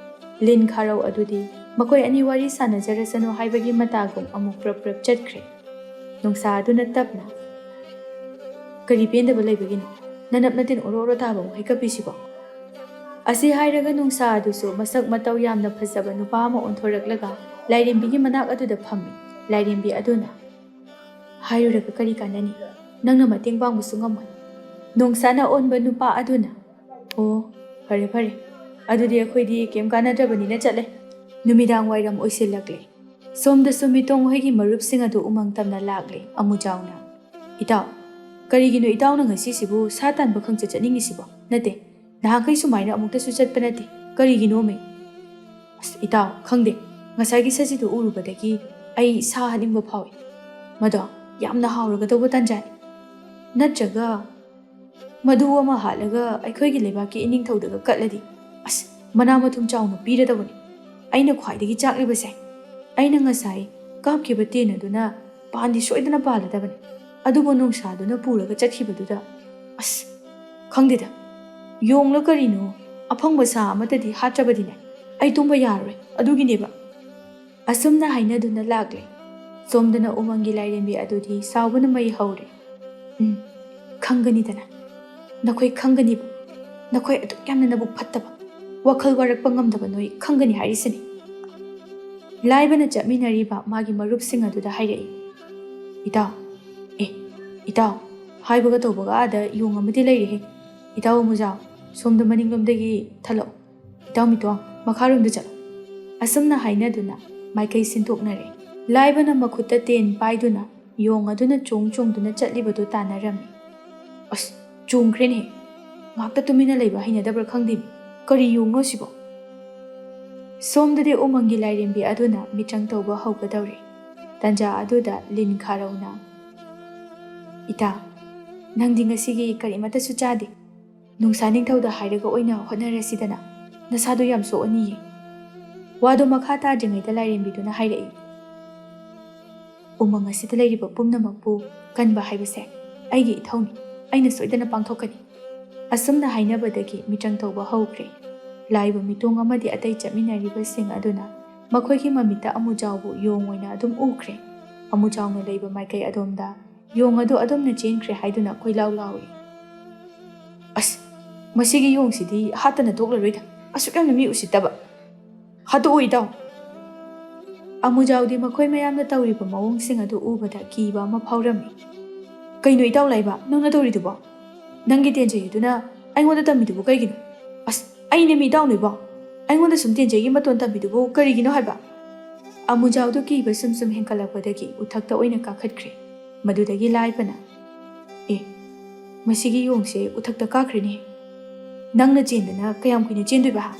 ꯂꯤꯟ ꯈꯥꯔꯧ ꯑꯗꯨꯗꯤ ꯃꯈꯣꯏ ꯑꯅꯤ ꯋꯥꯔꯤ ꯁꯥꯟꯅꯖꯔꯁꯅꯨ ꯍꯥꯏꯕꯒꯤ ꯃꯇꯥꯒꯨꯝ ꯑꯃꯨꯛ ꯄ꯭ꯔꯞ ꯄ꯭ꯔꯞ ꯆꯠꯈ꯭ꯔꯦ꯫ ꯅꯨꯡꯁꯥ ꯑꯗꯨꯅ ꯇꯞꯅ, "ꯀꯔꯤ ꯄꯦꯟꯗꯕ ꯂꯩꯕꯒꯤꯅꯣ ꯅꯅꯞ ꯅꯇꯤꯟ ꯑꯣꯔꯣ ꯑꯣꯔꯣ ꯇꯥꯕ ꯋꯥꯍꯩ ꯀꯞꯄꯤꯁꯤꯕꯣ?" ꯑꯁꯤ ꯍꯥꯏꯔꯒ ꯅꯨꯡꯁꯥ ꯑꯗꯨꯁꯨ ꯃꯁꯛ ꯃꯇꯧ ꯌꯥꯝꯅ ꯐꯖꯕ ꯅꯨꯄꯥ ꯑꯃ ꯑꯣꯟꯊꯣꯔꯛꯂꯒ ꯂꯥꯏꯔꯦꯝꯕꯤꯒꯤ ꯃꯅꯥꯛ ꯑꯗꯨꯗ ꯐꯝꯃꯤ꯫ ꯂꯥꯏꯔꯦꯝꯕꯤ ꯑꯗꯨꯅ, "ꯍꯥꯏꯔꯨꯔꯒ ꯀꯔꯤ ꯀꯥꯟꯅꯅꯤ? ꯅꯪꯅ ꯃꯇꯦꯡ ꯄꯥꯡꯕꯁꯨ ꯉꯝꯃꯣꯏ꯫" ꯅꯣꯡꯁꯥꯅ ꯑꯣꯟꯕ ꯅꯨꯄꯥ ꯑꯗꯨꯅ, "ꯑꯣ, ꯐꯔꯦ ꯐꯔꯦ, ꯑꯗꯨꯗꯤ ꯑꯩꯈꯣꯏꯗꯤ ꯀꯩꯝ ꯀꯥꯟꯅꯗ꯭ꯔꯕꯅꯤꯅ ꯆꯠꯂꯦ꯫" ꯅꯨꯃꯤꯗꯥꯡ ꯋꯥꯏꯔꯝ ꯑꯣꯏꯁꯤꯜꯂꯛꯂꯦ꯫ ꯁꯣꯝꯗꯁꯨ ꯃꯤꯇꯣꯡ ꯍꯣꯏꯒꯤ ꯃꯔꯨꯞꯁꯤꯡ ꯑꯗꯨ ꯎꯃꯪ ꯇꯝꯅ ꯂꯥꯛꯂꯦ꯫ ꯑꯃꯨꯖꯥꯎꯅ, "ꯏꯇꯥꯎ, ꯀꯔꯤꯒꯤꯅꯣ ꯏꯇꯥꯎꯅ ꯉꯁꯤꯁꯤꯕꯨ ꯁꯥ ꯇꯥꯟꯕ ꯈꯪꯆꯠ ꯆꯠꯅꯤꯡꯉꯤꯁꯤꯕꯣ? ꯅꯠꯇꯦ, ꯅꯍꯥꯟꯈꯩ ꯁꯨꯃꯥꯏꯅ ꯑꯃꯨꯛꯇꯁꯨ ꯆꯠꯄ ꯅꯠꯇꯦ꯫ ꯀꯔꯤꯒꯤꯅꯣꯃꯤ?" "ꯑꯁ ꯏꯇꯥꯎ, ꯈꯪꯗꯦ, ꯉꯁꯥꯏꯒꯤ ꯁꯖꯤꯗꯨ ꯎꯔꯨꯕꯗꯒꯤ ꯑꯩ ꯁꯥ ꯍꯥꯠꯅꯤꯡꯕ ꯐꯥꯎꯏ꯫ ꯃꯗꯣ ꯌꯥꯝꯅ ꯍꯥꯎꯔꯒꯗꯧꯕ ꯇꯥꯟꯖꯥꯅꯤ꯫ ꯅꯠꯇ꯭ꯔꯒ ꯃꯗꯨ ꯑꯃ ꯍꯥꯠꯂꯒ ꯑꯩꯈꯣꯏꯒꯤ ꯂꯩꯕꯥꯛꯀꯤ ꯏꯅꯤꯡꯊꯧꯗꯒ ꯀꯠꯂꯗꯤ, ꯑꯁ, ꯃꯅꯥ ꯃꯊꯨꯝ ꯆꯥꯎꯅ ꯄꯤꯔꯗꯕꯅꯤ꯫ ꯑꯩꯅ ꯈ꯭ꯋꯥꯏꯗꯒꯤ ꯆꯥꯛꯂꯤꯕꯁꯦ, ꯑꯩꯅ ꯉꯁꯥꯏ ꯀꯥꯞꯈꯤꯕ ꯇꯦꯟ ꯑꯗꯨꯅ ꯄꯥꯟꯗꯤ ꯁꯣꯏꯗꯅ ꯄꯥꯜꯂꯗꯕꯅꯤ꯫ ꯑꯗꯨꯕꯨ ꯅꯣꯡꯁꯥꯗꯨꯅ ꯄꯨꯔꯒ ꯆꯠꯈꯤꯕꯗꯨꯗ, ꯑꯁ, ꯈꯪꯗꯦꯗ, ꯌꯣꯡꯂ ꯀꯔꯤꯅꯣ, ꯑꯐꯪꯕ ꯁꯥ ꯑꯃꯠꯇꯗꯤ ꯍꯥꯠꯇ꯭ꯔꯕꯗꯤꯅꯦ, ꯑꯩ ꯇꯨꯝꯕ ꯌꯥꯔꯔꯣꯏ꯫ ꯑꯗꯨꯒꯤꯅꯦꯕ꯫ ꯑꯁꯨꯝꯅ ꯍꯥꯏꯅꯗꯨꯅ ꯂꯥꯛꯂꯦ꯫ ꯁꯣꯝꯗꯅ ꯎꯃꯪꯒꯤ ꯂꯥꯏꯔꯦꯝꯕꯤ ꯑꯗꯨꯗꯤ ꯁꯥꯎꯕꯅ ꯃꯩ ꯍꯧꯔꯦ꯫ "ꯎꯝ, ꯈꯪꯒꯅꯤꯗꯅ꯫ ꯅꯈꯣꯏ ꯈꯪꯒꯅꯤꯕ꯫ ꯅꯈꯣꯏ ꯑꯗꯨꯛ ꯌꯥꯝꯅ ꯅꯕꯨꯛ ꯐꯠꯇꯕ, ꯋꯥꯈꯜ ꯋꯥꯔꯛꯄ ꯉꯝꯗꯕ ꯅꯣꯏ ꯈꯪꯒꯅꯤ ꯍꯥꯏꯔꯤꯁꯤꯅꯤ꯫" ꯂꯥꯏꯕꯅ ꯆꯠꯃꯤꯟꯅꯔꯤꯕ ꯃꯥꯒꯤ ꯃꯔꯨꯞꯁꯤꯡ ꯑꯗꯨꯗ ꯍꯥꯏꯔꯛꯏ, "ꯏꯇꯥꯎ, ꯑꯦ, ꯏꯇꯥꯎ, ꯍꯥꯏꯕꯒ ꯇꯧꯕꯒ ꯑꯥꯗ ꯌꯣꯡ ꯑꯃꯗꯤ ꯂꯩꯔꯦꯍꯦ꯫ ꯏꯇꯥꯎ ꯑꯃꯨꯖꯥꯎ, ꯁꯣꯝꯗ ꯃꯅꯤꯡꯂꯣꯝꯗꯒꯤ ꯊꯠꯂꯛꯑꯣ꯫ ꯏꯇꯥꯎ ꯃꯤꯇꯣꯡ, ꯃꯈꯥꯔꯣꯝꯗ ꯆꯠꯂꯣ꯫" ꯑꯁꯨꯝꯅ ꯍꯥꯏꯅꯗꯨꯅ ꯃꯥꯏꯀꯩ ꯁꯤꯟꯗꯣꯛꯅꯔꯦ꯫ ꯂꯥꯏꯕꯅ ꯃꯈꯨꯠꯇ ꯇꯦꯟ ꯄꯥꯏꯗꯨꯅ ꯌꯣꯡ ꯑꯗꯨꯅ ꯆꯣꯡ ꯆꯣꯡꯗꯨꯅ ꯆꯠꯂꯤꯕꯗꯨ ꯇꯥꯟꯅꯔꯝꯃꯤ꯫ "ꯑꯁ, ꯆꯣꯡꯈ꯭ꯔꯦꯅꯦꯍꯦ꯫ ꯉꯥꯛꯇ ꯇꯨꯃꯤꯟꯅ ꯂꯩꯕ ꯍꯩꯅꯗꯕ꯭ꯔꯥ ꯈꯪꯗꯦꯅꯦ꯫ ꯀꯔꯤ ꯌꯣꯡꯅꯣ ꯁꯤꯕꯣ?" ꯁꯣꯝꯗꯗꯤ ꯎꯃꯪꯒꯤ ꯂꯥꯏꯔꯦꯝꯕꯤ ꯑꯗꯨꯅ ꯃꯤꯇ꯭ꯔꯪ ꯇꯧꯕ ꯍꯧꯒꯗꯧꯔꯦ꯫ ꯇꯟꯖꯥ ꯑꯗꯨꯗ ꯂꯤꯟ ꯈꯥꯔꯧꯅ, "ꯏꯇꯥ, ꯅꯪꯗꯤ ꯉꯁꯤꯒꯤ ꯀꯔꯤꯃꯠꯇꯁꯨ ꯆꯥꯗꯦ꯫ ꯅꯣꯡꯁꯥ ꯅꯤꯡꯊꯧꯗ ꯍꯥꯏꯔꯒ ꯑꯣꯏꯅ ꯍꯣꯠꯅꯔꯁꯤꯗꯅ꯫ ꯅꯁꯥꯗꯣ ꯌꯥꯝ ꯁꯣꯛꯑꯅꯤꯌꯦ꯫" ꯋꯥꯗꯣ ꯃꯈꯥ ꯇꯥꯗ꯭ꯔꯤꯉꯩꯗ ꯂꯥꯏꯔꯦꯝꯕꯤꯗꯨꯅ ꯍꯥꯏꯔꯛꯏ, "ꯎꯃꯪ ꯑꯁꯤꯗ ꯂꯩꯔꯤꯕ ꯄꯨꯝꯅꯃꯛꯄꯨ ꯀꯟꯕ ꯍꯥꯏꯕꯁꯦ ꯑꯩꯒꯤ ꯏꯊꯧꯅꯤ꯫ ꯑꯩꯅ ꯁꯣꯏꯗꯅ ꯄꯥꯡꯊꯣꯛꯀꯅꯤ꯫" ꯑꯁꯨꯝꯅ ꯍꯥꯏꯅꯕꯗꯒꯤ ꯃꯤꯇ꯭ꯔꯪ ꯇꯧꯕ ꯍꯧꯈ꯭ꯔꯦ꯫ ꯂꯥꯏꯕ ꯃꯤꯇꯣꯡ ꯑꯃꯗꯤ ꯑꯇꯩ ꯆꯠꯃꯤꯟꯅꯔꯤꯕꯁꯤꯡ ꯑꯗꯨꯅ ꯃꯈꯣꯏꯒꯤ ꯃꯃꯤꯠꯇ ꯑꯃꯨꯖꯥꯎꯕꯨ ꯌꯣꯡ ꯑꯣꯏꯅ ꯑꯗꯨꯝ ꯎꯈ꯭ꯔꯦ꯫ ꯑꯃꯨꯖꯥꯎꯅ ꯂꯩꯕ ꯃꯥꯏꯀꯩ ꯑꯗꯣꯝꯗ ꯌꯣꯡ ꯑꯗꯨ ꯑꯗꯨꯝꯅ ꯆꯦꯟꯈ꯭ꯔꯦ ꯍꯥꯏꯗꯨꯅ ꯀꯣꯏꯂꯥꯎ ꯂꯥꯎꯏ꯫ "ꯑꯁ, ꯃꯁꯤꯒꯤ ꯌꯣꯡꯁꯤꯗꯤ ꯍꯥꯠꯇꯅ ꯇꯣꯛꯂꯔꯣꯏꯗ꯫ ꯑꯁꯨꯛ ꯌꯥꯝꯅ ꯃꯤ ꯎꯁꯤꯠꯇꯕ꯫ ꯍꯥꯠꯇꯣꯛꯎ, ꯏꯇꯥꯎ꯫" ꯑꯃꯨꯖꯥꯎꯗꯤ ꯃꯈꯣꯏ ꯃꯌꯥꯝꯅ ꯇꯧꯔꯤꯕ ꯃꯑꯣꯡꯁꯤꯡ ꯑꯗꯨ ꯎꯕꯗ ꯀꯤꯕ ꯑꯃ ꯐꯥꯎꯔꯝꯃꯤ꯫ "ꯀꯩꯅꯣ ꯏꯇꯥꯎ ꯂꯥꯏꯕ, ꯅꯪꯅ ꯇꯧꯔꯤꯗꯨꯕꯣ? ꯅꯪꯒꯤ ꯇꯦꯟꯖꯩ ꯑꯗꯨꯅ ꯑꯩꯉꯣꯟꯗ ꯇꯝꯃꯤꯗꯨꯕꯨ ꯀꯩꯒꯤꯅꯣ? ꯑꯁ, ꯑꯩꯅꯦꯃꯤ ꯏꯇꯥꯎ ꯂꯥꯏꯕ꯫ ꯑꯩꯉꯣꯟꯗ ꯁꯨꯝ ꯇꯦꯟꯖꯩꯒꯤ ꯃꯇꯣꯟ ꯇꯝꯃꯤꯗꯨꯕꯨ ꯀꯔꯤꯒꯤꯅꯣ ꯍꯥꯏꯕ?" ꯑꯃꯨꯖꯥꯎꯗꯨ ꯀꯤꯕ ꯁꯨꯝ ꯁꯨꯝ ꯍꯦꯟꯀꯠꯂꯛꯄꯗꯒꯤ ꯎꯊꯛꯇ ꯑꯣꯏꯅ ꯀꯥꯈꯠꯈ꯭ꯔꯦ꯫ ꯃꯗꯨꯗꯒꯤ ꯂꯥꯏꯕꯅ, "ꯑꯦ, ꯃꯁꯤꯒꯤ ꯌꯣꯡꯁꯦ ꯎꯊꯛꯇ ꯀꯥꯈ꯭ꯔꯦꯅꯦ꯫ ꯅꯪꯅ ꯆꯦꯟꯗꯅ ꯀꯌꯥꯝ ꯀꯨꯏꯅ ꯆꯦꯟꯗꯣꯏꯕ, ꯍꯥ?"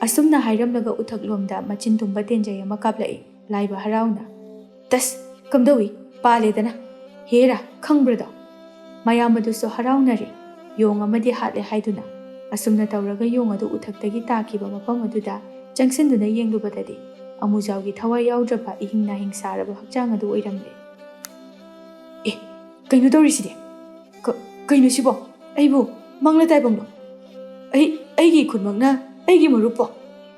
ꯑꯁꯨꯝꯅ ꯍꯥꯏꯔꯝꯂꯒ ꯎꯊꯛꯂꯣꯝꯗ ꯃꯆꯤꯟ ꯇꯨꯝꯕ ꯇꯦꯟꯖꯩ ꯑꯃ ꯀꯥꯞꯂꯛꯏ꯫ ꯂꯥꯏꯕ ꯍꯔꯥꯎꯅ, "ꯇꯁ, ꯀꯝꯗꯧꯏ? ꯄꯥꯜꯂꯦꯗꯅ꯫ ꯍꯦꯔꯥ, ꯈꯪꯕ꯭ꯔꯗꯣ?" ꯃꯌꯥꯝ ꯑꯗꯨꯁꯨ ꯍꯔꯥꯎꯅꯔꯦ꯫ ꯌꯣꯡ ꯑꯃꯗꯤ ꯍꯥꯠꯂꯦ ꯍꯥꯏꯗꯨꯅ꯫ ꯑꯁꯨꯝꯅ ꯇꯧꯔꯒ ꯌꯣꯡ ꯑꯗꯨ ꯎꯊꯛꯇꯒꯤ ꯇꯥꯈꯤꯕ ꯃꯐꯝ ꯑꯗꯨꯗ ꯆꯪꯁꯤꯟꯗꯨꯅ ꯌꯦꯡꯂꯨꯕꯗꯗꯤ ꯑꯃꯨꯖꯥꯎꯒꯤ ꯊꯋꯥꯏ ꯌꯥꯎꯗ꯭ꯔꯕ ꯏꯍꯤꯡ ꯅꯥꯍꯤꯡ ꯁꯥꯔꯕ ꯍꯛꯆꯥꯡ ꯑꯗꯨ ꯑꯣꯏꯔꯝꯂꯦ꯫ "ꯑꯦ, ꯀꯩꯅꯣ ꯇꯧꯔꯤꯁꯤꯗꯤ? ꯀ-, ꯀꯩꯅꯣ ꯁꯤꯕꯣ? ꯑꯩꯕꯨ ꯃꯪꯂ ꯇꯥꯏꯕꯪꯂꯣ? ꯑꯩ, ꯑꯩꯒꯤ ꯏꯈꯨꯠꯃꯛꯅ ꯑꯩꯒꯤ ꯃꯔꯨꯞꯄꯣ?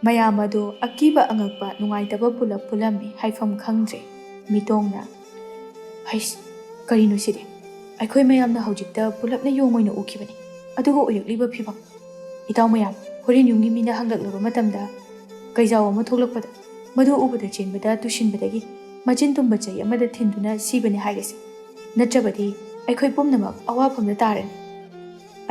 ꯃꯌꯥꯝ ꯑꯗꯣ ꯑꯀꯤꯕ, ꯑꯉꯛꯄ, ꯅꯨꯡꯉꯥꯏꯇꯕ ꯄꯨꯂꯞ ꯄꯨꯜꯂꯝꯃꯤ, ꯍꯥꯏꯐꯝ ꯈꯪꯗ꯭ꯔꯦ꯫ ꯃꯤꯇꯣꯡꯅ, "ꯍꯩꯁ, ꯀꯔꯤꯅꯣ ꯁꯤꯗꯤ? ꯑꯩꯈꯣꯏ ꯃꯌꯥꯝꯅ ꯍꯧꯖꯤꯛꯇ ꯄꯨꯂꯞꯅ ꯌꯣꯡ ꯑꯣꯏꯅ ꯎꯈꯤꯕꯅꯤ, ꯑꯗꯨꯒ ꯑꯣꯏꯔꯛꯂꯤꯕ ꯐꯤꯕꯝ꯫ ꯏꯇꯥꯎ ꯃꯌꯥꯝ, ꯍꯣꯔꯦꯟ ꯌꯨꯝꯒꯤ ꯃꯤꯅ ꯍꯪꯂꯛꯂꯕ ꯃꯇꯝꯗ ꯀꯩꯖꯥꯎ ꯑꯃ ꯊꯣꯛꯂꯛꯄꯗ, ꯃꯗꯨ ꯎꯕꯗ ꯆꯦꯟꯕꯗ ꯇꯨꯁꯤꯟꯕꯗꯒꯤ ꯃꯆꯤꯟ ꯇꯨꯝꯕ ꯆꯩ ꯑꯃꯗ ꯊꯤꯟꯗꯨꯅ ꯁꯤꯕꯅꯤ ꯍꯥꯏꯔꯁꯤ꯫ ꯅꯠꯇ꯭ꯔꯕꯗꯤ ꯑꯩꯈꯣꯏ ꯄꯨꯝꯅꯃꯛ ꯑꯋꯥꯐꯝꯗ ꯇꯥꯔꯅꯤ꯫"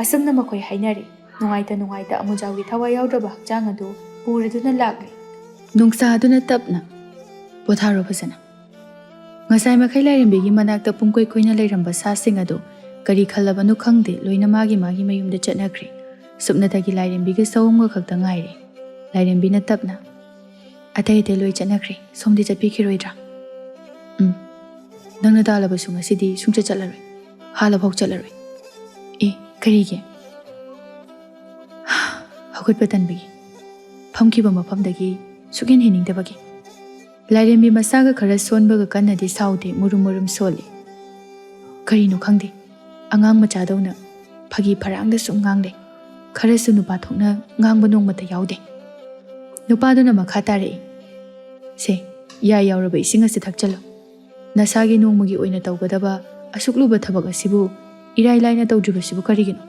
ꯑꯁꯨꯝꯅ ꯃꯈꯣꯏ ꯍꯥꯏꯅꯔꯤ꯫ ꯅꯨꯡꯉꯥꯏꯇ ꯅꯨꯡꯉꯥꯏꯇ ꯑꯃꯨꯖꯥꯎꯒꯤ ꯊꯋꯥꯏ ꯌꯥꯎꯗ꯭ꯔꯕ ꯍꯛꯆꯥꯡ ꯑꯗꯨ ꯄꯨꯔꯗꯨꯅ ꯂꯥꯛꯂꯤ꯫ ꯅꯣꯡꯁꯥ ꯑꯗꯨꯅ ꯇꯞꯅ, "ꯄꯣꯊꯥꯔꯣ ꯐꯖꯅ꯫" ꯉꯁꯥꯏ ꯃꯈꯩ ꯂꯥꯏꯔꯦꯝꯕꯤꯒꯤ ꯃꯅꯥꯛꯇ ꯄꯨꯡꯀꯣꯏ ꯀꯣꯏꯅ ꯂꯩꯔꯝꯕ ꯁꯥꯁꯤꯡ ꯑꯗꯨ ꯀꯔꯤ ꯈꯜꯂꯕꯅꯣ ꯈꯪꯗꯦ, ꯂꯣꯏꯅ ꯃꯥꯒꯤ ꯃꯥꯒꯤ ꯃꯌꯨꯝꯗ ꯆꯠꯅꯈ꯭ꯔꯦ꯫ ꯁꯨꯞꯅꯇꯒꯤ ꯂꯥꯏꯔꯦꯝꯕꯤꯒ ꯁꯑꯣꯝꯒ ꯈꯛꯇ ꯉꯥꯏꯔꯦ꯫ ꯂꯥꯏꯔꯦꯝꯕꯤꯅ ꯇꯞꯅ, "ꯑꯇꯩ ꯑꯇꯩ ꯂꯣꯏ ꯆꯠꯅꯈ꯭ꯔꯦ, ꯁꯣꯝꯗꯤ ꯆꯠꯄꯤꯈꯤꯔꯣꯏꯗ꯭ꯔꯥ?" "ꯎꯝ, ꯅꯪꯅ ꯇꯥꯜꯂꯕꯁꯨ ꯉꯁꯤꯗꯤ ꯁꯨꯡꯆꯠ ꯆꯠꯂꯔꯣꯏ, ꯍꯥꯜꯂꯐꯥꯎ ꯆꯠꯂꯔꯣꯏ꯫" "ꯑꯦ, ꯀꯔꯤꯒꯤ?" "ꯍꯧꯒꯠꯄ ꯇꯟꯕꯒꯤ, ꯐꯝꯈꯤꯕ ꯃꯐꯝꯗꯒꯤ ꯁꯨꯛꯍꯦꯟ ꯍꯦꯟꯅꯤꯡꯗꯕꯒꯤ꯫" ꯂꯥꯏꯔꯦꯝꯕꯤ ꯃꯁꯥꯒ ꯈꯔ ꯁꯣꯟꯕꯒ ꯀꯟꯅꯗꯤ ꯁꯥꯎꯗꯦ, ꯃꯨꯔꯨꯝ ꯃꯨꯔꯨꯝ ꯁꯣꯜꯂꯤ꯫ "ꯀꯔꯤꯅꯣ ꯈꯪꯗꯦ, ꯑꯉꯥꯡ ꯃꯆꯥꯗꯧꯅ ꯐꯥꯒꯤ ꯐꯔꯥꯡꯗ ꯁꯨꯝ ꯉꯥꯡꯂꯦ꯫ ꯈꯔꯁꯨ ꯅꯨꯄꯥ ꯊꯣꯛꯅ ꯉꯥꯡꯕ ꯅꯣꯡꯃꯇ ꯌꯥꯎꯗꯦ꯫" ꯅꯨꯄꯥꯗꯨꯅ ꯃꯈꯥ ꯇꯥꯔꯛꯏ, "ꯁꯦ, ꯌꯥꯏ ꯌꯥꯎꯔꯕ ꯏꯁꯤꯡ ꯑꯁꯤ ꯊꯛꯆꯜꯂꯨ꯫ ꯅꯁꯥꯒꯤ ꯅꯣꯡꯃꯒꯤ ꯑꯣꯏꯅ ꯇꯧꯒꯗꯕ ꯑꯁꯨꯛ ꯂꯨꯕ ꯊꯕꯛ ꯑꯁꯤꯕꯨ ꯏꯔꯥꯏ ꯂꯥꯏꯅ ꯇꯧꯗ꯭ꯔꯤꯕꯁꯤꯕꯨ ꯀꯔꯤꯒꯤꯅꯣ?"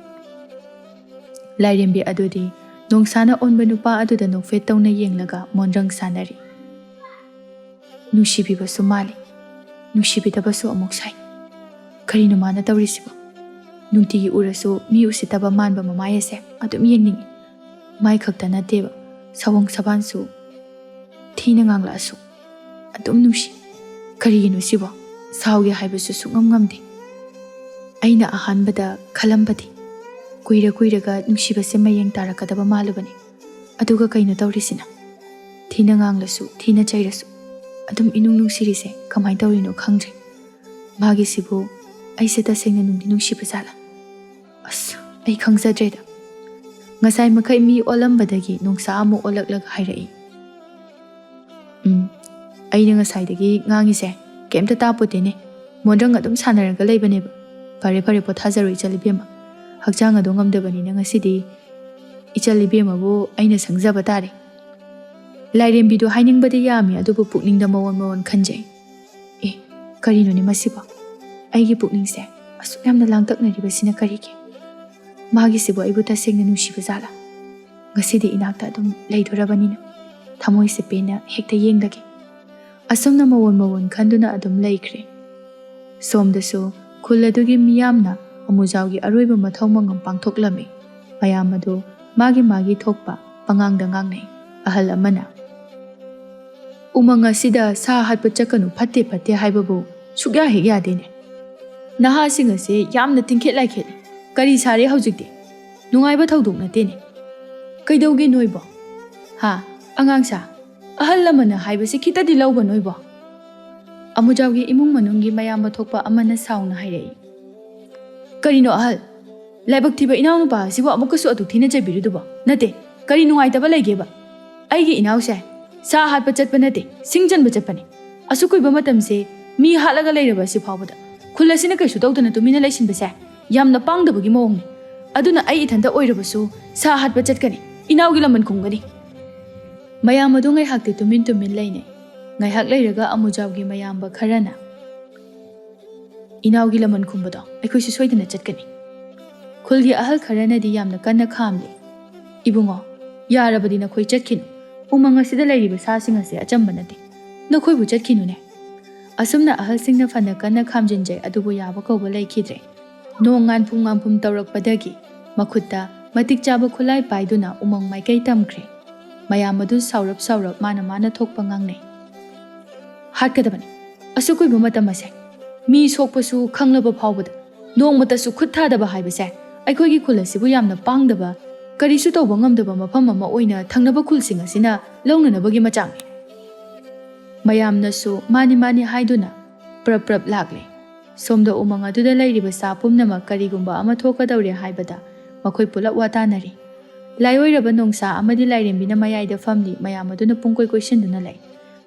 ꯂꯥꯏꯔꯦꯝꯕꯤ ꯑꯗꯨꯗꯤ ꯅꯣꯡꯁꯥꯅ ꯑꯣꯟꯕ ꯅꯨꯄꯥ ꯑꯗꯨꯗ ꯅꯣꯛꯐꯦꯠ ꯇꯧꯅ ꯌꯦꯡꯂꯒ ꯃꯣꯟꯗ꯭ꯔꯪ ꯁꯥꯟꯅꯔꯤ꯫ ꯅꯨꯡꯁꯤꯕꯤꯕꯁꯨ ꯃꯥꯜꯂꯤ, ꯅꯨꯡꯁꯤꯕꯤꯗꯕꯁꯨ ꯑꯃꯨꯛ ꯁꯥꯏ꯫ ꯀꯔꯤꯅꯣ ꯃꯥꯅ ꯇꯧꯔꯤꯁꯤꯕꯣ? ꯅꯨꯡꯇꯤꯒꯤ ꯎꯔꯁꯨ ꯃꯤ ꯎꯁꯤꯠꯇꯕ ꯃꯥꯟꯕ ꯃꯃꯥꯏ ꯑꯁꯦ ꯑꯗꯨꯝ ꯌꯦꯡꯅꯤꯡꯏ꯫ ꯃꯥꯏ ꯈꯛꯇ ꯅꯠꯇꯦꯕ, ꯁꯑꯣꯡ ꯁꯕꯥꯟꯁꯨ ꯊꯤꯅ ꯉꯥꯡꯂꯛꯑꯁꯨ ꯑꯗꯨꯝ ꯅꯨꯡꯁꯤ꯫ ꯀꯔꯤꯒꯤꯅꯣ ꯁꯤꯕꯣ? ꯁꯥꯎꯒꯦ ꯍꯥꯏꯕꯁꯨ ꯁꯨꯛꯉꯝ ꯉꯝꯗꯦ꯫ ꯑꯩꯅ ꯑꯍꯥꯟꯕꯗ ꯈꯜꯂꯝꯕꯗꯤ ꯀꯨꯏꯔ ꯀꯨꯏꯔꯒ ꯅꯨꯡꯁꯤꯕꯁꯦ ꯃꯌꯦꯡ ꯇꯥꯔꯛꯀꯗꯕ ꯃꯥꯜꯂꯨꯕꯅꯤ꯫ ꯑꯗꯨꯒ ꯀꯩꯅꯣ ꯇꯧꯔꯤꯁꯤꯅ? ꯊꯤꯅ ꯉꯥꯡꯂꯁꯨ, ꯊꯤꯅ ꯆꯩꯔꯁꯨ ꯑꯗꯨꯝ ꯏꯅꯨꯡ ꯅꯨꯡꯁꯤꯔꯤꯁꯦ ꯀꯃꯥꯏꯅ ꯇꯧꯔꯤꯅꯣ ꯈꯪꯗ꯭ꯔꯦ꯫ ꯃꯥꯒꯤꯁꯤꯕꯨ ꯑꯩꯁꯦ ꯇꯁꯦꯡꯅ ꯅꯨꯡꯗꯤ ꯅꯨꯡꯁꯤꯕ ꯖꯥꯠꯂꯥ? ꯑꯁ, ꯑꯩ ꯈꯪꯖꯗ꯭ꯔꯦꯗ꯫ ꯉꯁꯥꯏ ꯃꯈꯩ ꯃꯤ ꯑꯣꯜꯂꯝꯕꯗꯒꯤ ꯅꯣꯡꯁꯥ ꯑꯃꯨꯛ ꯑꯣꯜꯂꯛꯂꯒ ꯍꯥꯏꯔꯛꯏ, "ꯎꯝ, ꯑꯩꯅ ꯉꯁꯥꯏꯗꯒꯤ ꯉꯥꯡꯉꯤꯁꯦ ꯀꯩꯝꯇ ꯇꯥꯄꯣꯠꯇꯦꯅꯦ꯫ ꯃꯣꯟꯗ꯭ꯔꯪ ꯑꯗꯨꯝ ꯁꯥꯟꯅꯔꯒ ꯂꯩꯕꯅꯦꯕ꯫ ꯐꯔꯦ, ꯐꯔꯦ, ꯄꯣꯊꯥꯖꯔꯣ ꯏꯆꯜ ꯏꯕꯦꯝꯃ꯫ ꯍꯛꯆꯥꯡ ꯑꯗꯣ ꯉꯝꯗꯕꯅꯤꯅ ꯉꯁꯤꯗꯤ "ꯏꯆꯜ ꯏꯕꯦꯝꯃꯕꯨ ꯑꯩꯅ ꯁꯪꯖꯕ ꯇꯥꯔꯦ꯫ ꯂꯥꯏꯔꯦꯝꯕꯤꯗꯣ ꯍꯥꯏꯅꯤꯡꯕꯗꯤ ꯌꯥꯝꯃꯤ, ꯑꯗꯨꯕꯨ ꯄꯨꯛꯅꯤꯡꯗ ꯃꯑꯣꯟ ꯃꯑꯣꯟ ꯈꯟꯖꯩ꯫ ꯑꯦ, ꯀꯔꯤꯅꯣꯅꯦ ꯃꯁꯤꯕꯣ? ꯑꯩꯒꯤ ꯄꯨꯛꯅꯤꯡꯁꯦ ꯑꯁꯨꯛ ꯌꯥꯝꯅ ꯂꯥꯡꯇꯛꯅꯔꯤꯕꯁꯤꯅ ꯀꯔꯤꯒꯤ? ꯃꯥꯒꯤꯁꯤꯕꯨ ꯑꯩꯕꯨ ꯇꯁꯦꯡꯅ ꯅꯨꯡꯁꯤꯕ ꯖꯥꯠꯂꯥ? ꯉꯁꯤꯗꯤ ꯏꯅꯥꯛꯇ ꯑꯗꯨꯝ ꯂꯩꯗꯣꯔꯕꯅꯤꯅ ꯊꯃꯣꯏꯁꯦ ꯄꯦꯟꯅ ꯍꯦꯛꯇ ꯌꯦꯡꯂꯒꯦ"꯫ ꯑꯁꯨꯝꯅ ꯃꯑꯣꯟ ꯃꯑꯣꯟ ꯈꯟꯗꯨꯅ ꯑꯗꯨꯝ ꯂꯩꯈ꯭ꯔꯦ꯫ ꯁꯣꯝꯗꯁꯨ ꯈꯨꯜ ꯑꯗꯨꯒꯤ ꯃꯤꯌꯥꯝꯅ ꯑꯃꯨꯖꯥꯎꯒꯤ ꯑꯔꯣꯏꯕ ꯃꯊꯧ ꯃꯉꯝ ꯄꯥꯡꯊꯣꯛꯂꯝꯃꯤ꯫ ꯃꯌꯥꯝ ꯑꯗꯨ ꯃꯥꯒꯤ ꯃꯥꯒꯤ ꯊꯣꯛꯄ ꯄꯉꯥꯡꯗ ꯉꯥꯡꯅꯩ꯫ ꯑꯍꯜ ꯑꯃꯅ, "ꯎꯃꯪ ꯑꯁꯤꯗ ꯁꯥ ꯍꯥꯠꯄ ꯆꯠꯀꯅꯨ, ꯐꯠꯇꯦ ꯐꯠꯇꯦ ꯍꯥꯏꯕꯕꯨ ꯁꯨꯛꯌꯥ ꯍꯦꯛ ꯌꯥꯗꯦꯅꯦ꯫ ꯅꯍꯥꯁꯤꯡ ꯑꯁꯦ ꯌꯥꯝꯅ ꯇꯤꯡꯈꯦꯠ ꯂꯥꯏꯈꯦꯠꯂꯦ꯫ ꯀꯔꯤ ꯁꯥꯔꯦ ꯍꯧꯖꯤꯛꯇꯤ? ꯅꯨꯡꯉꯥꯏꯕ ꯊꯧꯗꯣꯛ ꯅꯠꯇꯦꯅꯦ꯫ ꯀꯩꯗꯧꯒꯦ ꯅꯣꯏꯕꯣ? ꯍꯥ? ꯑꯉꯥꯡ ꯁꯥ? ꯑꯍꯜ ꯂꯃꯟꯅ ꯍꯥꯏꯕꯁꯤ ꯈꯤꯇꯗꯤ ꯂꯧꯕ ꯅꯣꯏꯕꯣ?" ꯑꯃꯨꯖꯥꯎꯒꯤ ꯏꯃꯨꯡ ꯃꯅꯨꯡꯒꯤ ꯃꯌꯥꯝꯕ ꯊꯣꯛꯄ ꯑꯃꯅ ꯁꯥꯎꯅ ꯍꯥꯏꯔꯛꯏ꯫ "ꯀꯔꯤꯅꯣ ꯑꯍꯜ? ꯂꯥꯏꯕꯛ ꯊꯤꯕ ꯏꯅꯥꯎꯅꯨꯄꯥ ꯑꯁꯤꯕꯨ ꯑꯃꯨꯛꯀꯁꯨ ꯑꯗꯨꯛ ꯊꯤꯅ ꯆꯩꯕꯤꯔꯤꯗꯨꯕꯣ? ꯅꯠꯇꯦ, ꯀꯔꯤ ꯅꯨꯡꯉꯥꯏꯇꯕ ꯂꯩꯒꯦꯕ? ꯑꯩꯒꯤ ꯏꯅꯥꯎꯁꯦ ꯁꯥ ꯍꯥꯠꯄ ꯆꯠꯄ ꯅꯠꯇꯦ, ꯁꯤꯡ ꯆꯟꯕ ꯆꯠꯄꯅꯦ꯫ ꯑꯁꯨꯛ ꯀꯨꯏꯕ ꯃꯇꯝꯁꯦ ꯃꯤ ꯍꯥꯠꯂꯒ ꯂꯩꯔꯕ ꯑꯁꯤ ꯐꯥꯎꯕꯗ ꯈꯨꯜ ꯑꯁꯤꯅ ꯀꯩꯁꯨ ꯇꯧꯗꯅ ꯇꯨꯃꯤꯟꯅ ꯂꯩꯁꯤꯟꯕꯁꯦ ꯌꯥꯝꯅ ꯄꯥꯡꯗꯕꯒꯤ ꯃꯑꯣꯡꯅꯤ꯫ ꯑꯗꯨꯅ ꯑꯩ ꯏꯊꯟꯇ ꯑꯣꯏꯔꯕꯁꯨ ꯁꯥ ꯍꯥꯠꯄ ꯆꯠꯀꯅꯤ, ꯏꯅꯥꯎꯒꯤ ꯂꯃꯟ ꯈꯨꯝꯒꯅꯤ"꯫ ꯃꯌꯥꯝ ꯑꯗꯨ ꯉꯥꯏꯍꯥꯛꯇꯤ ꯇꯨꯃꯤꯟ ꯇꯨꯃꯤꯟ ꯂꯩꯅꯩ꯫ ꯉꯥꯏꯍꯥꯛ ꯂꯩꯔꯒ ꯑꯃꯨꯖꯥꯎꯒꯤ ꯃꯌꯥꯝꯕ ꯈꯔꯅ, "ꯏꯅꯥꯎꯒꯤ ꯂꯃꯟ ꯈꯨꯝꯕꯗꯣ ꯑꯩꯈꯣꯏꯁꯨ ꯁꯣꯏꯗꯅ ꯆꯠꯀꯅꯤ"꯫ ꯈꯨꯜꯒꯤ ꯑꯍꯜ ꯈꯔꯅꯗꯤ ꯌꯥꯝꯅ ꯀꯟꯅ ꯈꯥꯝꯂꯤ꯫ "ꯏꯕꯨꯡꯉꯣ, ꯌꯥꯔꯕꯗꯤ ꯅꯈꯣꯏ ꯆꯠꯈꯤꯅꯨ꯫ ꯎꯃꯪ ꯑꯁꯤꯗ ꯂꯩꯔꯤꯕ ꯁꯥꯁꯤꯡ ꯑꯁꯦ ꯑꯆꯝꯕ ꯅꯠꯇꯦ꯫ ꯅꯈꯣꯏꯕꯨ ꯆꯠꯈꯤꯅꯨꯅꯦ"꯫ ꯑꯁꯨꯝꯅ ꯑꯍꯜꯁꯤꯡꯅ ꯐꯅ ꯀꯟꯅ ꯈꯥꯝꯖꯤꯟꯖꯩ, ꯑꯗꯨꯕꯨ ꯌꯥꯕ ꯀꯧꯕ ꯂꯩꯈꯤꯗ꯭ꯔꯦ꯫ ꯅꯣꯡ ꯉꯥꯟꯐꯨꯝ ꯉꯥꯟꯐꯨꯝ ꯇꯧꯔꯛꯄꯗꯒꯤ ꯃꯈꯨꯠꯇ ꯃꯇꯤꯛ ꯆꯥꯕ ꯈꯨꯠꯂꯥꯏ ꯄꯥꯏꯗꯨꯅ ꯎꯃꯪ ꯃꯥꯏꯀꯩ ꯇꯝꯈ꯭ꯔꯦ꯫ ꯃꯌꯥꯝ ꯑꯗꯨ ꯁꯥꯎꯔꯞ ꯁꯥꯎꯔꯞ ꯃꯥꯅ ꯃꯥꯅ ꯊꯣꯛꯄ ꯉꯥꯡꯅꯩ꯫ "ꯍꯥꯠꯀꯗꯕꯅꯤ꯫ ꯑꯁꯨꯛ ꯀꯨꯏꯕ ꯃꯇꯝ ꯑꯁꯦ ꯃꯤ ꯁꯣꯛꯄꯁꯨ ꯈꯪꯂꯕ ꯐꯥꯎꯕꯗ ꯅꯣꯡꯃꯇꯁꯨ ꯈꯨꯠ ꯊꯥꯗꯕ ꯍꯥꯏꯕꯁꯦ ꯑꯩꯈꯣꯏꯒꯤ ꯈꯨꯜ ꯑꯁꯤꯕꯨ ꯌꯥꯝꯅ ꯄꯥꯡꯗꯕ, ꯀꯔꯤꯁꯨ ꯇꯧꯕ ꯉꯝꯗꯕ ꯃꯐꯝ ꯑꯃ ꯑꯣꯏꯅ ꯊꯪꯅꯕ ꯈꯨꯜꯁꯤꯡ ꯑꯁꯤꯅ ꯂꯧꯅꯅꯕꯒꯤ ꯃꯆꯥꯛꯅꯤ"꯫ ꯃꯌꯥꯝꯅꯁꯨ ꯃꯥꯅꯤ ꯃꯥꯅꯤ ꯍꯥꯏꯗꯨꯅ ꯄ꯭ꯔꯞ ꯄ꯭ꯔꯞ ꯂꯥꯛꯂꯦ꯫ ꯁꯣꯝꯗ ꯎꯃꯪ ꯑꯗꯨꯗ ꯂꯩꯔꯤꯕ ꯁꯥ ꯄꯨꯝꯅꯃꯛ ꯀꯔꯤꯒꯨꯝꯕ ꯑꯃ ꯊꯣꯛꯀꯗꯧꯔꯦ ꯍꯥꯏꯕꯗ ꯃꯈꯣꯏ ꯄꯨꯂꯞ ꯋꯥꯇꯥꯅꯔꯤ꯫ ꯂꯥꯏꯑꯣꯏꯔꯕ ꯅꯣꯡꯁꯥ ꯑꯃꯗꯤ ꯂꯥꯏꯔꯦꯝꯕꯤꯅ ꯃꯌꯥꯏꯗ ꯐꯝꯂꯤ, ꯃꯌꯥꯝ ꯑꯗꯨꯅ ꯄꯨꯡꯀꯣꯏ ꯀꯣꯏꯁꯤꯟꯗꯨꯅ ꯂꯩ꯫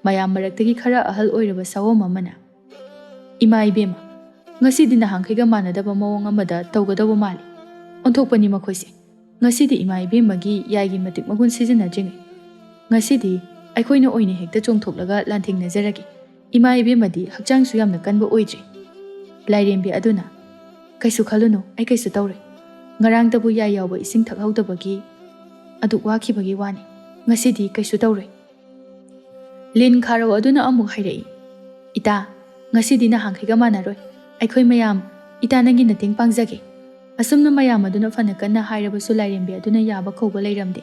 ꯃꯌꯥꯝ ꯃꯔꯛꯇꯒꯤ ꯈꯔ ꯑꯍꯜ ꯑꯣꯏꯔꯕ ꯁꯑꯣꯝ ꯑꯃꯅ, "ꯏꯃꯥ ꯏꯕꯦꯝꯃ, ꯉꯁꯤꯗꯤ ꯅꯍꯥꯟꯈꯩꯒ ꯃꯥꯟꯅꯗꯕ ꯃꯑꯣꯡ ꯑꯃꯗ ꯇꯧꯒꯗꯧꯕ ꯃꯥꯜꯂꯤ꯫ ꯑꯣꯟꯊꯣꯛꯄꯅꯤ ꯃꯈꯣꯏꯁꯦ꯫ ꯉꯁꯤꯗꯤ ꯏꯃꯥ ꯏꯕꯦꯝꯃꯒꯤ ꯌꯥꯏꯒꯤ ꯃꯇꯤꯛ ꯃꯒꯨꯟ ꯁꯤꯖꯤꯟꯅꯗ꯭ꯔꯤꯉꯩ꯫ ꯉꯁꯤꯗꯤ ꯑꯩꯈꯣꯏꯅ ꯑꯣꯏꯅ ꯍꯦꯛꯇ ꯆꯣꯡꯊꯣꯛꯂꯒ ꯂꯥꯟꯊꯦꯡꯅꯖꯔꯒꯦ꯫ ꯏꯃꯥ ꯏꯕꯦꯝꯃꯗꯤ ꯍꯛꯆꯥꯡꯁꯨ ꯌꯥꯝꯅ ꯀꯟꯕ ꯑꯣꯏꯗ꯭ꯔꯤ꯫ ꯂꯥꯏꯔꯦꯝꯕꯤ ꯑꯗꯨꯅ, "ꯀꯩꯁꯨ ꯈꯜꯂꯨꯅꯨ, ꯑꯩ ꯀꯩꯁꯨ ꯇꯧꯔꯣꯏ꯫ ꯉꯔꯥꯡꯇꯕꯨ ꯌꯥꯏ ꯌꯥꯎꯕ ꯏꯁꯤꯡ ꯊꯛꯍꯧꯗꯕꯒꯤ ꯑꯗꯨꯛ ꯋꯥꯈꯤꯕꯒꯤ ꯋꯥꯅꯤ꯫ ꯉꯁꯤꯗꯤ ꯀꯩꯁꯨ ꯇꯧꯔꯣꯏ꯫" ꯂꯤꯟ ꯈꯥꯔꯧ ꯑꯗꯨꯅ ꯑꯃꯨꯛ ꯍꯥꯏꯔꯛꯏ, "ꯏꯇꯥ, ꯉꯁꯤꯗꯤ ꯅꯍꯥꯟꯈꯩꯒ ꯃꯥꯟꯅꯔꯣꯏ꯫ ꯑꯩꯈꯣꯏ ꯃꯌꯥꯝ ꯏꯇꯥ ꯅꯪꯒꯤ ꯃꯇꯦꯡ ꯄꯥꯡꯖꯒꯦ꯫" ꯑꯁꯨꯝꯅ ꯃꯌꯥꯝ ꯑꯗꯨꯅ ꯐꯅ ꯀꯟꯅ ꯍꯥꯏꯔꯕꯁꯨ ꯂꯥꯏꯔꯦꯝꯕꯤ ꯑꯗꯨꯅ ꯌꯥꯕ ꯀꯧꯕ ꯂꯩꯔꯝꯗꯦ꯫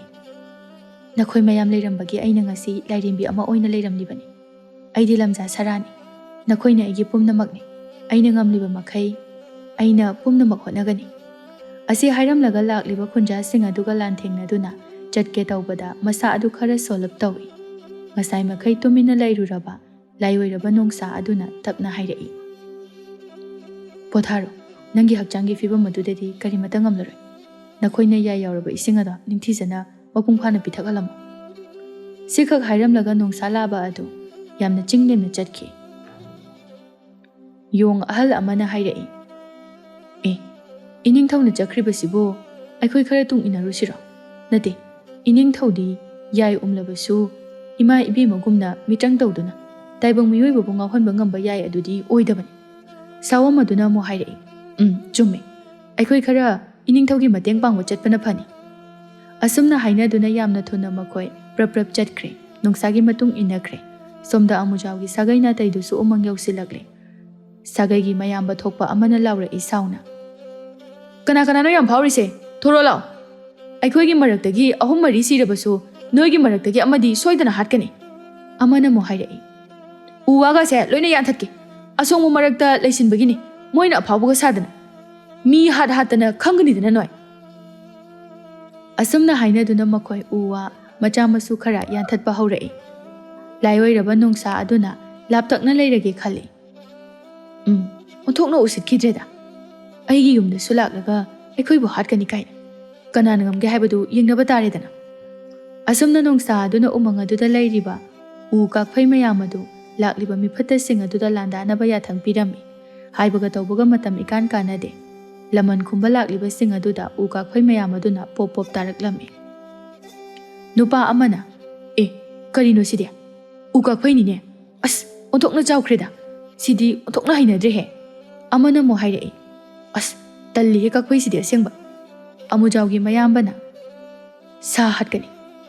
"ꯅꯈꯣꯏ ꯃꯌꯥꯝ ꯂꯩꯔꯝꯕꯒꯤ ꯑꯩꯅ ꯉꯁꯤ ꯂꯥꯏꯔꯦꯝꯕꯤ ꯑꯃ ꯑꯣꯏꯅ ꯂꯩꯔꯝꯂꯤꯕꯅꯤ꯫ ꯑꯩꯗꯤ ꯂꯝꯖꯥ ꯁꯔꯥꯅꯤ꯫ ꯅꯈꯣꯏꯅ ꯑꯩꯒꯤ ꯄꯨꯝꯅꯃꯛꯅꯤ꯫ ꯑꯩꯅ ꯉꯝꯂꯤꯕ ꯃꯈꯩ ꯑꯩꯅ ꯄꯨꯝꯅꯃꯛ ꯍꯣꯠꯅꯒꯅꯤ꯫" ꯑꯁꯤ ꯍꯥꯏꯔꯝꯂꯒ ꯂꯥꯛꯂꯤꯕ ꯈꯨꯟꯖꯥꯁꯤꯡ ꯑꯗꯨꯒ ꯂꯥꯟꯊꯦꯡꯅꯗꯨꯅ ꯆꯠꯀꯦ ꯇꯧꯕꯗ ꯃꯁꯥ ꯑꯗꯨ ꯈꯔ ꯁꯣꯜꯂꯞ ꯇꯧꯏ꯫ ꯉꯁꯥꯏ ꯃꯈꯩ ꯇꯨꯃꯤꯟꯅ ꯂꯩꯔꯨꯔꯕ ꯂꯥꯏꯑꯣꯏꯔꯕ ꯅꯣꯡꯁꯥ ꯑꯗꯨꯅ ꯇꯞꯅ ꯍꯥꯏꯔꯛꯏ, "ꯄꯣꯊꯥꯔꯣ, ꯅꯪꯒꯤ ꯍꯛꯆꯥꯡꯒꯤ ꯐꯤꯕꯝ ꯑꯗꯨꯗꯗꯤ ꯀꯔꯤꯃꯠꯇ ꯉꯝꯂꯔꯣꯏ꯫ ꯅꯈꯣꯏꯅ ꯌꯥꯏ ꯌꯥꯎꯔꯕ ꯏꯁꯤꯡ ꯑꯗꯣ ꯅꯤꯡꯊꯤꯖꯅ ꯃꯄꯨꯡ ꯐꯥꯅ ꯄꯤꯊꯛꯍꯜꯂꯝꯃꯨ꯫" ꯁꯤꯈꯛ ꯍꯥꯏꯔꯝꯂꯒ ꯅꯣꯡꯁꯥ ꯂꯥꯕ ꯑꯗꯨ ꯌꯥꯝꯅ ꯆꯤꯡ ꯅꯦꯝꯅ ꯆꯠꯈꯤ꯫ ꯌꯣꯡ ꯑꯍꯜ ꯑꯃꯅ ꯍꯥꯏꯔꯛꯏ, "ꯑꯦ, ꯏꯅꯤꯡꯊꯧꯅ ꯆꯠꯈ꯭ꯔꯤꯕꯁꯤꯕꯨ ꯑꯩꯈꯣꯏ ꯈꯔ ꯇꯨꯡ ꯏꯟꯅꯔꯨꯁꯤꯔꯣ? ꯅꯠꯇꯦ, ꯏꯅꯤꯡꯊꯧꯗꯤ ꯌꯥꯏ ꯎꯝꯂꯕꯁꯨ ꯏꯃꯥ ꯏꯕꯦꯝꯃꯒꯨꯝꯅ ꯃꯤꯇ꯭ꯔꯪ ꯇꯧꯗꯨꯅ ꯇꯥꯏꯕꯪ ꯃꯤꯑꯣꯏꯕꯕꯨ ꯉꯥꯎꯍꯟꯕ ꯉꯝꯕ ꯌꯥꯏ ꯑꯗꯨꯗꯤ ꯑꯣꯏꯗꯕꯅꯤ꯫" ꯁꯥꯑꯣꯝ ꯑꯗꯨꯅ ꯑꯃꯨꯛ ꯍꯥꯏꯔꯛꯏ, "ꯎꯝ, ꯆꯨꯝꯃꯤ꯫ ꯑꯩꯈꯣꯏ ꯈꯔ ꯏꯅꯤꯡꯊꯧꯒꯤ ꯃꯇꯦꯡ ꯄꯥꯡꯕ ꯆꯠꯄꯅ ꯐꯅꯤ꯫" ꯑꯁꯨꯝꯅ ꯍꯥꯏꯅꯗꯨꯅ ꯌꯥꯝꯅ ꯊꯨꯅ ꯃꯈꯣꯏ ꯄ꯭ꯔꯞ ꯄ꯭ꯔꯞ ꯆꯠꯈ꯭ꯔꯦ꯫ ꯅꯣꯡꯁꯥꯒꯤ ꯃꯇꯨꯡ ꯏꯟꯅꯈ꯭ꯔꯦ꯫ ꯁꯣꯝꯗ ꯑꯃꯨꯖꯥꯎꯒꯤ ꯁꯥꯒꯩ ꯅꯥꯇꯩꯗꯨꯁꯨ ꯎꯃꯪ ꯌꯧꯁꯤꯜꯂꯛꯂꯦ꯫ ꯁꯥꯒꯩꯒꯤ ꯃꯌꯥꯝꯕ ꯊꯣꯛꯄ ꯑꯃꯅ ꯂꯥꯎꯔꯛꯏ ꯁꯥꯎꯅ, "ꯀꯅꯥ ꯀꯅꯥꯅꯣ ꯌꯥꯝ ꯐꯥꯎꯔꯤꯁꯦ? ꯊꯣꯔꯛꯑꯣ ꯂꯥꯎ꯫ ꯑꯩꯈꯣꯏꯒꯤ ꯃꯔꯛꯇꯒꯤ ꯑꯍꯨꯝ ꯃꯔꯤ ꯁꯤꯔꯕꯁꯨ ꯅꯣꯏꯒꯤ ꯃꯔꯛꯇꯒꯤ ꯑꯃꯗꯤ ꯁꯣꯏꯗꯅ ꯍꯥꯠꯀꯅꯤ꯫" ꯑꯃꯅ ꯑꯃꯨꯛ ꯍꯥꯏꯔꯛꯏ, "ꯎ ꯋꯥꯒꯁꯦ ꯂꯣꯏꯅ ꯌꯥꯟꯊꯠꯀꯦ꯫ ꯑꯁꯣꯡꯕ ꯃꯔꯛꯇ ꯂꯩꯁꯤꯟꯕꯒꯤꯅꯤ꯫ ꯃꯣꯏꯅ ꯑꯐꯥꯎꯕꯒ ꯁꯥꯗꯅ꯫ ꯃꯤ ꯍꯥꯠ ꯍꯥꯠꯇꯅ ꯈꯪꯒꯅꯤꯗꯅ ꯅꯣꯏ꯫" ꯑꯁꯨꯝꯅ ꯍꯥꯏꯅꯗꯨꯅ ꯃꯈꯣꯏ ꯎ ꯋꯥ ꯃꯆꯥ ꯃꯁꯨ ꯈꯔ ꯌꯥꯟꯊꯠꯄ ꯍꯧꯔꯛꯏ꯫ ꯂꯥꯏꯑꯣꯏꯔꯕ ꯅꯣꯡꯁꯥ ꯑꯗꯨꯅ ꯂꯥꯞꯇꯛꯅ ꯂꯩꯔꯒꯦ ꯈꯜꯂꯤ꯫ "ꯎꯝ, ꯑꯣꯟꯊꯣꯛꯅ ꯎꯁꯤꯠꯈꯤꯗ꯭ꯔꯦꯗ꯫ ꯑꯩꯒꯤ ꯌꯨꯝꯗꯁꯨ ꯂꯥꯛꯂꯒ ꯑꯩꯈꯣꯏꯕꯨ ꯍꯥꯠꯀꯅꯤ ꯀꯥꯏꯅ꯫ ꯀꯅꯥꯅ ꯉꯝꯒꯦ ꯍꯥꯏꯕꯗꯨ ꯌꯦꯡꯅꯕ ꯇꯥꯔꯦꯗꯅ꯫" ꯑꯁꯨꯝꯅ ꯅꯣꯡꯁꯥ ꯑꯗꯨꯅ ꯎꯃꯪ ꯑꯗꯨꯗ ꯂꯩꯔꯤꯕ ꯎ ꯀꯥꯛꯐꯩ ꯃꯌꯥꯝ ꯑꯗꯨ ꯂꯥꯛꯂꯤꯕ ꯃꯤꯐꯠꯇꯁꯤꯡ ꯑꯗꯨꯗ ꯂꯥꯟꯗꯥꯅꯕ ꯌꯥꯊꯪ ꯄꯤꯔꯝꯃꯤ꯫ ꯍꯥꯏꯕꯒ ꯇꯧꯕꯒ ꯃꯇꯝ ꯏꯀꯥꯟ ꯀꯥꯟꯅꯗꯦ꯫ ꯂꯃꯟ ꯈꯨꯝꯕ ꯂꯥꯛꯂꯤꯕꯁꯤꯡ ꯑꯗꯨꯗ ꯎ ꯀꯥꯛꯐꯩ ꯃꯌꯥꯝ ꯑꯗꯨꯅ ꯄꯣꯞ ꯄꯣꯞ ꯇꯥꯔꯛꯂꯝꯃꯤ꯫ ꯅꯨꯄꯥ ꯑꯃꯅ, "ꯑꯦ, ꯀꯔꯤꯅꯣ ꯁꯤꯗꯤ? ꯎ ꯀꯥꯛꯐꯩꯅꯤꯅꯦ꯫ ꯑꯁ, ꯑꯣꯟꯊꯣꯛꯅ ꯆꯥꯎꯈ꯭ꯔꯦꯗ꯫ ꯁꯤꯗꯤ ꯑꯣꯟꯊꯣꯛꯅ ꯍꯩꯅꯗ꯭ꯔꯦꯍꯦ꯫" ꯑꯃꯅ ꯑꯃꯨꯛ ꯍꯥꯏꯔꯛꯏ, "ꯑꯁ, ꯇꯜꯂꯤꯍꯦ ꯀꯥꯛꯐꯩꯁꯤꯗꯤ ꯑꯁꯦꯡꯕ꯫" ꯑꯃꯨꯖꯥꯎꯒꯤ ꯃꯌꯥꯝꯕꯅ, "ꯁꯥ ꯍꯥꯠꯀꯅꯤ,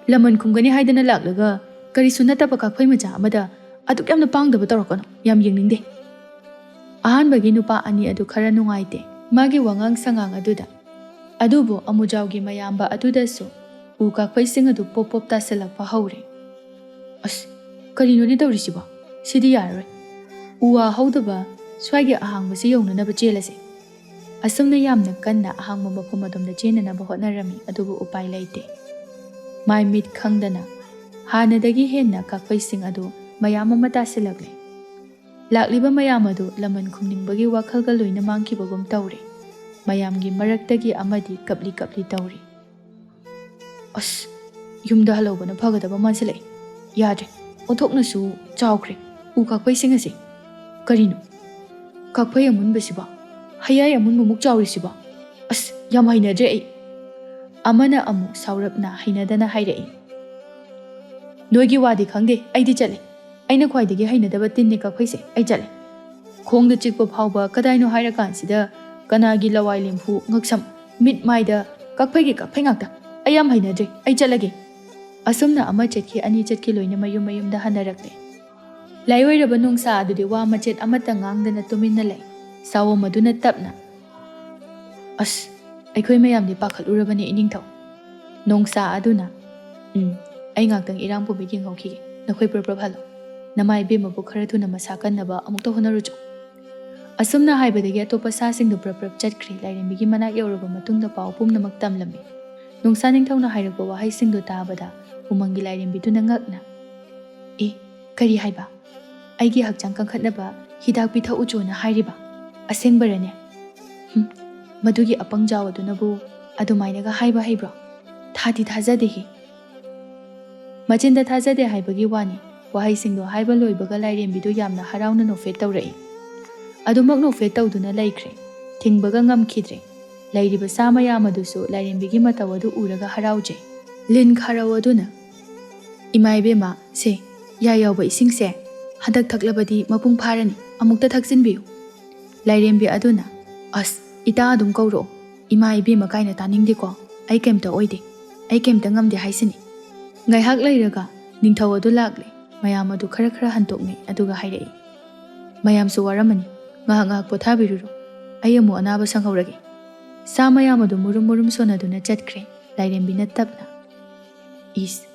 ꯂꯃꯟ ꯈꯨꯝꯒꯅꯤ ꯍꯥꯏꯗꯅ ꯂꯥꯛꯂꯒ ꯀꯔꯤꯁꯨ ꯅꯠꯇꯕ ꯀꯥꯛꯐꯩ ꯃꯆꯥ ꯑꯃꯗ ꯑꯗꯨꯛ ꯌꯥꯝꯅ ꯄꯥꯡꯗꯕ ꯇꯧꯔꯛꯀꯅꯨ, ꯌꯥꯝ ꯌꯦꯡꯅꯤꯡꯗꯦ꯫" ꯑꯍꯥꯟꯕꯒꯤ ꯅꯨꯄꯥ ꯑꯅꯤ ꯑꯗꯨ ꯈꯔ ꯅꯨꯡꯉꯥꯏꯇꯦ꯫ ꯃꯥꯒꯤ ꯋꯥꯉꯥꯡ ꯁꯉꯥꯡ ꯑꯗꯨꯗ꯫ ꯑꯗꯨꯕꯨ ꯑꯃꯨꯖꯥꯎꯒꯤ ꯃꯌꯥꯝꯕ ꯑꯗꯨꯗꯁꯨ ꯎ ꯀꯥꯛꯐꯩꯁꯤꯡ ꯑꯗꯨ ꯄꯣꯞ ꯄꯣꯞ ꯇꯥꯁꯤꯜꯂꯛꯄ ꯍꯧꯔꯦ꯫ "ꯑꯁ, ꯀꯔꯤꯅꯣꯅꯦ ꯇꯧꯔꯤꯁꯤꯕꯣ? ꯁꯤꯗꯤ ꯌꯥꯔꯔꯣꯏ꯫ ꯎ ꯋꯥ ꯍꯧꯗꯕ ꯁ꯭ꯋꯥꯏꯒꯤ ꯑꯍꯥꯡꯕꯁꯤ ꯌꯧꯅꯅꯕ ꯆꯦꯜꯂꯁꯦ꯫" ꯑꯁꯨꯝꯅ ꯌꯥꯝꯅ ꯀꯟꯅ ꯑꯍꯥꯡꯕ ꯃꯐꯝ ꯑꯗꯣꯝꯗ ꯆꯦꯟꯅꯅꯕ ꯍꯣꯠꯅꯔꯝꯃꯤ, ꯑꯗꯨꯕꯨ ꯎꯄꯥꯏ ꯂꯩꯇꯦ꯫ ꯃꯥꯏ ꯃꯤꯠ ꯈꯪꯗꯅ ꯍꯥꯟꯅꯗꯒꯤ ꯍꯦꯟꯅ ꯀꯥꯛꯐꯩꯁꯤꯡ ꯑꯗꯨ ꯃꯌꯥꯝ ꯑꯃ ꯇꯥꯁꯤꯜꯂꯛꯂꯦ꯫ ꯂꯥꯛꯂꯤꯕ ꯃꯌꯥꯝ ꯑꯗꯨ ꯂꯃꯟ ꯈꯨꯝꯅꯤꯡꯕꯒꯤ ꯋꯥꯈꯜꯒ ꯂꯣꯏꯅ ꯃꯥꯡꯈꯤꯕꯒꯨꯝ ꯇꯧꯔꯦ꯫ ꯃꯌꯥꯝꯒꯤ ꯃꯔꯛꯇꯒꯤ ꯑꯃꯗꯤ ꯀꯞꯂꯤ ꯀꯞꯂꯤ ꯇꯧꯔꯤ꯫ "ꯑꯁ, ꯌꯨꯝꯗ ꯍꯜꯍꯧꯕꯅ ꯐꯒꯗꯕ ꯃꯥꯟꯁꯤꯜꯂꯛꯏ꯫ ꯌꯥꯗ꯭ꯔꯦ, ꯑꯣꯟꯊꯣꯛꯅꯁꯨ ꯆꯥꯎꯈ꯭ꯔꯦ ꯎ ꯀꯥꯛꯐꯩꯁꯤꯡ ꯑꯁꯦ꯫ ꯀꯔꯤꯅꯣ ꯀꯥꯛꯐꯩ ꯑꯃꯨꯟꯕꯁꯤꯕꯣ? ꯍꯌꯥꯏ ꯑꯃꯨꯟꯕꯃꯨꯛ ꯆꯥꯎꯔꯤꯁꯤꯕꯣ? ꯑꯁ, ꯌꯥꯝ ꯍꯩꯅꯗ꯭ꯔꯦ ꯑꯩ꯫" ꯑꯃꯅ ꯑꯃꯨꯛ ꯁꯥꯎꯔꯞꯅ ꯍꯩꯅꯗꯅ ꯍꯥꯏꯔꯛꯏ꯫ "ꯅꯣꯏꯒꯤ ꯋꯥꯗꯤ ꯈꯪꯗꯦ, ꯑꯩꯗꯤ ꯆꯠꯂꯦ꯫ ꯑꯩꯅ ꯈ꯭ꯋꯥꯏꯗꯒꯤ ꯍꯩꯅꯗꯕ ꯇꯤꯟꯅꯤ ꯀꯥꯛꯐꯩꯁꯦ, ꯑꯩ ꯆꯠꯂꯦ꯫ ꯈꯣꯡꯗ ꯆꯤꯛꯄ ꯐꯥꯎꯕ ꯀꯗꯥꯏꯅꯣ ꯍꯥꯏꯔꯀꯥꯟꯁꯤꯗ ꯀꯅꯥꯒꯤ ꯂꯋꯥꯏ ꯂꯦꯝꯐꯨ, ꯉꯛꯁꯝ, ꯃꯤꯠ ꯃꯥꯏꯗ ꯀꯥꯛꯐꯩꯒꯤ ꯀꯥꯛꯐꯩ ꯉꯥꯛꯇ꯫ ꯑꯩ ꯌꯥꯝ ꯍꯩꯅꯗ꯭ꯔꯦ, ꯑꯩ ꯆꯠꯂꯒꯦ꯫" ꯑꯁꯨꯝꯅ ꯑꯃ ꯆꯠꯈꯤ, ꯑꯅꯤ ꯆꯠꯈꯤ, ꯂꯣꯏꯅ ꯃꯌꯨꯝ ꯃꯌꯨꯝꯗ ꯍꯟꯅꯔꯛꯂꯦ꯫ ꯂꯥꯏꯑꯣꯏꯔꯕ ꯅꯣꯡꯁꯥ ꯑꯗꯨꯗꯤ ꯋꯥ ꯃꯆꯦꯠ ꯑꯃꯠꯇ ꯉꯥꯡꯗꯅ ꯇꯨꯃꯤꯟꯅ ꯂꯩ꯫ ꯁꯥꯑꯣꯝ ꯑꯗꯨꯅ ꯇꯞꯅ, "ꯑꯁ, ꯑꯩꯈꯣꯏ ꯃꯌꯥꯝꯗꯤ ꯄꯥꯈꯠꯂꯨꯔꯕꯅꯦ ꯏꯅꯤꯡꯊꯧ꯫" ꯅꯣꯡꯁꯥ ꯑꯗꯨꯅ, "ꯎꯝ, ꯑꯩ ꯉꯥꯛꯇꯪ ꯏꯔꯥꯡ ꯄꯨꯝꯕ ꯌꯦꯡꯍꯧꯈꯤꯒꯦ꯫ ꯅꯈꯣꯏ ꯄ꯭ꯔꯞ ꯄ꯭ꯔꯞ ꯍꯜꯂꯣ꯫ ꯅꯃꯥ ꯏꯕꯦꯝꯃꯕꯨ ꯈꯔ ꯊꯨꯅ ꯃꯁꯥ ꯀꯟꯅꯕ ꯑꯃꯨꯛꯇ ꯍꯣꯠꯅꯔꯨꯆꯣ꯫" ꯑꯁꯨꯝꯅ ꯍꯥꯏꯕꯗꯒꯤ ꯑꯇꯣꯞꯄ ꯁꯥꯁꯤꯡꯗꯨ ꯄ꯭ꯔꯞ ꯄ꯭ꯔꯞ ꯆꯠꯈ꯭ꯔꯦ꯫ ꯂꯥꯏꯔꯦꯝꯕꯤꯒꯤ ꯃꯅꯥꯛ ꯌꯧꯔꯕ ꯃꯇꯨꯡꯗ ꯄꯥꯎ ꯄꯨꯝꯅꯃꯛ ꯇꯝꯂꯝꯃꯤ꯫ ꯅꯣꯡꯁꯥ ꯅꯤꯡꯊꯧꯅ ꯍꯥꯏꯔꯛꯄ ꯋꯥꯍꯩꯁꯤꯡꯗꯨ ꯇꯥꯕꯗ ꯎꯃꯪꯒꯤ ꯂꯥꯏꯔꯦꯝꯕꯤꯗꯨꯅ ꯉꯛꯅ, "ꯑꯦ, ꯀꯔꯤ ꯍꯥꯏꯕ? ꯑꯩꯒꯤ ꯍꯛꯆꯥꯡ ꯀꯟꯈꯠꯅꯕ ꯍꯤꯗꯥꯛ ꯄꯤꯊꯛꯎꯆꯣꯅ ꯍꯥꯏꯔꯤꯕ? ꯑꯁꯦꯡꯕꯔꯅꯦ? ꯍꯨꯝ, ꯃꯗꯨꯒꯤ ꯑꯄꯪ ꯖꯥꯎ ꯑꯗꯨꯅꯕꯨ ꯑꯗꯨꯃꯥꯏꯅꯒ ꯍꯥꯏꯕ ꯍꯩꯕ꯭ꯔꯣ? ꯊꯥꯗꯤ ꯊꯥꯖꯗꯦꯍꯦ꯫" ꯃꯆꯤꯟꯗ ꯊꯥꯖꯗꯦ ꯍꯥꯏꯕꯒꯤ ꯋꯥꯅꯤ꯫ ꯋꯥꯍꯩꯁꯤꯡꯗꯣ ꯍꯥꯏꯕ ꯂꯣꯏꯕꯒ ꯂꯥꯏꯔꯦꯝꯕꯤꯗꯨ ꯌꯥꯝꯅ ꯍꯔꯥꯎꯅ ꯅꯣꯛꯐꯦꯠ ꯇꯧꯔꯛꯏ꯫ ꯑꯗꯨꯃꯛ ꯅꯣꯛꯐꯦꯠ ꯇꯧꯗꯨꯅ ꯂꯩꯈ꯭ꯔꯦ꯫ ꯊꯤꯡꯕꯒ ꯉꯝꯈꯤꯗ꯭ꯔꯦ꯫ ꯂꯩꯔꯤꯕ ꯁꯥ ꯃꯌꯥꯝ ꯑꯗꯨꯁꯨ ꯂꯥꯏꯔꯦꯝꯕꯤꯒꯤ ꯃꯇꯧ ꯑꯗꯨ ꯎꯔꯒ ꯍꯔꯥꯎꯖꯩ꯫ ꯂꯤꯟ ꯈꯥꯔꯧ ꯑꯗꯨꯅ, "ꯏꯃꯥ ꯏꯕꯦꯝꯃ, ꯁꯦ, ꯌꯥꯏ ꯌꯥꯎꯕ ꯏꯁꯤꯡꯁꯦ ꯍꯟꯗꯛ ꯊꯛꯂꯕꯗꯤ ꯃꯄꯨꯡ ꯐꯥꯔꯅꯤ, ꯑꯃꯨꯛꯇ ꯊꯛꯆꯤꯟꯕꯤꯌꯨ꯫" ꯂꯥꯏꯔꯦꯝꯕꯤ ꯑꯗꯨꯅ, "ꯑꯁ, ꯏꯇꯥ ꯑꯗꯨꯝ ꯀꯧꯔꯛꯑꯣ, ꯏꯃꯥ ꯏꯕꯦꯝꯃ ꯀꯥꯏꯅ ꯇꯥꯅꯤꯡꯗꯦꯀꯣ, ꯑꯩ ꯀꯩꯝꯇ ꯑꯣꯏꯗꯦ, ꯑꯩ ꯀꯩꯝꯇ ꯉꯝꯗꯦ ꯍꯥꯏꯁꯤꯅꯤ꯫" ꯉꯥꯏꯍꯥꯛ ꯂꯩꯔꯒ ꯅꯤꯡꯊꯧ ꯑꯗꯨ ꯂꯥꯛꯂꯦ꯫ ꯃꯌꯥꯝ ꯑꯗꯨ ꯈꯔ ꯈꯔ ꯍꯟꯇꯣꯛꯅꯩ, ꯑꯗꯨꯒ ꯍꯥꯏꯔꯛꯏ, "ꯃꯌꯥꯝꯁꯨ ꯋꯥꯔꯝꯃꯅꯤ, ꯉꯥꯏꯍꯥꯛ ꯉꯥꯏꯍꯥꯛ ꯄꯣꯊꯥꯕꯤꯔꯨꯔꯣ, ꯑꯩ ꯑꯃꯨꯛ ꯑꯅꯥꯕ ꯁꯪꯍꯧꯔꯒꯦ꯫" ꯁꯥ ꯃꯌꯥꯝ ꯑꯗꯨ ꯃꯨꯔꯨꯝ ꯃꯨꯔꯨꯝ ꯁꯣꯟꯅꯗꯨꯅ ꯆꯠꯈ꯭ꯔꯦ꯫ ꯂꯥꯏꯔꯦꯝꯕꯤꯅ ꯇꯞꯅ, "ꯏꯁ,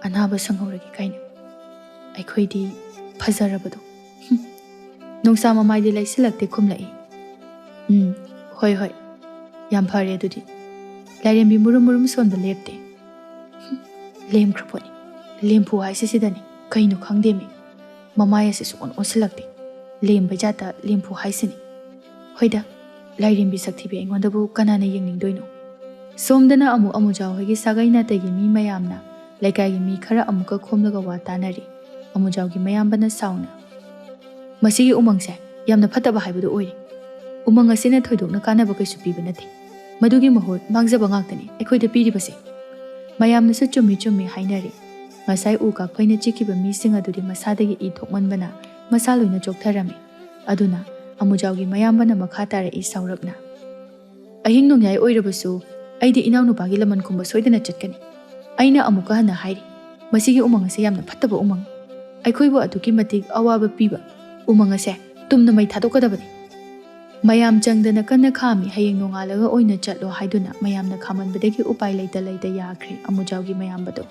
ꯑꯅꯥꯕ ꯁꯪꯍꯧꯔꯒꯦ ꯀꯥꯏꯅ, ꯑꯩꯈꯣꯏꯗꯤ ꯐꯖꯔꯕꯗꯣ꯫" ꯍꯨꯝ꯫ ꯅꯣꯡꯁꯥ ꯃꯃꯥꯏꯗꯤ ꯂꯩꯁꯤꯜꯂꯛꯇꯦ ꯈꯨꯝꯂꯛꯏ꯫ "ꯎꯝ, ꯍꯣꯏ ꯍꯣꯏ, ꯌꯥꯝ ꯐꯔꯦ ꯑꯗꯨꯗꯤ꯫" ꯂꯥꯏꯔꯦꯝꯕꯤ ꯃꯨꯔꯨꯝ ꯃꯨꯔꯨꯝ ꯁꯣꯟꯕ ꯂꯦꯞꯇꯦ꯫ ꯍꯨꯝ, ꯂꯦꯝꯈ꯭ꯔ ꯄꯣꯠꯅꯤ꯫ ꯂꯦꯝꯐꯨ ꯍꯥꯏꯁꯤ ꯁꯤꯗꯅꯤ꯫ ꯀꯩꯅꯣ ꯈꯪꯗꯦꯃꯤ, ꯃꯃꯥꯏ ꯑꯁꯤ ꯁꯨꯛꯑꯣꯟ ꯑꯣꯟꯁꯤꯜꯂꯛꯇꯦ꯫ ꯂꯦꯝꯕꯩ ꯖꯥꯠꯇ ꯂꯦꯝꯐꯨ ꯍꯥꯏꯁꯤꯅꯤ꯫ ꯍꯣꯏꯗ, ꯂꯥꯏꯔꯦꯝꯕꯤ ꯁꯛꯊꯤꯕꯤ ꯑꯩꯉꯣꯟꯗꯕꯨ ꯀꯅꯥꯅ ꯌꯦꯡꯅꯤꯡꯗꯣꯏꯅꯣ? ꯁꯣꯝꯗꯅ ꯑꯃꯨꯛ ꯑꯃꯨꯖꯥꯎ ꯍꯣꯏꯒꯤ ꯁꯥꯒꯩ ꯅꯥꯇꯩꯒꯤ ꯃꯤ ꯃꯌꯥꯝꯅ, ꯂꯩꯀꯥꯏꯒꯤ ꯃꯤ ꯈꯔ ꯑꯃꯨꯛꯀ ꯈꯣꯝꯂꯒ ꯋꯥ ꯇꯥꯅꯔꯤ꯫ ꯑꯃꯨꯖꯥꯎꯒꯤ ꯃꯌꯥꯝꯕꯅ ꯁꯥꯎꯅ, "ꯃꯁꯤꯒꯤ ꯎꯃꯪꯁꯦ ꯌꯥꯝꯅ ꯐꯠꯇꯕ ꯍꯥꯏꯕꯗꯨ ꯑꯣꯏꯔꯦ꯫ ꯎꯃꯪ ꯑꯁꯤꯅ ꯊꯣꯏꯗꯣꯛꯅ ꯀꯥꯟꯅꯕ ꯀꯩꯁꯨ ꯄꯤꯕ ꯅꯠꯇꯦ꯫ ꯃꯗꯨꯒꯤ ꯃꯍꯨꯠ ꯃꯥꯡꯖꯕ ꯉꯥꯛꯇꯅꯤ ꯑꯩꯈꯣꯏꯗ ꯄꯤꯔꯤꯕꯁꯦ꯫ ꯃꯌꯥꯝꯅꯁꯨ ꯆꯨꯝꯃꯤ ꯆꯨꯝꯃꯤ ꯍꯥꯏꯅꯔꯦ꯫ ꯉꯁꯥꯏ ꯎ ꯀꯥꯛꯐꯩꯅ ꯆꯤꯛꯈꯤꯕ ꯃꯤꯁꯤꯡ ꯑꯗꯨꯗꯤ ꯃꯁꯥꯗꯒꯤ ꯏ ꯊꯣꯛꯃꯟꯕꯅ ꯃꯁꯥ ꯂꯣꯏꯅ ꯆꯣꯛꯊꯔꯝꯃꯤ꯫" ꯑꯗꯨꯅ ꯑꯃꯨꯖꯥꯎꯒꯤ ꯃꯌꯥꯝꯕꯅ ꯃꯈꯥ ꯇꯥꯔꯛꯏ ꯁꯥꯎꯔꯞꯅ, "ꯑꯍꯤꯡ ꯅꯣꯡꯌꯥꯏ ꯑꯣꯏꯔꯕꯁꯨ ꯑꯩꯗꯤ ꯏꯅꯥꯎꯅꯨꯄꯥꯒꯤ ꯂꯃꯟ ꯈꯨꯝꯕ ꯁꯣꯏꯗꯅ ꯆꯠꯀꯅꯤ꯫ ꯑꯩꯅ ꯑꯃꯨꯛꯀ ꯍꯟꯅ ꯍꯥꯏꯔꯤ, ꯃꯁꯤꯒꯤ ꯎꯃꯪ ꯑꯁꯤ ꯌꯥꯝꯅ ꯐꯠꯇꯕ ꯎꯃꯪ꯫ ꯑꯩꯈꯣꯏꯕꯨ ꯑꯗꯨꯛꯀꯤ ꯃꯇꯤꯛ ꯑꯋꯥꯕ ꯄꯤꯕ ꯎꯃꯪ ꯑꯁꯦ ꯇꯨꯝꯅ ꯃꯩ ꯊꯥꯗꯣꯛꯀꯗꯕꯅꯤ꯫" ꯃꯌꯥꯝ ꯆꯪꯗꯅ ꯀꯟꯅ ꯈꯥꯝꯃꯤ꯫ "ꯍꯌꯦꯡ ꯅꯣꯡꯉꯥꯜꯂꯒ ꯑꯣꯏꯅ ꯆꯠꯂꯣ" ꯍꯥꯏꯗꯨꯅ ꯃꯌꯥꯝꯅ ꯈꯥꯝꯃꯟꯕꯗꯒꯤ ꯎꯄꯥꯏ ꯂꯩꯇ ꯂꯩꯇ ꯌꯥꯈ꯭ꯔꯦ ꯑꯃꯨꯖꯥꯎꯒꯤ ꯃꯌꯥꯝꯕꯗꯣ꯫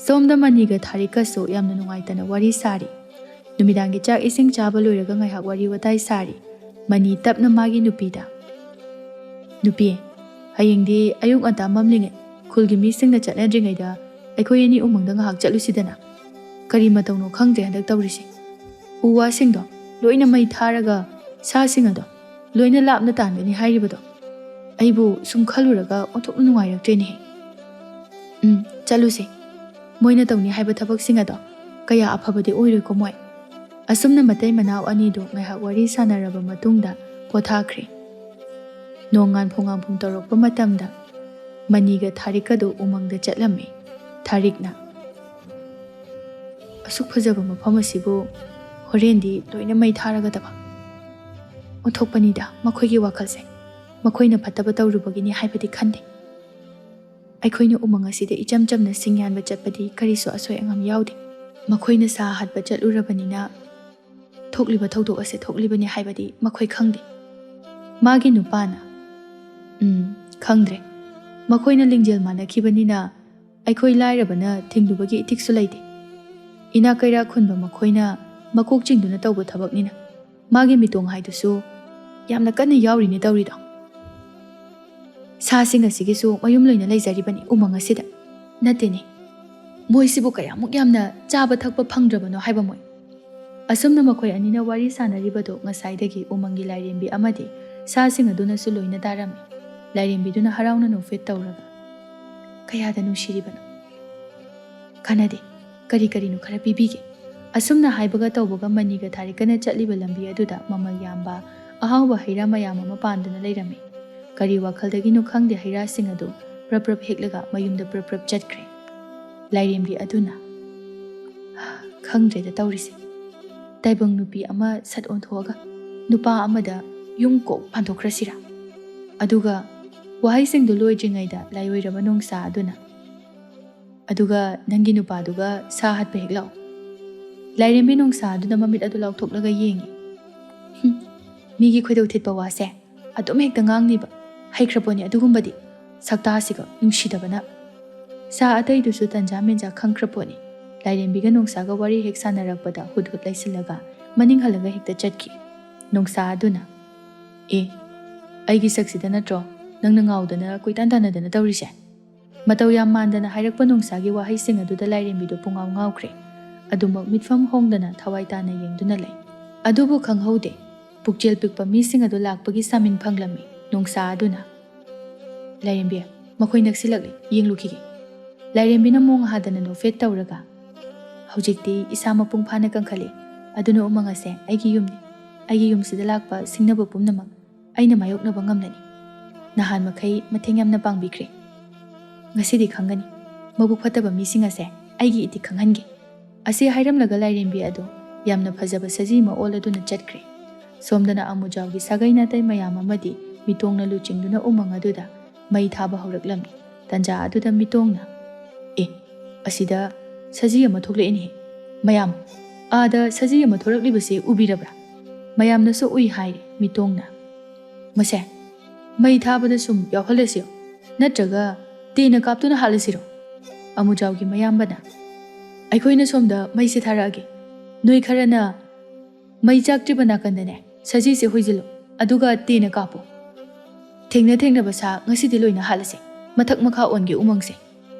ꯁꯣꯝꯗ ꯃꯅꯤꯒ ꯊꯥꯔꯤꯛꯀꯁꯨ ꯌꯥꯝꯅ ꯅꯨꯡꯉꯥꯏꯇꯅ ꯋꯥꯔꯤ ꯁꯥꯔꯤ꯫ ꯅꯨꯃꯤꯗꯥꯡꯒꯤ ꯆꯥꯛ ꯏꯁꯤꯡ ꯆꯥꯕ ꯂꯣꯏꯔꯒ ꯉꯥꯏꯍꯥꯛ ꯋꯥꯔꯤ ꯋꯥꯇꯥꯏ ꯁꯥꯔꯤ꯫ ꯃꯅꯤ ꯇꯞꯅ ꯃꯥꯒꯤ ꯅꯨꯄꯤꯗ, "ꯅꯨꯄꯤ, ꯍꯌꯦꯡꯗꯤ ꯑꯌꯨꯛ ꯉꯟꯇꯥ ꯃꯝꯂꯤꯉꯩ, ꯈꯨꯜꯒꯤ ꯃꯤꯁꯤꯡꯅ ꯆꯠꯅꯗ꯭ꯔꯤꯉꯩꯗ ꯑꯩꯈꯣꯏ ꯑꯅꯤ ꯎꯃꯪꯗ ꯉꯥꯏꯍꯥꯛ ꯆꯠꯂꯨꯁꯤꯗꯅ꯫ ꯀꯔꯤ ꯃꯇꯧꯅꯣ ꯈꯪꯗ꯭ꯔꯦ ꯍꯟꯗꯛ ꯇꯧꯔꯤꯁꯦ꯫ ꯎ ꯋꯥꯁꯤꯡꯗꯣ ꯂꯣꯏꯅ ꯃꯩ ꯊꯥꯔꯒ ꯁꯥꯁꯤꯡ ꯑꯗꯣ ꯂꯣꯏꯅ ꯂꯥꯞꯅ ꯇꯥꯟꯒꯅꯤ ꯍꯥꯏꯔꯤꯕꯗꯣ꯫ ꯑꯩꯕꯨ ꯁꯨꯝ ꯈꯜꯂꯨꯔꯒ ꯑꯣꯟꯊꯣꯛꯅ ꯅꯨꯡꯉꯥꯏꯔꯛꯇ꯭ꯔꯦꯅꯦꯍꯦ꯫" "ꯎꯝ, ꯆꯠꯂꯨꯁꯦ꯫ ꯃꯣꯏꯅ ꯇꯧꯅꯤ ꯍꯥꯏꯕ ꯊꯕꯛꯁꯤꯡ ꯑꯗꯣ ꯀꯌꯥ ꯑꯐꯕꯗꯤ ꯑꯣꯏꯔꯣꯏꯀꯣ ꯃꯣꯏ꯫" ꯑꯁꯨꯝꯅ ꯃꯇꯩ ꯃꯅꯥꯎ ꯑꯅꯤꯗꯨ ꯉꯥꯏꯍꯥꯛ ꯋꯥꯔꯤ ꯁꯥꯟꯅꯔꯕ ꯃꯇꯨꯡꯗ ꯄꯣꯊꯥꯈ꯭ꯔꯦ꯫ ꯅꯣꯡꯉꯥꯟ ꯐꯣꯡꯉꯥꯟꯐꯣꯡ ꯇꯧꯔꯛꯄ ꯃꯇꯝꯗ ꯃꯅꯤꯒ ꯊꯥꯔꯤꯛꯀꯗꯨ ꯎꯃꯪꯗ ꯆꯠꯂꯝꯃꯤ꯫ ꯊꯥꯔꯤꯛꯅ, "ꯑꯁꯨꯛ ꯐꯖꯕ ꯃꯐꯝ ꯑꯁꯤꯕꯨ ꯍꯣꯔꯦꯟꯗꯤ ꯂꯣꯏꯅ ꯃꯩ ꯊꯥꯔꯒꯗꯕ꯫ ꯑꯣꯟꯊꯣꯛꯄꯅꯤꯗ ꯃꯈꯣꯏꯒꯤ ꯋꯥꯈꯜꯁꯦ꯫ ꯃꯈꯣꯏꯅ ꯐꯠꯇꯕ ꯇꯧꯔꯨꯕꯒꯤꯅꯤ ꯍꯥꯏꯕꯗꯤ ꯈꯟꯗꯦ꯫ ꯑꯩꯈꯣꯏꯅ ꯎꯃꯪ ꯑꯁꯤꯗ ꯏꯆꯝ ꯆꯝꯅ ꯁꯤꯡ ꯌꯥꯟꯕ ꯆꯠꯄꯗꯤ ꯀꯔꯤꯁꯨ ꯑꯁꯣꯏ ꯑꯉꯥꯝ ꯌꯥꯎꯗꯦ꯫ ꯃꯈꯣꯏꯅ ꯁꯥ ꯍꯥꯠꯄ ꯆꯠꯂꯨꯔꯕꯅꯤꯅ ꯊꯣꯛꯂꯤꯕ ꯊꯧꯗꯣꯛ ꯑꯁꯦ ꯊꯣꯛꯂꯤꯕꯅꯤ ꯍꯥꯏꯕꯗꯤ ꯃꯈꯣꯏ ꯈꯪꯗꯦ꯫" ꯃꯥꯒꯤ ꯅꯨꯄꯥꯅ, "ꯎꯝ, ꯈꯪꯗ꯭ꯔꯦ꯫ ꯃꯈꯣꯏꯅ ꯂꯤꯡꯖꯦꯜ ꯃꯥꯟꯅꯈꯤꯕꯅꯤꯅ ꯑꯩꯈꯣꯏ ꯂꯥꯏꯔꯕꯅ ꯊꯤꯡꯂꯨꯕꯒꯤ ꯏꯊꯤꯛꯁꯨ ꯂꯩꯇꯦ꯫ ꯏꯅꯥꯛ ꯀꯩꯔꯥꯛ ꯈꯨꯟꯕ ꯃꯈꯣꯏꯅ ꯃꯀꯣꯛ ꯆꯤꯡꯗꯨꯅ ꯇꯧꯕ ꯊꯕꯛꯅꯤꯅ ꯃꯥꯒꯤ ꯃꯤꯇꯣꯡ ꯍꯥꯏꯗꯨꯁꯨ ꯌꯥꯝꯅ ꯀꯟꯅ ꯌꯥꯎꯔꯤꯅꯦ ꯇꯧꯔꯤꯗꯣ꯫ ꯁꯥꯁꯤꯡ ꯑꯁꯤꯒꯤꯁꯨ ꯃꯌꯨꯝ ꯂꯣꯏꯅ ꯂꯩꯖꯔꯤꯕꯅꯤ ꯎꯃꯪ ꯑꯁꯤꯗ꯫ ꯅꯠꯇꯦꯅꯦ, ꯃꯣꯏꯁꯤꯕꯨ ꯀꯌꯥꯃꯨꯛ ꯌꯥꯝꯅ ꯆꯥꯕ ꯊꯛꯄ ꯐꯪꯗ꯭ꯔꯕꯅꯣ ꯍꯥꯏꯕ ꯃꯣꯏ꯫" ꯑꯁꯨꯝꯅ ꯃꯈꯣꯏ ꯑꯅꯤꯅ ꯋꯥꯔꯤ ꯁꯥꯟꯅꯔꯤꯕꯗꯨ ꯉꯁꯥꯏꯗꯒꯤ ꯎꯃꯪꯒꯤ ꯂꯥꯏꯔꯦꯝꯕꯤ ꯑꯃꯗꯤ ꯁꯥꯁꯤꯡ ꯑꯗꯨꯅꯁꯨ ꯂꯣꯏꯅ ꯇꯥꯔꯝꯃꯤ꯫ ꯂꯥꯏꯔꯦꯝꯕꯤꯗꯨꯅ ꯍꯔꯥꯎꯅ ꯅꯣꯛꯐꯦꯠ ꯇꯧꯔꯒ, "ꯀꯌꯥꯗ ꯅꯨꯡꯁꯤꯔꯤꯕꯅꯣ! ꯀꯥꯟꯅꯗꯦ, ꯀꯔꯤ ꯀꯔꯤꯅꯣ ꯈꯔ ꯄꯤꯕꯤꯒꯦ꯫" ꯑꯁꯨꯝꯅ ꯍꯥꯏꯕꯒ ꯇꯧꯕꯒ ꯃꯅꯤꯒ ꯊꯥꯔꯤꯛꯀꯅ ꯆꯠꯂꯤꯕ ꯂꯝꯕꯤ ꯑꯗꯨꯗ ꯃꯃꯜ ꯌꯥꯝꯕ ꯑꯍꯥꯎꯕ ꯍꯩ ꯔꯥ ꯃꯌꯥꯝ ꯑꯃ ꯄꯥꯟꯗꯨꯅ ꯂꯩꯔꯝꯃꯤ꯫ ꯀꯔꯤ ꯋꯥꯈꯜꯗꯒꯤꯅꯣ ꯈꯪꯗꯦ, ꯍꯩ ꯔꯥꯁꯤꯡ ꯑꯗꯨ ꯄ꯭ꯔꯞ ꯄ꯭ꯔꯞ ꯍꯦꯛꯂꯒ ꯃꯌꯨꯝꯗ ꯄ꯭ꯔꯞ ꯄ꯭ꯔꯞ ꯆꯠꯈ꯭ꯔꯦ꯫ ꯂꯥꯏꯔꯦꯝꯕꯤ ꯑꯗꯨꯅ, "ꯈꯪꯗ꯭ꯔꯦꯗ ꯇꯧꯔꯤꯁꯦ꯫ ꯇꯥꯏꯕꯪ ꯅꯨꯄꯤ ꯑꯃ ꯁꯠ ꯑꯣꯟꯊꯣꯛꯑꯒ ꯅꯨꯄꯥ ꯑꯃꯗ ꯌꯨꯝ ꯀꯣꯛ ꯄꯥꯟꯊꯣꯛꯈ꯭ꯔꯁꯤꯔꯥ?" ꯑꯗꯨꯒ ꯋꯥꯍꯩꯁꯤꯡꯗꯨ ꯂꯣꯏꯗ꯭ꯔꯤꯉꯩꯗ ꯂꯥꯏꯑꯣꯏꯔꯕ ꯅꯣꯡꯁꯥ ꯑꯗꯨꯅ, "ꯑꯗꯨꯒ ꯅꯪꯒꯤ ꯅꯨꯄꯥꯗꯨꯒ ꯁꯥ ꯍꯥꯠꯄ ꯍꯦꯛ ꯂꯥꯛꯑꯣ꯫" ꯂꯥꯏꯔꯦꯝꯕꯤ ꯅꯣꯡꯁꯥ ꯑꯗꯨꯅ ꯃꯃꯤꯠ ꯑꯗꯨ ꯂꯥꯎꯊꯣꯛꯂꯒ ꯌꯦꯡꯉꯤ꯫ "ꯍꯨꯝ, ꯃꯤꯒꯤ ꯈꯣꯏꯗꯧ ꯊꯤꯠꯄ ꯋꯥꯁꯦ ꯑꯗꯨꯝ ꯍꯦꯛꯇ ꯉꯥꯡꯅꯤꯕ꯫ ꯍꯩꯈ꯭ꯔꯄꯣꯠꯅꯤ ꯑꯗꯨꯒꯨꯝꯕꯗꯤ, ꯁꯛꯇꯥꯁꯤꯒ ꯅꯨꯡꯁꯤꯗꯕꯅ꯫" ꯁꯥ ꯑꯇꯩꯗꯨꯁꯨ ꯇꯟꯖꯥ ꯃꯦꯟꯖꯥ ꯈꯪꯈ꯭ꯔꯄꯣꯠꯅꯤ꯫ ꯂꯥꯏꯔꯦꯝꯕꯤꯒ ꯅꯣꯡꯁꯥꯒ ꯋꯥꯔꯤ ꯍꯦꯛ ꯁꯥꯟꯅꯔꯛꯄꯗ ꯍꯨꯠ ꯍꯨꯠ ꯂꯩꯁꯤꯜꯂꯒ ꯃꯅꯤꯡ ꯍꯜꯂꯒ ꯍꯦꯛꯇ ꯆꯠꯈꯤ꯫ ꯅꯣꯡꯁꯥ ꯑꯗꯨꯅ, "ꯑꯦ, ꯑꯩꯒꯤ ꯁꯛꯁꯤꯗ ꯅꯠꯇ꯭ꯔꯣ ꯅꯪꯅ ꯉꯥꯎꯗꯅ ꯀꯣꯏꯇꯥꯟ ꯇꯥꯟꯅꯗꯅ ꯇꯧꯔꯤꯁꯦ?" ꯃꯇꯧ ꯌꯥꯝ ꯃꯥꯟꯗꯅ ꯍꯥꯏꯔꯛꯄ ꯅꯣꯡꯁꯥꯒꯤ ꯋꯥꯍꯩꯁꯤꯡ ꯑꯗꯨꯗ ꯂꯥꯏꯔꯦꯝꯕꯤꯗꯨ ꯄꯨꯡꯉꯥꯎ ꯉꯥꯎꯈ꯭ꯔꯦ꯫ ꯑꯗꯨꯃꯛ ꯃꯤꯠꯐꯝ ꯍꯣꯡꯗꯅ ꯊꯋꯥꯏ ꯇꯥꯅ ꯌꯦꯡꯗꯨꯅ ꯂꯩ꯫ ꯑꯗꯨꯕꯨ ꯈꯪꯍꯧꯗꯦ, ꯄꯨꯛꯆꯦꯜ ꯄꯤꯛꯄ ꯃꯤꯁꯤꯡ ꯑꯗꯨ ꯂꯥꯛꯄꯒꯤ ꯁꯥꯃꯤꯟ ꯐꯪꯂꯝꯃꯤ꯫ ꯅꯣꯡꯁꯥ ꯑꯗꯨꯅ, "ꯂꯥꯏꯔꯦꯝꯕꯤ, ꯃꯈꯣꯏ ꯅꯛꯁꯤꯜꯂꯛꯂꯦ, ꯌꯦꯡꯂꯨꯈꯤꯒꯦ꯫" ꯂꯥꯏꯔꯦꯝꯕꯤꯅ ꯃꯣꯡ ꯍꯥꯗꯅ ꯅꯣꯛꯐꯦꯠ ꯇꯧꯔꯒ, "ꯍꯧꯖꯤꯛꯇꯤ ꯏꯁꯥ ꯃꯄꯨꯡ ꯐꯥꯅ ꯀꯟꯈꯠꯂꯦ꯫ ꯑꯗꯨꯅ ꯎꯃꯪ ꯑꯁꯦ ꯑꯩꯒꯤ ꯌꯨꯝꯅꯤ꯫ ꯑꯩꯒꯤ ꯌꯨꯝꯁꯤꯗ ꯂꯥꯛꯄ ꯁꯤꯡꯅꯕ ꯄꯨꯝꯅꯃꯛ ꯑꯩꯅ ꯃꯥꯌꯣꯛꯅꯕ ꯉꯝꯂꯅꯤ꯫" ꯅꯍꯥꯟ ꯃꯈꯩ ꯃꯇꯦꯡ ꯌꯥꯝꯅ ꯄꯥꯡꯕꯤꯈ꯭ꯔꯦ꯫ ꯉꯁꯤꯗꯤ ꯈꯪꯒꯅꯤ, ꯃꯕꯨꯛ ꯐꯠꯇꯕ ꯃꯤꯁꯤꯡ ꯑꯁꯦ ꯑꯩꯒꯤ ꯏꯇꯤꯛ ꯈꯪꯍꯟꯒꯦ꯫ ꯑꯁꯤ ꯍꯥꯏꯔꯝꯂꯒ ꯂꯥꯏꯔꯦꯝꯕꯤ ꯑꯗꯨ ꯌꯥꯝꯅ ꯐꯖꯕ ꯁꯖꯤ ꯑꯃ ꯑꯣꯜꯂꯗꯨꯅ ꯆꯠꯈ꯭ꯔꯦ꯫ ꯁꯣꯝꯗꯅ ꯑꯃꯨꯖꯥꯎꯒꯤ ꯁꯥꯒꯩ ꯅꯥꯇꯩ ꯃꯌꯥꯝ ꯑꯃꯗꯤ ꯃꯤꯇꯣꯡꯅ ꯂꯨꯆꯤꯡꯗꯨꯅ ꯎꯃꯪ ꯑꯗꯨꯗ ꯃꯩ ꯊꯥꯕ ꯍꯧꯔꯛꯂꯝꯃꯤ꯫ ꯇꯟꯖꯥ ꯑꯗꯨꯗ ꯃꯤꯇꯣꯡꯅ, "ꯑꯦ, ꯑꯁꯤꯗ ꯁꯖꯤ ꯑꯃ ꯊꯣꯛꯂꯛꯏꯅꯦ꯫ ꯃꯌꯥꯝ, ꯑꯥꯗ ꯁꯖꯤ ꯑꯃ ꯊꯣꯔꯛꯂꯤꯕꯁꯦ ꯎꯕꯤꯔꯕ꯭ꯔꯥ?" ꯃꯌꯥꯝꯅꯁꯨ ꯎꯏ ꯍꯥꯏꯔꯦ꯫ ꯃꯤꯇꯣꯡꯅ, "ꯃꯁꯦ ꯃꯩ ꯊꯥꯕꯗ ꯁꯨꯝ ꯌꯥꯎꯍꯜꯂꯁꯤꯔꯣ? ꯅꯠꯇ꯭ꯔꯒ ꯇꯦꯟꯅ ꯀꯥꯞꯇꯨꯅ ꯍꯥꯠꯂꯁꯤꯔꯣ?" ꯑꯃꯨꯖꯥꯎꯒꯤ ꯃꯌꯥꯝꯕꯅ, "ꯑꯩꯈꯣꯏꯅ ꯁꯣꯝꯗ ꯃꯩꯁꯦ ꯊꯥꯔꯛꯑꯒꯦ, ꯅꯣꯏ ꯈꯔꯅ ꯃꯩ ꯆꯥꯛꯇ꯭ꯔꯤꯕ ꯅꯥꯀꯟꯗꯅꯦ ꯁꯖꯤꯁꯦ ꯍꯣꯏꯖꯤꯜꯂꯣ, ꯑꯗꯨꯒ ꯇꯦꯟꯅ ꯀꯥꯞꯄꯣ꯫ ꯊꯦꯡꯅ ꯊꯦꯡꯅꯕ ꯁꯥ ꯉꯁꯤꯗꯤ ꯂꯣꯏꯅ ꯍꯥꯠꯂꯁꯦ, ꯃꯊꯛ ꯃꯈꯥ ꯑꯣꯟꯒꯦ ꯎꯃꯪꯁꯦ꯫"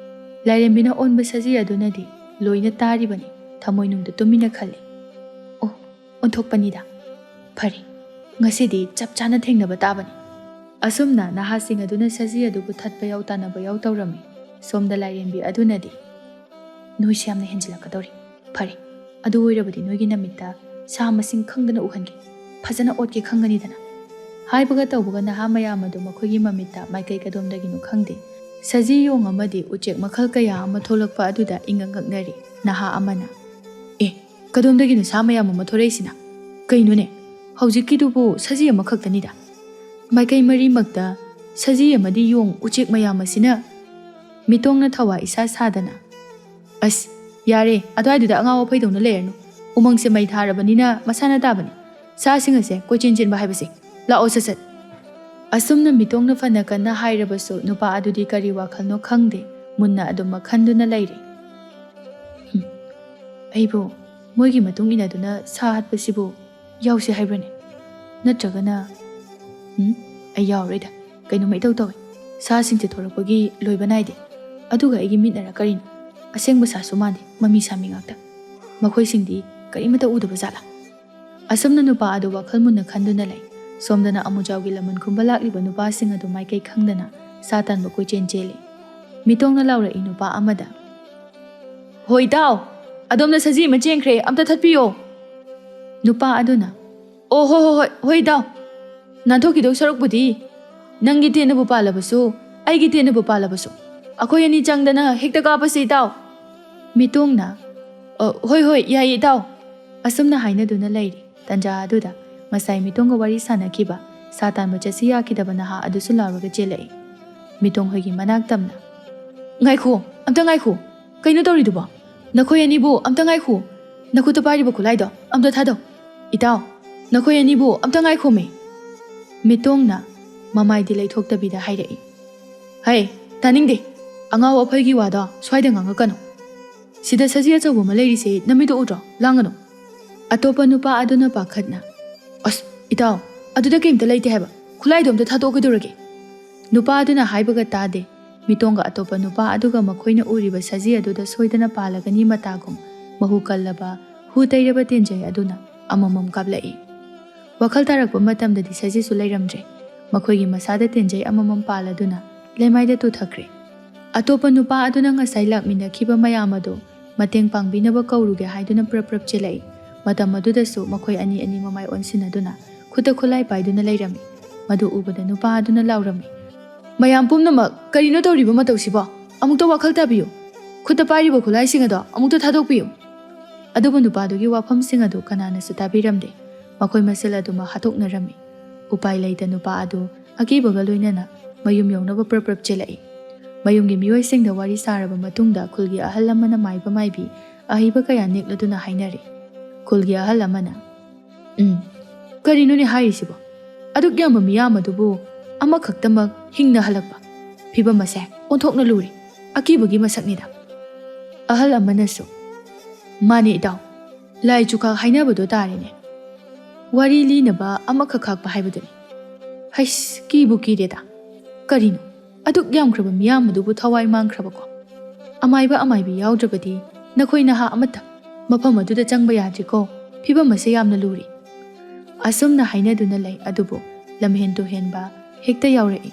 ꯂꯥꯏꯔꯦꯝꯕꯤꯅ ꯑꯣꯟꯕ ꯁꯖꯤ ꯑꯗꯨꯅꯗꯤ ꯂꯣꯏꯅ ꯇꯥꯔꯤꯕꯅꯤ, ꯊꯃꯣꯏꯅꯨꯡꯗ ꯇꯨꯃꯤꯟꯅ ꯈꯜꯂꯤ, "ꯑꯣ, ꯑꯣꯟꯊꯣꯛꯄꯅꯤꯗ꯫ ꯐꯔꯦ, ꯉꯁꯤꯗꯤ ꯆꯞ ꯆꯥꯅ ꯊꯦꯡꯅꯕ ꯇꯥꯕꯅꯤ꯫" ꯑꯁꯨꯝꯅ ꯅꯍꯥꯁꯤꯡ ꯑꯗꯨꯅ ꯁꯖꯤ ꯑꯗꯨꯕꯨ ꯊꯠꯄ ꯌꯥꯎ ꯇꯥꯟꯅꯕ ꯌꯥꯎ ꯇꯧꯔꯝꯃꯤ꯫ ꯁꯣꯝꯗ ꯂꯥꯏꯔꯦꯝꯕꯤ ꯑꯗꯨꯅꯗꯤ, "ꯅꯣꯏꯁꯦ ꯌꯥꯝꯅ ꯍꯦꯟꯖꯤꯜꯂꯛꯀꯗꯧꯔꯤ꯫ ꯐꯔꯦ, ꯑꯗꯨ ꯑꯣꯏꯔꯕꯗꯤ ꯅꯣꯏꯒꯤ ꯅꯃꯤꯠꯇ ꯁꯥ ꯃꯁꯤꯡ ꯈꯪꯗꯅ ꯎꯍꯟꯒꯦ꯫ ꯐꯖꯅ ꯑꯣꯠꯀꯦ ꯈꯪꯒꯅꯤꯗꯅ꯫" ꯍꯥꯏꯕꯒ ꯇꯧꯕꯒ ꯅꯍꯥ ꯃꯌꯥꯝ ꯑꯗꯨ ꯃꯈꯣꯏꯒꯤ ꯃꯃꯤꯠꯇ ꯃꯥꯏꯀꯩ ꯀꯗꯣꯝꯗꯒꯤꯅꯣ ꯈꯪꯗꯦ, ꯁꯖꯤ ꯌꯣꯡ ꯑꯃꯗꯤ ꯎꯆꯦꯛ ꯃꯈꯜ ꯀꯌꯥ ꯑꯃ ꯊꯣꯛꯂꯛꯄ ꯑꯗꯨꯗ ꯏꯉꯛ ꯉꯛꯅꯔꯤ꯫ ꯅꯍꯥ ꯑꯃꯅ, "ꯑꯦ, ꯀꯗꯣꯝꯗꯒꯤꯅꯣ ꯁꯥ ꯃꯌꯥꯝ ꯑꯃ ꯊꯣꯔꯛꯏꯁꯤꯅ? ꯀꯩꯅꯣꯅꯦ, ꯍꯧꯖꯤꯛꯀꯤꯗꯨꯕꯨ ꯁꯖꯤ ꯑꯃꯈꯛꯇꯅꯤꯗ꯫" ꯃꯥꯏꯀꯩ ꯃꯔꯤꯃꯛꯇ ꯁꯖꯤ ꯑꯃꯗꯤ ꯌꯣꯡ ꯎꯆꯦꯛ ꯃꯌꯥꯝ ꯑꯁꯤꯅ ꯃꯤꯇꯣꯡꯅ ꯊꯋꯥ ꯏꯁꯥ ꯁꯥꯗꯅ, "ꯑꯁ, ꯌꯥꯔꯦ, ꯑꯗꯨꯋꯥꯏꯗꯨꯗ ꯑꯉꯥꯎ ꯑꯐꯩꯗꯧꯅ ꯂꯩꯔꯅꯨ꯫ ꯎꯃꯪꯁꯦ ꯃꯩ ꯊꯥꯔꯕꯅꯤꯅ ꯃꯁꯥꯅ ꯇꯥꯕꯅꯤ꯫ ꯁꯥꯁꯤꯡ ꯑꯁꯦ ꯀꯣꯏꯆꯦꯟ ꯆꯦꯟꯕ ꯍꯥꯏꯕꯁꯦ꯫ ꯂꯥꯛꯑꯣ ꯁꯠ ꯁꯠ꯫" ꯑꯁꯨꯝꯅ ꯃꯤꯇꯣꯡꯅ ꯐꯅ ꯀꯟꯅ ꯍꯥꯏꯔꯕꯁꯨ ꯅꯨꯄꯥ ꯑꯗꯨꯗꯤ ꯀꯔꯤ ꯋꯥꯈꯜꯅꯣ ꯈꯪꯗꯦ, ꯃꯨꯟꯅ ꯑꯗꯨꯝ ꯃꯈꯟꯗꯨꯅ ꯂꯩꯔꯦ꯫ "ꯍꯨꯝ, ꯑꯩꯕꯨ ꯃꯣꯏꯒꯤ ꯃꯇꯨꯡ ꯏꯟꯅꯗꯨꯅ ꯁꯥ ꯍꯥꯠꯄꯁꯤꯕꯨ ꯌꯥꯎꯁꯤ ꯍꯥꯏꯕ꯭ꯔꯅꯦ? ꯅꯠꯇ꯭ꯔꯒꯅ, ꯎꯝ, ꯑꯩ ꯌꯥꯎꯔꯣꯏꯗ꯫ ꯀꯩꯅꯣꯝꯃ ꯏꯇꯧ ꯇꯧꯏ꯫ ꯁꯥꯁꯤꯡꯁꯦ ꯊꯣꯔꯛꯄꯒꯤ ꯂꯣꯏꯕ ꯅꯥꯏꯗꯦ꯫ ꯑꯗꯨꯒ ꯑꯩꯒꯤ ꯃꯤꯠꯅꯔ ꯀꯔꯤꯅꯣ, ꯑꯁꯦꯡꯕ ꯁꯥꯁꯨ ꯃꯥꯟꯗꯦ, ꯃꯃꯤ ꯁꯥꯃꯤ ꯉꯥꯛꯇ꯫ ꯃꯈꯣꯏꯁꯤꯡꯗꯤ ꯀꯔꯤꯃꯠꯇ ꯎꯗꯕ ꯖꯥꯠꯂꯥ?" ꯑꯁꯨꯝꯅ ꯅꯨꯄꯥ ꯑꯗꯨ ꯋꯥꯈꯜ ꯃꯨꯟꯅ ꯈꯟꯗꯨꯅ ꯂꯩ꯫ ꯁꯣꯝꯗꯅ ꯑꯃꯨꯖꯥꯎꯒꯤ ꯂꯃꯟ ꯈꯨꯝꯕ ꯂꯥꯛꯂꯤꯕ ꯅꯨꯄꯥꯁꯤꯡ ꯑꯗꯨ ꯃꯥꯏꯀꯩ ꯈꯪꯗꯅ ꯁꯥ ꯇꯥꯟꯕ ꯀꯣꯏꯆꯦꯟ ꯆꯦꯜꯂꯤ꯫ ꯃꯤꯇꯣꯡꯅ ꯂꯥꯎꯔꯛꯏ ꯅꯨꯄꯥ ꯑꯃꯗ, "ꯍꯣꯏ ꯏꯇꯥꯎ, ꯑꯗꯣꯝꯗ ꯁꯖꯤ ꯑꯃ ꯆꯦꯟꯈ꯭ꯔꯦ, ꯑꯝꯇ ꯊꯠꯄꯤꯌꯣ꯫" ꯅꯨꯄꯥ ꯑꯗꯨꯅ, "ꯑꯣ, ꯍꯣꯏ, ꯍꯣꯏ, ꯍꯣꯏ, ꯍꯣꯏ ꯏꯇꯥꯎ, ꯅꯥꯟꯊꯣꯛꯈꯤꯗꯧ ꯁꯔꯨꯛꯄꯨꯗꯤ "ꯅꯪꯒꯤ ꯇꯦꯟꯅꯕꯨ ꯄꯥꯜꯂꯕꯁꯨ, ꯑꯩꯒꯤ ꯇꯦꯟꯅꯕꯨ ꯄꯥꯜꯂꯕꯁꯨ, ꯑꯩꯈꯣꯏ ꯑꯅꯤ ꯆꯪꯗꯅ ꯍꯦꯛꯇ ꯀꯥꯞꯄꯁꯤ, ꯏꯇꯥꯎ!" ꯃꯤꯇꯣꯡꯅ, "ꯑ, ꯍꯣꯏ, ꯍꯣꯏ, ꯌꯥꯏꯌꯦ, ꯏꯇꯥꯎ!" ꯑꯁꯨꯝꯅ ꯍꯥꯏꯅꯗꯨꯅ ꯂꯩꯔꯤ꯫ ꯇꯟꯖꯥ ꯑꯗꯨꯗ ꯉꯁꯥꯏ ꯃꯤꯇꯣꯡꯒ ꯋꯥꯔꯤ ꯁꯥꯟꯅꯈꯤꯕ, ꯁꯥ ꯇꯥꯟꯕ ꯆꯠꯁꯤ ꯌꯥꯈꯤꯗꯕ ꯅꯍꯥ ꯑꯗꯨꯁꯨ ꯂꯥꯎꯔꯒ ꯆꯦꯜꯂꯛꯏ꯫ ꯃꯤꯇꯣꯡ ꯍꯣꯏꯒꯤ ꯃꯅꯥꯛ ꯇꯝꯅ, "ꯉꯥꯏꯈꯣ, ꯑꯝꯇ ꯉꯥꯏꯈꯣ! ꯀꯩꯅꯣ ꯇꯧꯔꯤꯗꯨꯕꯣ? ꯅꯈꯣꯏ ꯑꯅꯤꯕꯨ ꯑꯝꯇ ꯉꯥꯏꯈꯣ! ꯅꯈꯨꯠꯇ ꯄꯥꯏꯔꯤꯕ ꯈꯨꯠꯂꯥꯏꯗꯣ ꯑꯝꯇ ꯊꯥꯗꯧ! ꯏꯇꯥꯎ, ꯅꯈꯣꯏ ꯑꯅꯤꯕꯨ ꯑꯝꯇ ꯉꯥꯏꯈꯣꯃꯤ!" ꯃꯤꯇꯣꯡꯅ ꯃꯃꯥꯏꯗꯤ ꯂꯩꯊꯣꯛꯇꯕꯤꯗ ꯍꯥꯏꯔꯛꯏ꯫ "ꯍꯩ, ꯇꯥꯅꯤꯡꯗꯦ! ꯑꯉꯥꯎ ꯑꯐꯩꯒꯤ ꯋꯥꯗꯣ ꯁ꯭ꯋꯥꯏꯗ ꯉꯥꯡꯉꯛꯀꯅꯨ꯫ ꯁꯤꯗ ꯁꯖꯤ ꯑꯆꯧꯕ ꯑꯃ ꯂꯩꯔꯤꯁꯦ ꯅꯃꯤꯠꯇꯣ ꯎꯗ꯭ꯔꯣ? ꯂꯥꯡꯒꯅꯨ!" ꯑꯇꯣꯞꯄ ꯅꯨꯄꯥ ꯑꯗꯨꯅ ꯄꯥꯈꯠꯅ, "ꯑꯁ, ꯏꯇꯥꯎ, ꯑꯗꯨꯗ ꯀꯩꯝꯇ ꯂꯩꯇꯦ ꯍꯥꯏꯕ꯫ ꯈꯨꯠꯂꯥꯏꯗꯣ ꯑꯝꯇ ꯊꯥꯗꯣꯛꯑꯣ ꯀꯩꯗꯧꯔꯒꯦ?" ꯅꯨꯄꯥ ꯑꯗꯨꯅ ꯍꯥꯏꯕꯒ ꯇꯥꯗꯦ꯫ ꯃꯤꯇꯣꯡꯒ ꯑꯇꯣꯞꯄ ꯅꯨꯄꯥ ꯑꯗꯨꯒ ꯃꯈꯣꯏꯅ ꯎꯔꯤꯕ ꯁꯖꯤ ꯑꯗꯨꯗ ꯁꯣꯏꯗꯅ ꯄꯥꯜꯂꯒꯅꯤ ꯃꯇꯥꯒꯨꯝ ꯃꯍꯨ ꯀꯜꯂꯕ, ꯍꯨ ꯇꯩꯔꯕ ꯇꯦꯟꯖꯩ ꯑꯗꯨꯅ ꯑꯃꯃꯝ ꯀꯥꯞꯂꯛꯏ꯫ ꯋꯥꯈꯜ ꯇꯥꯔꯛꯄ ꯃꯇꯝꯗꯗꯤ ꯁꯖꯤꯁꯨ ꯂꯩꯔꯝꯗ꯭ꯔꯦ꯫ ꯃꯈꯣꯏꯒꯤ ꯃꯁꯥꯗ ꯇꯦꯟꯖꯩ ꯑꯃꯃꯝ ꯄꯥꯜꯂꯗꯨꯅ ꯂꯩꯃꯥꯏꯗ ꯇꯨꯊꯈ꯭ꯔꯦ꯫ ꯑꯇꯣꯞꯄ ꯅꯨꯄꯥ ꯑꯗꯨꯅ ꯉꯁꯥꯏ ꯂꯥꯛꯃꯤꯟꯅꯈꯤꯕ ꯃꯌꯥꯝ ꯑꯗꯨ ꯃꯇꯦꯡ ꯄꯥꯡꯕꯤꯅꯕ ꯀꯧꯔꯨꯒꯦ ꯍꯥꯏꯗꯨꯅ ꯄ꯭ꯔꯞ ꯄ꯭ꯔꯞ ꯆꯦꯜꯂꯛꯏ꯫ ꯃꯇꯝ ꯑꯗꯨꯗꯁꯨ ꯃꯈꯣꯏ ꯑꯅꯤ ꯑꯅꯤ ꯃꯃꯥꯏ ꯑꯣꯟꯁꯤꯟꯅꯗꯨꯅ ꯈꯨꯠꯇ ꯈꯨꯠꯂꯥꯏ ꯄꯥꯏꯗꯨꯅ ꯂꯩꯔꯝꯃꯤ꯫ ꯃꯗꯨ ꯎꯕꯗ ꯅꯨꯄꯥ ꯑꯗꯨꯅ ꯂꯥꯎꯔꯝꯃꯤ, "ꯃꯌꯥꯝ ꯄꯨꯝꯅꯃꯛ, ꯀꯔꯤꯅꯣ ꯇꯧꯔꯤꯕ ꯃꯇꯧꯁꯤꯕꯣ? ꯑꯃꯨꯛꯇ ꯋꯥꯈꯜ ꯇꯥꯕꯤꯌꯨ꯫ ꯈꯨꯠꯇ ꯄꯥꯏꯔꯤꯕ ꯈꯨꯠꯂꯥꯏꯁꯤꯡ ꯑꯗꯣ ꯑꯃꯨꯛꯇ ꯊꯥꯗꯣꯛꯄꯤꯌꯨ!" ꯑꯗꯨꯕꯨ ꯅꯨꯄꯥꯗꯨꯒꯤ ꯋꯥꯐꯝꯁꯤꯡ ꯑꯗꯨ ꯀꯅꯥꯅꯁꯨ ꯇꯥꯕꯤꯔꯝꯗꯦ꯫ ꯃꯈꯣꯏ ꯃꯁꯦꯜ ꯑꯗꯨꯃꯛ ꯍꯥꯠꯇꯣꯛꯅꯔꯝꯃꯤ꯫ ꯎꯄꯥꯏ ꯂꯩꯇ ꯅꯨꯄꯥ ꯑꯗꯨ ꯑꯀꯤꯕꯒ ꯂꯣꯏꯅꯅ ꯃꯌꯨꯝ ꯌꯧꯅꯕ ꯄ꯭ꯔꯞ ꯄ꯭ꯔꯞ ꯆꯦꯜꯂꯛꯏ꯫ ꯃꯌꯨꯝꯒꯤ ꯃꯤꯑꯣꯏꯁꯤꯡꯗ ꯋꯥꯔꯤ ꯁꯥꯔꯕ ꯃꯇꯨꯡꯗ ꯈꯨꯜꯒꯤ ꯑꯍꯜ ꯑꯃꯅ ꯃꯥꯏꯕ ꯃꯥꯏꯕꯤ ꯑꯍꯩꯕ ꯀꯌꯥ ꯅꯦꯛꯂꯗꯨꯅ ꯍꯥꯏꯅꯔꯤ꯫ ꯈꯨꯜꯒꯤ ꯑꯍꯜ ꯑꯃꯅ, "ꯎꯝ, ꯀꯔꯤꯅꯣꯅꯦ ꯍꯥꯏꯔꯤꯁꯤꯕꯣ? ꯑꯗꯨꯛ ꯌꯥꯝꯕ ꯃꯤꯌꯥꯝ ꯑꯗꯨꯕꯨ ꯑꯃꯈꯛꯇꯃꯛ ꯍꯤꯡꯅ ꯍꯜꯂꯛꯄ? ꯐꯤꯕꯝ ꯑꯁꯦ ꯑꯣꯟꯊꯣꯛꯅ ꯂꯨꯔꯦ꯫ ꯑꯀꯤꯕꯒꯤ ꯃꯁꯛꯅꯤꯗ꯫" ꯑꯍꯜ ꯑꯃꯅꯁꯨ, "ꯃꯥꯅꯦ ꯏꯇꯥꯎ, ꯂꯥꯏ ꯆꯨꯈꯥꯛ ꯍꯥꯏꯅꯕꯗꯣ ꯇꯥꯔꯦꯅꯦ꯫ ꯋꯥꯔꯤ ꯂꯤꯅꯕ ꯑꯃꯈꯛ ꯈꯥꯛꯄ ꯍꯥꯏꯕꯗꯨꯅꯤ꯫ ꯍꯩꯁ, ꯀꯤꯕꯨ ꯀꯤꯔꯦꯗ꯫ ꯀꯔꯤꯅꯣ, ꯑꯗꯨꯛ ꯌꯥꯝꯈ꯭ꯔꯕ ꯃꯤꯌꯥꯝ ꯑꯗꯨꯕꯨ ꯊꯋꯥꯏ ꯃꯥꯡꯈ꯭ꯔꯕꯀꯣ? ꯑꯃꯥꯏꯕ ꯑꯃꯥꯏꯕꯤ ꯌꯥꯎꯗ꯭ꯔꯕꯗꯤ ꯅꯈꯣꯏ ꯅꯍꯥ ꯑꯃꯠꯇ ꯃꯐꯝ ꯑꯗꯨꯗ ꯆꯪꯕ ꯌꯥꯗ꯭ꯔꯤꯀꯣ꯫ ꯐꯤꯕꯝ ꯑꯁꯦ ꯌꯥꯝꯅ ꯂꯨꯔꯤ꯫" ꯑꯁꯨꯝꯅ ꯍꯥꯏꯅꯗꯨꯅ ꯂꯩ, ꯑꯗꯨꯕꯨ ꯂꯝꯍꯦꯟ ꯇꯨꯍꯦꯟꯕ ꯍꯦꯛꯇ ꯌꯥꯎꯔꯛꯏ꯫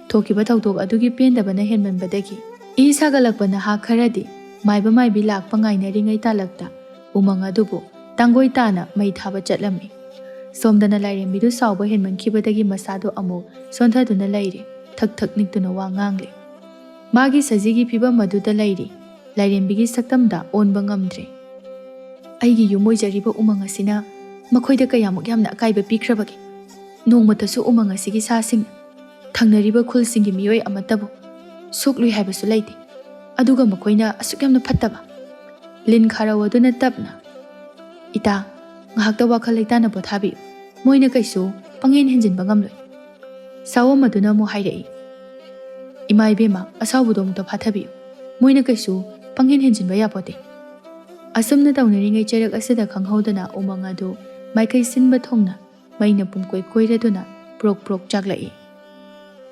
ꯊꯣꯛꯈꯤꯕ ꯊꯧꯗꯣꯛ ꯑꯗꯨꯒꯤ ꯄꯦꯟꯗꯕꯅ ꯍꯦꯟꯃꯟꯕꯗꯒꯤ ꯏ ꯁꯥꯒꯠꯂꯛꯄ ꯅꯍꯥ ꯈꯔꯗꯤ ꯃꯥꯏꯕ ꯃꯥꯏꯕꯤ ꯂꯥꯛꯄ ꯉꯥꯏꯅꯔꯤꯉꯩ ꯇꯥꯂꯛꯇ ꯎꯃꯪ ꯑꯗꯨꯕꯨ ꯇꯥꯡꯒꯣꯏ ꯇꯥꯅ ꯃꯩ ꯊꯥꯕ ꯆꯠꯂꯝꯃꯤ꯫ ꯁꯣꯝꯗꯅ ꯂꯥꯏꯔꯦꯝꯕꯤꯗꯨ ꯁꯥꯎꯕ ꯍꯦꯟꯃꯟꯈꯤꯕꯗꯒꯤ ꯃꯁꯥꯗꯨ ꯑꯃꯨꯛ ꯁꯣꯟꯊꯗꯨꯅ ꯂꯩꯔꯦ꯫ ꯊꯛ ꯊꯛ ꯅꯤꯛꯇꯨꯅ ꯋꯥ ꯉꯥꯡꯂꯦ꯫ ꯃꯥꯒꯤ ꯁꯖꯤꯒꯤ ꯐꯤꯕꯝ ꯑꯗꯨꯗ ꯂꯩꯔꯤ꯫ ꯂꯥꯏꯔꯦꯝꯕꯤꯒꯤ ꯁꯛꯇꯝꯗ ꯑꯣꯟꯕ ꯉꯝꯗ꯭ꯔꯦ꯫ ꯑꯩꯒꯤ ꯌꯨꯝ ꯑꯣꯏꯖꯔꯤꯕ ꯎꯃꯪ ꯑꯁꯤꯅ ꯃꯈꯣꯏꯗ ꯀꯌꯥꯃꯨꯛ ꯌꯥꯝꯅ ꯑꯀꯥꯏꯕ ꯄꯤꯈ꯭ꯔꯕꯒꯦ? ꯅꯣꯡꯃꯇꯁꯨ ꯎꯃꯪ ꯑꯁꯤꯒꯤ ꯁꯥꯁꯤꯡ ꯊꯪꯅꯔꯤꯕ ꯈꯨꯜꯁꯤꯡꯒꯤ ꯃꯤꯑꯣꯏ ꯑꯃꯠꯇꯕꯨ ꯁꯣꯛꯂꯨꯏ ꯍꯥꯏꯕꯁꯨ ꯂꯩꯇꯦ꯫ ꯑꯗꯨꯒ ꯃꯈꯣꯏꯅ ꯑꯁꯨꯛ ꯌꯥꯝꯅ ꯐꯠꯇꯕ꯫ ꯂꯤꯟ ꯈꯥꯔꯧ ꯑꯗꯨꯅ ꯇꯞꯅ, "ꯏꯇꯥ, ꯉꯥꯏꯍꯥꯛꯇ ꯋꯥꯈꯜ ꯂꯩꯇꯥꯅ ꯄꯣꯊꯥꯕꯤꯌꯨ꯫ ꯃꯣꯏꯅ ꯀꯩꯁꯨ ꯄꯪꯍꯦꯟ ꯍꯦꯟꯖꯤꯟꯕ ꯉꯝꯂꯣꯏ꯫" ꯁꯥꯑꯣꯝ ꯑꯗꯨꯅ ꯑꯃꯨꯛ ꯍꯥꯏꯔꯛꯏ, "ꯏꯃꯥ ꯏꯕꯦꯝꯃ, ꯑꯁꯥꯎꯕꯗꯣ ꯑꯃꯨꯛꯇ ꯐꯥꯊꯕꯤꯌꯨ꯫ ꯃꯣꯏꯅ ꯀꯩꯁꯨ ꯄꯪꯍꯦꯟ ꯍꯦꯟꯖꯤꯟꯕ ꯌꯥꯄꯣꯠꯇꯦ꯫" ꯑꯁꯨꯝꯅ ꯇꯧꯅꯔꯤꯉꯩ ꯆꯩꯔꯛ ꯑꯁꯤꯗ ꯈꯪꯍꯧꯗꯅ ꯎꯃꯪ ꯑꯗꯨ ꯃꯥꯏꯀꯩ ꯁꯤꯟꯕ ꯊꯨꯡꯅ ꯃꯩꯅ ꯄꯨꯝꯀꯣꯏ ꯀꯣꯏꯔꯗꯨꯅ ꯄ꯭ꯔꯣꯛ ꯄ꯭ꯔꯣꯛ ꯆꯥꯛꯂꯛꯏ꯫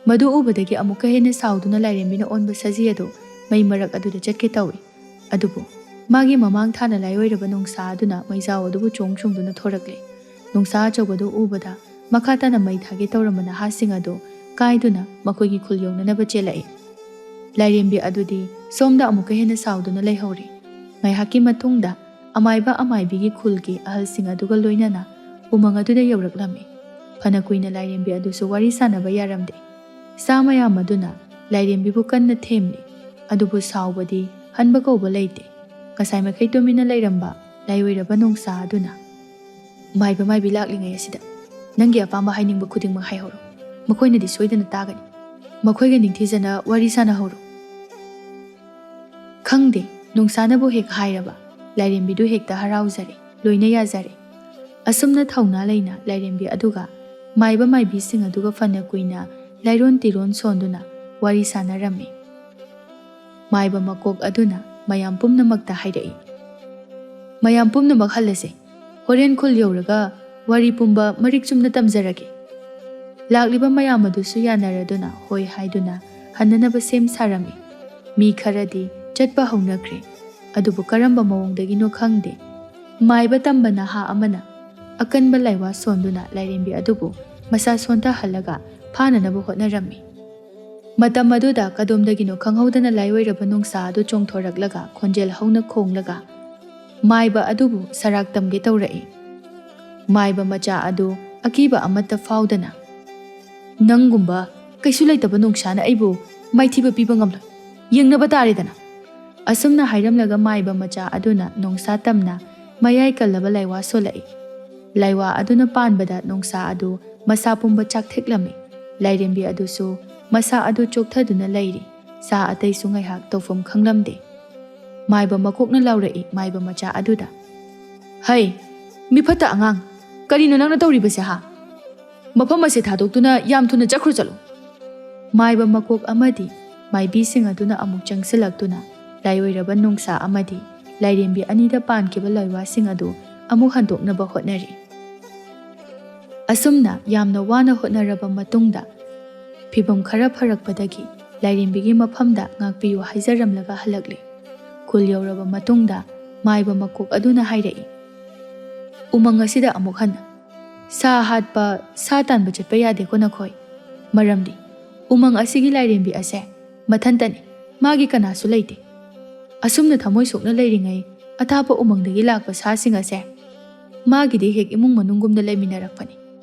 ꯃꯗꯨ ꯎꯕꯗꯒꯤ ꯑꯃꯨꯛꯀ ꯍꯦꯟꯅ ꯁꯥꯎꯗꯨꯅ ꯂꯥꯏꯔꯦꯝꯕꯤꯅ ꯑꯣꯟꯕ ꯁꯖꯤ ꯑꯗꯨ ꯃꯩ ꯃꯔꯛ ꯑꯗꯨꯗ ꯆꯠꯀꯦ ꯇꯧꯏ꯫ ꯑꯗꯨꯕꯨ ꯃꯥꯒꯤ ꯃꯃꯥꯡ ꯊꯥꯅ ꯂꯥꯏꯑꯣꯏꯔꯕ ꯅꯣꯡꯁꯥ ꯑꯗꯨꯅ ꯃꯩꯖꯥꯎ ꯑꯗꯨꯕꯨ ꯆꯣꯡ ꯆꯣꯡꯗꯨꯅ ꯊꯣꯔꯛꯂꯦ꯫ ꯅꯣꯡꯁꯥ ꯑꯆꯧꯕꯗꯨ ꯎꯕꯗ ꯃꯈꯥ ꯇꯥꯅ ꯃꯩ ꯊꯥꯒꯦ ꯇꯧꯔꯝꯕ ꯅꯍꯥꯁꯤꯡ ꯑꯗꯨ ꯀꯥꯏꯗꯨꯅ ꯃꯈꯣꯏꯒꯤ ꯈꯨꯜ ꯌꯧꯅꯅꯕ ꯆꯦꯜꯂꯛꯏ꯫ ꯂꯥꯏꯔꯦꯝꯕꯤ ꯑꯗꯨꯗꯤ ꯁꯣꯝꯗ ꯑꯃꯨꯛꯀ ꯍꯦꯟꯅ ꯁꯥꯎꯗꯨꯅ ꯂꯩꯍꯧꯔꯦ꯫ ꯉꯥꯏꯍꯥꯛꯀꯤ ꯃꯇꯨꯡꯗ ꯑꯃꯥꯏꯕ ꯑꯃꯥꯏꯕꯤꯒꯤ ꯈꯨꯜꯒꯤ ꯑꯍꯜꯁꯤꯡ ꯑꯗꯨꯒ ꯂꯣꯏꯅꯅ ꯎꯃꯪ ꯑꯗꯨꯗ ꯌꯧꯔꯛꯂꯝꯃꯤ꯫ ꯐꯅ ꯀꯨꯏꯅ ꯂꯥꯏꯔꯦꯝꯕꯤ ꯑꯗꯨꯁꯨ ꯋꯥꯔꯤ ꯁꯥꯟꯅꯕ ꯌꯥꯔꯝꯗꯦ꯫ ꯁꯥ ꯃꯌꯥꯝ ꯑꯗꯨꯅ ꯂꯥꯏꯔꯦꯝꯕꯤꯕꯨ ꯀꯟꯅ ꯊꯦꯝꯂꯤ, ꯑꯗꯨꯕꯨ ꯁꯥꯎꯕꯗꯤ ꯍꯟꯕ ꯀꯧꯕ ꯂꯩꯇꯦ꯫ ꯉꯁꯥꯏ ꯃꯈꯩ ꯇꯨꯃꯤꯟꯅ ꯂꯩꯔꯝꯕ ꯂꯥꯏꯑꯣꯏꯔꯕ ꯅꯣꯡꯁꯥ ꯑꯗꯨꯅ, "ꯃꯥꯏꯕ ꯃꯥꯏꯕꯤ ꯂꯥꯛꯂꯤꯉꯩ ꯑꯁꯤꯗ ꯅꯪꯒꯤ ꯑꯄꯥꯝꯕ ꯍꯥꯏꯅꯤꯡꯕ ꯈꯨꯗꯤꯡꯃꯛ ꯍꯥꯏꯍꯧꯔꯣ꯫ ꯃꯈꯣꯏꯅꯗꯤ ꯁꯣꯏꯗꯅ ꯇꯥꯒꯅꯤ꯫ ꯃꯈꯣꯏꯒ ꯅꯤꯡꯊꯤꯖꯅ ꯋꯥꯔꯤ ꯁꯥꯟꯅꯍꯧꯔꯣ꯫" ꯈꯪꯗꯦ, ꯅꯣꯡꯁꯥꯅꯕꯨ ꯍꯦꯛ ꯍꯥꯏꯔꯕ, ꯂꯥꯏꯔꯦꯝꯕꯤꯗꯨ ꯍꯦꯛꯇ ꯍꯔꯥꯎꯖꯔꯦ, ꯂꯣꯏꯅ ꯌꯥꯖꯔꯦ꯫ ꯑꯁꯨꯝꯅ ꯊꯧꯅꯥ ꯂꯩꯅ ꯂꯥꯏꯔꯦꯝꯕꯤ ꯑꯗꯨꯒ ꯃꯥꯏꯕ ꯃꯥꯏꯕꯤꯁꯤꯡ ꯑꯗꯨꯒ ꯐꯅ ꯀꯨꯏꯅ ꯂꯥꯏꯔꯣꯟ ꯇꯤꯔꯣꯟ ꯁꯣꯟꯗꯨꯅ ꯋꯥꯔꯤ ꯁꯥꯟꯅꯔꯝꯃꯤ꯫ ꯃꯥꯏꯕ ꯃꯀꯣꯛ ꯑꯗꯨꯅ ꯃꯌꯥꯝ ꯄꯨꯝꯅꯃꯛꯇ ꯍꯥꯏꯔꯛꯏ, "ꯃꯌꯥꯝ ꯄꯨꯝꯅꯃꯛ ꯍꯜꯂꯁꯦ꯫ ꯍꯣꯔꯦꯟ ꯈꯨꯜ ꯌꯧꯔꯒ ꯋꯥꯔꯤ ꯄꯨꯝꯕ ꯃꯔꯤꯛ ꯆꯨꯝꯅ ꯇꯝꯖꯔꯒꯦ꯫" ꯂꯥꯛꯂꯤꯕ ꯃꯌꯥꯝ ꯑꯗꯨꯁꯨ ꯌꯥꯅꯔꯗꯨꯅ ꯍꯣꯏ ꯍꯥꯏꯗꯨꯅ ꯍꯟꯅꯅꯕ ꯁꯦꯝ ꯁꯥꯔꯝꯃꯤ꯫ ꯃꯤ ꯈꯔꯗꯤ ꯆꯠꯄ ꯍꯧꯅꯈ꯭ꯔꯦ꯫ ꯑꯗꯨꯕꯨ ꯀꯔꯝꯕ ꯃꯑꯣꯡꯗꯒꯤꯅꯣ ꯈꯪꯗꯦ, ꯃꯥꯏꯕ ꯇꯝꯕ ꯅꯍꯥ ꯑꯃꯅ ꯑꯀꯟꯕ ꯂꯥꯏꯋꯥ ꯁꯣꯟꯗꯨꯅ ꯂꯥꯏꯔꯦꯝꯕꯤ ꯑꯗꯨꯕꯨ ꯃꯁꯥ ꯁꯣꯟꯊꯍꯜꯂꯒ ꯐꯥꯅꯅꯕ ꯍꯣꯠꯅꯔꯝꯃꯤ꯫ ꯃꯇꯝ ꯑꯗꯨꯗ ꯀꯗꯣꯝꯗꯒꯤꯅꯣ ꯈꯪꯍꯧꯗꯅ ꯂꯥꯏꯑꯣꯏꯔꯕ ꯅꯣꯡꯁꯥ ꯑꯗꯨ ꯆꯣꯡꯊꯣꯔꯛꯂꯒ ꯈꯣꯟꯖꯦꯜ ꯍꯧꯅ ꯈꯣꯡꯂꯒ ꯃꯥꯏꯕ ꯑꯗꯨꯕꯨ ꯁꯔꯥꯛ ꯇꯝꯒꯦ ꯇꯧꯔꯛꯏ꯫ ꯃꯥꯏꯕ ꯃꯆꯥ ꯑꯗꯨ ꯑꯀꯤꯕ ꯑꯃꯠꯇ ꯐꯥꯎꯗꯅ, "ꯅꯪꯒꯨꯝꯕ ꯀꯩꯁꯨ ꯂꯩꯇꯕ ꯅꯣꯡꯁꯥꯅ ꯑꯩꯕꯨ ꯃꯥꯏꯊꯤꯕ ꯄꯤꯕ ꯉꯝꯂꯣꯏ꯫ ꯌꯦꯡꯅꯕ ꯇꯥꯔꯦꯗꯅ꯫" ꯑꯁꯨꯝꯅ ꯍꯥꯏꯔꯝꯂꯒ ꯃꯥꯏꯕ ꯃꯆꯥ ꯑꯗꯨꯅ ꯅꯣꯡꯁꯥ ꯇꯝꯅ ꯃꯌꯥꯏ ꯀꯜꯂꯕ ꯂꯥꯏꯋꯥ ꯁꯣꯜꯂꯛꯏ꯫ ꯂꯥꯏꯋꯥ ꯑꯗꯨꯅ ꯄꯥꯟꯕꯗ ꯅꯣꯡꯁꯥ ꯑꯗꯨ ꯃꯁꯥ ꯄꯨꯝꯕ ꯆꯥꯛꯊꯦꯛꯂꯝꯃꯤ꯫ ꯂꯥꯏꯔꯦꯝꯕꯤ ꯑꯗꯨꯁꯨ ꯃꯁꯥ ꯑꯗꯨ ꯆꯣꯛꯊꯗꯨꯅ ꯂꯩꯔꯤ꯫ ꯁꯥ ꯑꯇꯩꯁꯨ ꯉꯥꯏꯍꯥꯛ ꯇꯧꯐꯝ ꯈꯪꯂꯝꯗꯦ꯫ ꯃꯥꯏꯕ ꯃꯀꯣꯛꯅ ꯂꯥꯎꯔꯛꯏ ꯃꯥꯏꯕ ꯃꯆꯥ ꯑꯗꯨꯗ, "ꯍꯩ, ꯃꯤꯐꯠꯇ ꯑꯉꯥꯡ, ꯀꯔꯤꯅꯣ ꯅꯪꯅ ꯇꯧꯔꯤꯕꯁꯦ, ꯍꯥ? ꯃꯐꯝ ꯑꯁꯤ ꯊꯥꯗꯣꯛꯇꯨꯅ ꯌꯥꯝ ꯊꯨꯅ ꯆꯠꯈ꯭ꯔꯣ, ꯆꯠꯂꯣ꯫" ꯃꯥꯏꯕ ꯃꯀꯣꯛ ꯑꯃꯗꯤ ꯃꯥꯏꯕꯤꯁꯤꯡ ꯑꯗꯨꯅ ꯑꯃꯨꯛ ꯆꯪꯁꯤꯜꯂꯛꯇꯨꯅ ꯂꯥꯏꯑꯣꯏꯔꯕ ꯅꯣꯡꯁꯥ ꯑꯃꯗꯤ ꯂꯥꯏꯔꯦꯝꯕꯤ ꯑꯅꯤꯗ ꯄꯥꯟꯈꯤꯕ ꯂꯥꯏꯋꯥꯁꯤꯡ ꯑꯗꯨ ꯑꯃꯨꯛ ꯍꯟꯗꯣꯛꯅꯕ ꯍꯣꯠꯅꯔꯤ꯫ ꯑꯁꯨꯝꯅ ꯌꯥꯝꯅ ꯋꯥꯅ ꯍꯣꯠꯅꯔꯕ ꯃꯇꯨꯡꯗ, ꯐꯤꯚꯝ ꯈꯔ ꯐꯔꯛꯄꯗꯒꯤ ꯂꯥꯏꯔꯦꯝꯕꯤꯒꯤ ꯃꯐꯝꯗ ꯉꯥꯛꯄꯤꯌꯨ ꯍꯥꯏꯖꯔꯝꯂꯒ ꯍꯜꯂꯛꯂꯦ꯫ ꯈꯨꯜ ꯌꯧꯔꯕ ꯃꯇꯨꯡꯗ ꯃꯥꯏꯕ ꯃꯀꯣꯛ ꯑꯗꯨꯅ ꯍꯥꯏꯔꯛꯏ, "ꯎꯃꯪ ꯑꯁꯤꯗ ꯑꯃꯨꯛ ꯍꯟꯅ ꯁꯥ ꯍꯥꯠꯄ, ꯁꯥ ꯇꯥꯟꯕ ꯆꯠꯄ ꯌꯥꯗꯦꯀꯣ ꯅꯈꯣꯏ꯫ ꯃꯔꯝꯗꯤ ꯎꯃꯪ ꯑꯁꯤꯒꯤ ꯂꯥꯏꯔꯦꯝꯕꯤ ꯑꯁꯦ ꯃꯊꯟꯇꯅꯤ, ꯃꯥꯒꯤ ꯀꯅꯥꯁꯨ ꯂꯩꯇꯦ꯫ ꯑꯁꯨꯝꯅ ꯊꯃꯣꯏ ꯁꯣꯛꯅ ꯂꯩꯔꯤꯉꯩ ꯑꯊꯥꯞꯄ ꯎꯃꯪꯗꯒꯤ ꯂꯥꯛꯄ ꯁꯥꯁꯤꯡ ꯑꯁꯦ ꯃꯥꯒꯤꯗꯤ ꯍꯦꯛ ꯏꯃꯨꯡ ꯃꯅꯨꯡꯒꯨꯝꯅ ꯂꯩꯃꯤꯟꯅꯔꯛꯄꯅꯤ꯫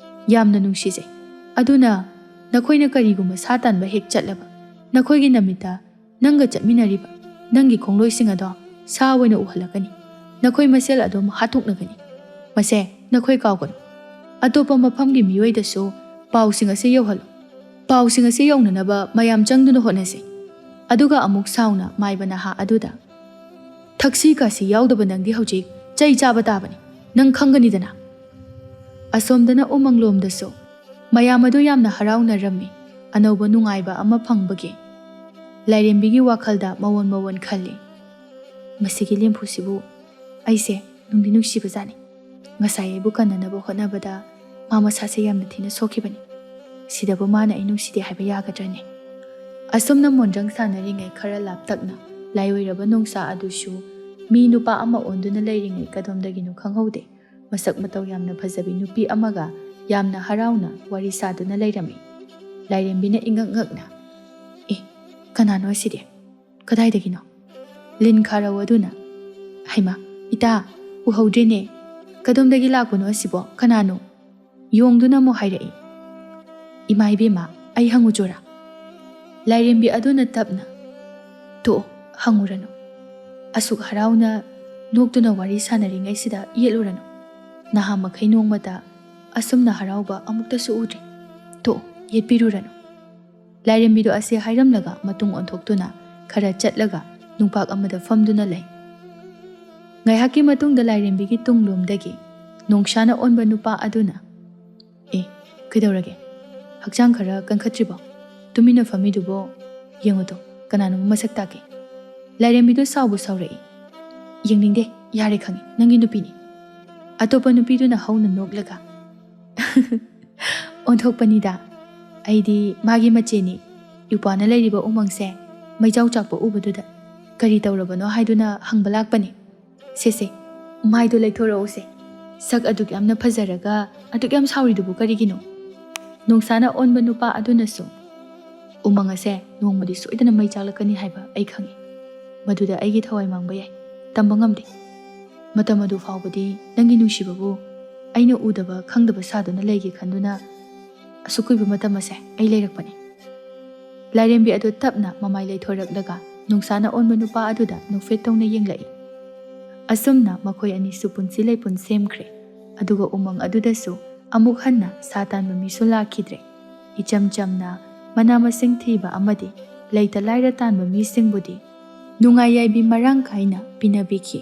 ꯌꯥꯝꯅ ꯅꯨꯡꯁꯤꯖꯩ꯫ ꯑꯗꯨꯅ ꯅꯈꯣꯏꯅ ꯀꯔꯤꯒꯨꯝꯕ ꯁꯥ ꯇꯥꯟꯕ ꯍꯦꯛ ꯆꯠꯂꯕ, ꯅꯈꯣꯏꯒꯤ ꯅꯃꯤꯠꯇ ꯅꯪꯒ ꯆꯠꯃꯤꯟꯅꯔꯤꯕ ꯅꯪꯒꯤ ꯈꯣꯡꯂꯣꯏꯁꯤꯡ ꯑꯗꯣ ꯁꯥ ꯑꯣꯏꯅ ꯎꯍꯜꯂꯛꯀꯅꯤ꯫ ꯅꯈꯣꯏ ꯃꯁꯦꯜ ꯑꯗꯨꯝ ꯍꯥꯠꯇꯣꯛꯅꯒꯅꯤ꯫ ꯃꯁꯦ ꯅꯈꯣꯏ ꯀꯥꯎꯒꯅꯨ꯫ ꯑꯇꯣꯞꯄ ꯃꯐꯝꯒꯤ ꯃꯤꯑꯣꯏꯗꯁꯨ ꯄꯥꯎꯁꯤꯡ ꯑꯁꯤ ꯌꯧꯍꯜꯂꯨ꯫ ꯄꯥꯎꯁꯤꯡ ꯑꯁꯤ ꯌꯧꯅꯅꯕ ꯃꯌꯥꯝ ꯆꯪꯗꯨꯅ ꯍꯣꯠꯅꯁꯤ꯫" ꯑꯗꯨꯒ ꯑꯃꯨꯛ ꯁꯥꯎꯅ ꯃꯥꯏꯕ ꯅꯍꯥ ꯑꯗꯨꯗ, "ꯊꯛꯁꯤ ꯈꯥꯁꯤ ꯌꯥꯎꯗꯕ ꯅꯪꯗꯤ ꯍꯧꯖꯤꯛ ꯆꯩ ꯆꯥꯕ ꯇꯥꯕꯅꯤ꯫ ꯅꯪ ꯈꯪꯒꯅꯤꯗꯅ꯫" ꯑꯁꯣꯝꯗꯅ ꯎꯃꯪꯂꯣꯝꯗꯁꯨ ꯃꯌꯥꯝ ꯑꯗꯨ ꯌꯥꯝꯅ ꯍꯔꯥꯎꯅꯔꯝꯃꯤ꯫ ꯑꯅꯧꯕ ꯅꯨꯡꯉꯥꯏꯕ ꯑꯃ ꯐꯪꯕꯒꯤ ꯂꯥꯏꯔꯦꯝꯕꯤꯒꯤ ꯋꯥꯈꯜꯗ ꯃꯑꯣꯟ ꯃꯑꯣꯟ ꯈꯜꯂꯤ꯫ "ꯃꯁꯤꯒꯤ ꯂꯦꯝꯐꯨꯁꯤꯕꯨ ꯑꯩꯁꯦ ꯅꯨꯡꯗꯤ ꯅꯨꯡꯁꯤꯕꯖꯥꯠꯅꯤ꯫ ꯉꯁꯥꯏ ꯑꯩꯕꯨ ꯀꯟꯅꯅꯕ ꯍꯣꯠꯅꯕꯗ ꯃꯥ ꯃꯁꯥꯁꯦ ꯌꯥꯝꯅ ꯊꯤꯅ ꯁꯣꯛꯈꯤꯕꯅꯤ꯫ ꯁꯤꯗꯕꯨ ꯃꯥꯅ ꯑꯩ ꯅꯨꯡꯁꯤꯗꯦ ꯍꯥꯏꯕ ꯌꯥꯒꯗ꯭ꯔꯅꯦ?" ꯑꯁꯨꯝꯅ ꯃꯣꯟꯗ꯭ꯔꯪ ꯁꯥꯟꯅꯔꯤꯉꯩ ꯈꯔ ꯂꯥꯞꯇꯛꯅ ꯂꯥꯏꯑꯣꯏꯔꯕ ꯅꯣꯡꯁꯥ ꯑꯗꯨꯁꯨ ꯃꯤ ꯅꯨꯄꯥ ꯑꯃ ꯑꯣꯟꯗꯨꯅ ꯂꯩꯔꯤꯉꯩ ꯀꯗꯣꯝꯗꯒꯤꯅꯣ ꯈꯪꯍꯧꯗꯦ꯫ ꯃꯁꯛ ꯃꯇꯧ ꯌꯥꯝꯅ ꯐꯖꯕꯤ ꯅꯨꯄꯤ ꯑꯃꯒ ꯌꯥꯝꯅ ꯍꯔꯥꯎꯅ ꯋꯥꯔꯤ ꯁꯥꯗꯨꯅ ꯂꯩꯔꯝꯃꯤ꯫ ꯂꯥꯏꯔꯦꯝꯕꯤꯅ ꯏꯉꯛ ꯉꯛꯅ, "ꯑꯦ, ꯀꯅꯥꯅꯣ ꯑꯁꯤꯗꯤ? ꯀꯗꯥꯏꯗꯒꯤꯅꯣ?" ꯂꯤꯟ ꯈꯥꯔꯧ ꯑꯗꯨꯅ, "ꯍꯩꯃꯥ, ꯏꯇꯥ, ꯎꯍꯧꯗ꯭ꯔꯦꯅꯦ꯫ "ꯀꯗꯣꯝꯗꯒꯤ ꯂꯥꯛꯄꯅꯣ ꯑꯁꯤꯕꯣ? ꯀꯅꯥꯅꯣ?" ꯌꯣꯡꯗꯨꯅ ꯑꯃꯨꯛ ꯍꯥꯏꯔꯛꯏ꯫ "ꯏꯃꯥ ꯏꯕꯦꯝꯃ, ꯑꯩ ꯍꯪꯉꯨꯆꯣꯔꯥ?" ꯂꯥꯏꯔꯦꯝꯕꯤ ꯑꯗꯨꯅ ꯇꯞꯅ, "ꯇꯣꯛꯑꯣ, ꯍꯪꯉꯨꯔꯅꯨ꯫ ꯑꯁꯨꯛ ꯍꯔꯥꯎꯅ ꯅꯣꯛꯇꯨꯅ ꯋꯥꯔꯤ ꯁꯥꯟꯅꯔꯤꯉꯩꯁꯤꯗ ꯌꯦꯠꯂꯨꯔꯅꯨ꯫ ꯅꯍꯥ ꯃꯈꯩ ꯅꯣꯡꯃꯇ ꯑꯁꯨꯝꯅ ꯍꯔꯥꯎꯕ ꯑꯃꯨꯛꯇꯁꯨ ꯎꯗ꯭ꯔꯤ꯫ ꯇꯣꯛꯑꯣ, ꯌꯦꯠꯄꯤꯔꯨꯔꯅꯨ꯫" ꯂꯥꯏꯔꯦꯝꯕꯤꯗꯣ ꯑꯁꯤ ꯍꯥꯏꯔꯝꯂꯒ ꯃꯇꯨꯡ ꯑꯣꯟꯊꯣꯛꯇꯨꯅ ꯈꯔ ꯆꯠꯂꯒ ꯅꯨꯡꯄꯥꯛ ꯑꯃꯗ ꯐꯝꯗꯨꯅ ꯂꯩ꯫ ꯉꯥꯏꯍꯥꯛꯀꯤ ꯃꯇꯨꯡꯗ ꯂꯥꯏꯔꯦꯝꯕꯤꯒꯤ ꯇꯨꯡꯂꯣꯝꯗꯒꯤ ꯅꯣꯡꯁꯥꯅ ꯑꯣꯟꯕ ꯅꯨꯄꯥ ꯑꯗꯨꯅ, "ꯑꯦ, ꯀꯩꯗꯧꯔꯒꯦ? ꯍꯛꯆꯥꯡ ꯈꯔ ꯀꯟꯈꯠꯇ꯭ꯔꯤꯕꯣ? ꯇꯨꯃꯤꯟꯅ ꯐꯝꯃꯤꯗꯨꯕꯣ? ꯌꯦꯡꯉꯨꯗꯣ, ꯀꯅꯥꯅꯣ ꯃꯁꯛ ꯇꯥꯛꯀꯦ?" ꯂꯥꯏꯔꯦꯝꯕꯤꯗꯣ ꯁꯥꯎꯕꯨ ꯁꯥꯎꯔꯛꯏ꯫ "ꯌꯦꯡꯅꯤꯡꯗꯦ, ꯌꯥꯔꯦ, ꯈꯪꯉꯦ, ꯅꯪꯒꯤ ꯅꯨꯄꯤꯅꯤ꯫" ꯑꯇꯣꯞꯄ ꯅꯨꯄꯤꯗꯨꯅ ꯍꯧꯅ ꯅꯣꯛꯂꯒ, "ꯑꯣꯟꯊꯣꯛꯄꯅꯤꯗ, ꯑꯩꯗꯤ ꯃꯥꯒꯤ ꯃꯆꯦꯅꯤ꯫ ꯏꯄ꯭ꯋꯥꯅ ꯂꯩꯔꯤꯕ ꯎꯃꯪꯁꯦ ꯃꯩꯖꯥꯎ ꯆꯥꯛꯄ ꯎꯕꯗꯨꯗ ꯀꯔꯤ ꯇꯧꯔꯕꯅꯣ ꯍꯥꯏꯗꯨꯅ ꯍꯪꯕ ꯂꯥꯛꯄꯅꯤ꯫ ꯁꯦ ꯁꯦ, ꯃꯥꯏꯗꯣ ꯂꯩꯊꯣꯔꯛꯎꯁꯦ꯫ ꯁꯛ ꯑꯗꯨꯛ ꯌꯥꯝꯅ ꯐꯖꯔꯒ ꯑꯗꯨꯛ ꯌꯥꯝ ꯁꯥꯎꯔꯤꯗꯨꯕꯨ ꯀꯔꯤꯒꯤꯅꯣ?" ꯅꯣꯡꯁꯥꯅ ꯑꯣꯟꯕ ꯅꯨꯄꯥ ꯑꯗꯨꯅꯁꯨ, "ꯎꯃꯪ ꯑꯁꯦ ꯅꯣꯡꯃꯗꯤ ꯁꯣꯏꯗꯅ ꯃꯩ ꯆꯥꯛꯂꯛꯀꯅꯤ ꯍꯥꯏꯕ ꯑꯩ ꯈꯪꯉꯤ꯫ ꯃꯗꯨꯗ ꯑꯩꯒꯤ ꯊꯋꯥꯏ ꯃꯥꯡꯕ ꯌꯥꯏ, ꯇꯝꯕ ꯉꯝꯗꯦ꯫ ꯃꯇꯝ ꯑꯗꯨ ꯐꯥꯎꯕꯗꯤ ꯅꯪꯒꯤ ꯅꯨꯡꯁꯤꯕꯕꯨ ꯑꯩꯅ ꯎꯗꯕ ꯈꯪꯗꯕ ꯁꯥꯗꯨꯅ ꯂꯩꯒꯦ ꯈꯟꯗꯨꯅ ꯑꯁꯨꯛ ꯀꯨꯏꯕ ꯃꯇꯝ ꯑꯁꯦ ꯑꯩ ꯂꯩꯔꯛꯄꯅꯤ꯫" ꯂꯥꯏꯔꯦꯝꯕꯤ ꯑꯗꯨ ꯇꯞꯅ ꯃꯃꯥꯏ ꯂꯩꯊꯣꯔꯛꯂꯒ ꯅꯣꯡꯁꯥꯅ ꯑꯣꯟꯕ ꯅꯨꯄꯥ ꯑꯗꯨꯗ ꯅꯣꯛꯐꯦꯠ ꯇꯧꯅ ꯌꯦꯡꯂꯛꯏ꯫ ꯑꯁꯨꯝꯅ ꯃꯈꯣꯏ ꯑꯅꯤꯁꯨ ꯄꯨꯟꯁꯤ ꯂꯩꯄꯨꯟ ꯁꯦꯝꯈ꯭ꯔꯦ꯫ ꯑꯗꯨꯒ ꯎꯃꯪ ꯑꯗꯨꯗꯁꯨ ꯑꯃꯨꯛ ꯍꯟꯅ ꯁꯥ ꯇꯥꯟꯕ ꯃꯤꯁꯨ ꯂꯥꯛꯈꯤꯗ꯭ꯔꯦ꯫ ꯏꯆꯝ ꯆꯝꯅ ꯃꯅꯥ ꯃꯁꯤꯡ ꯊꯤꯕ ꯑꯃꯗꯤ ꯂꯩꯇ ꯂꯥꯏꯔ ꯇꯥꯟꯕ ꯃꯤꯁꯤꯡꯕꯨꯗꯤ ꯅꯨꯡꯉꯥꯏ ꯌꯥꯏꯕꯤ ꯃꯔꯥꯡ ꯀꯥꯏꯅ ꯄꯤꯅꯕꯤꯈꯤ꯫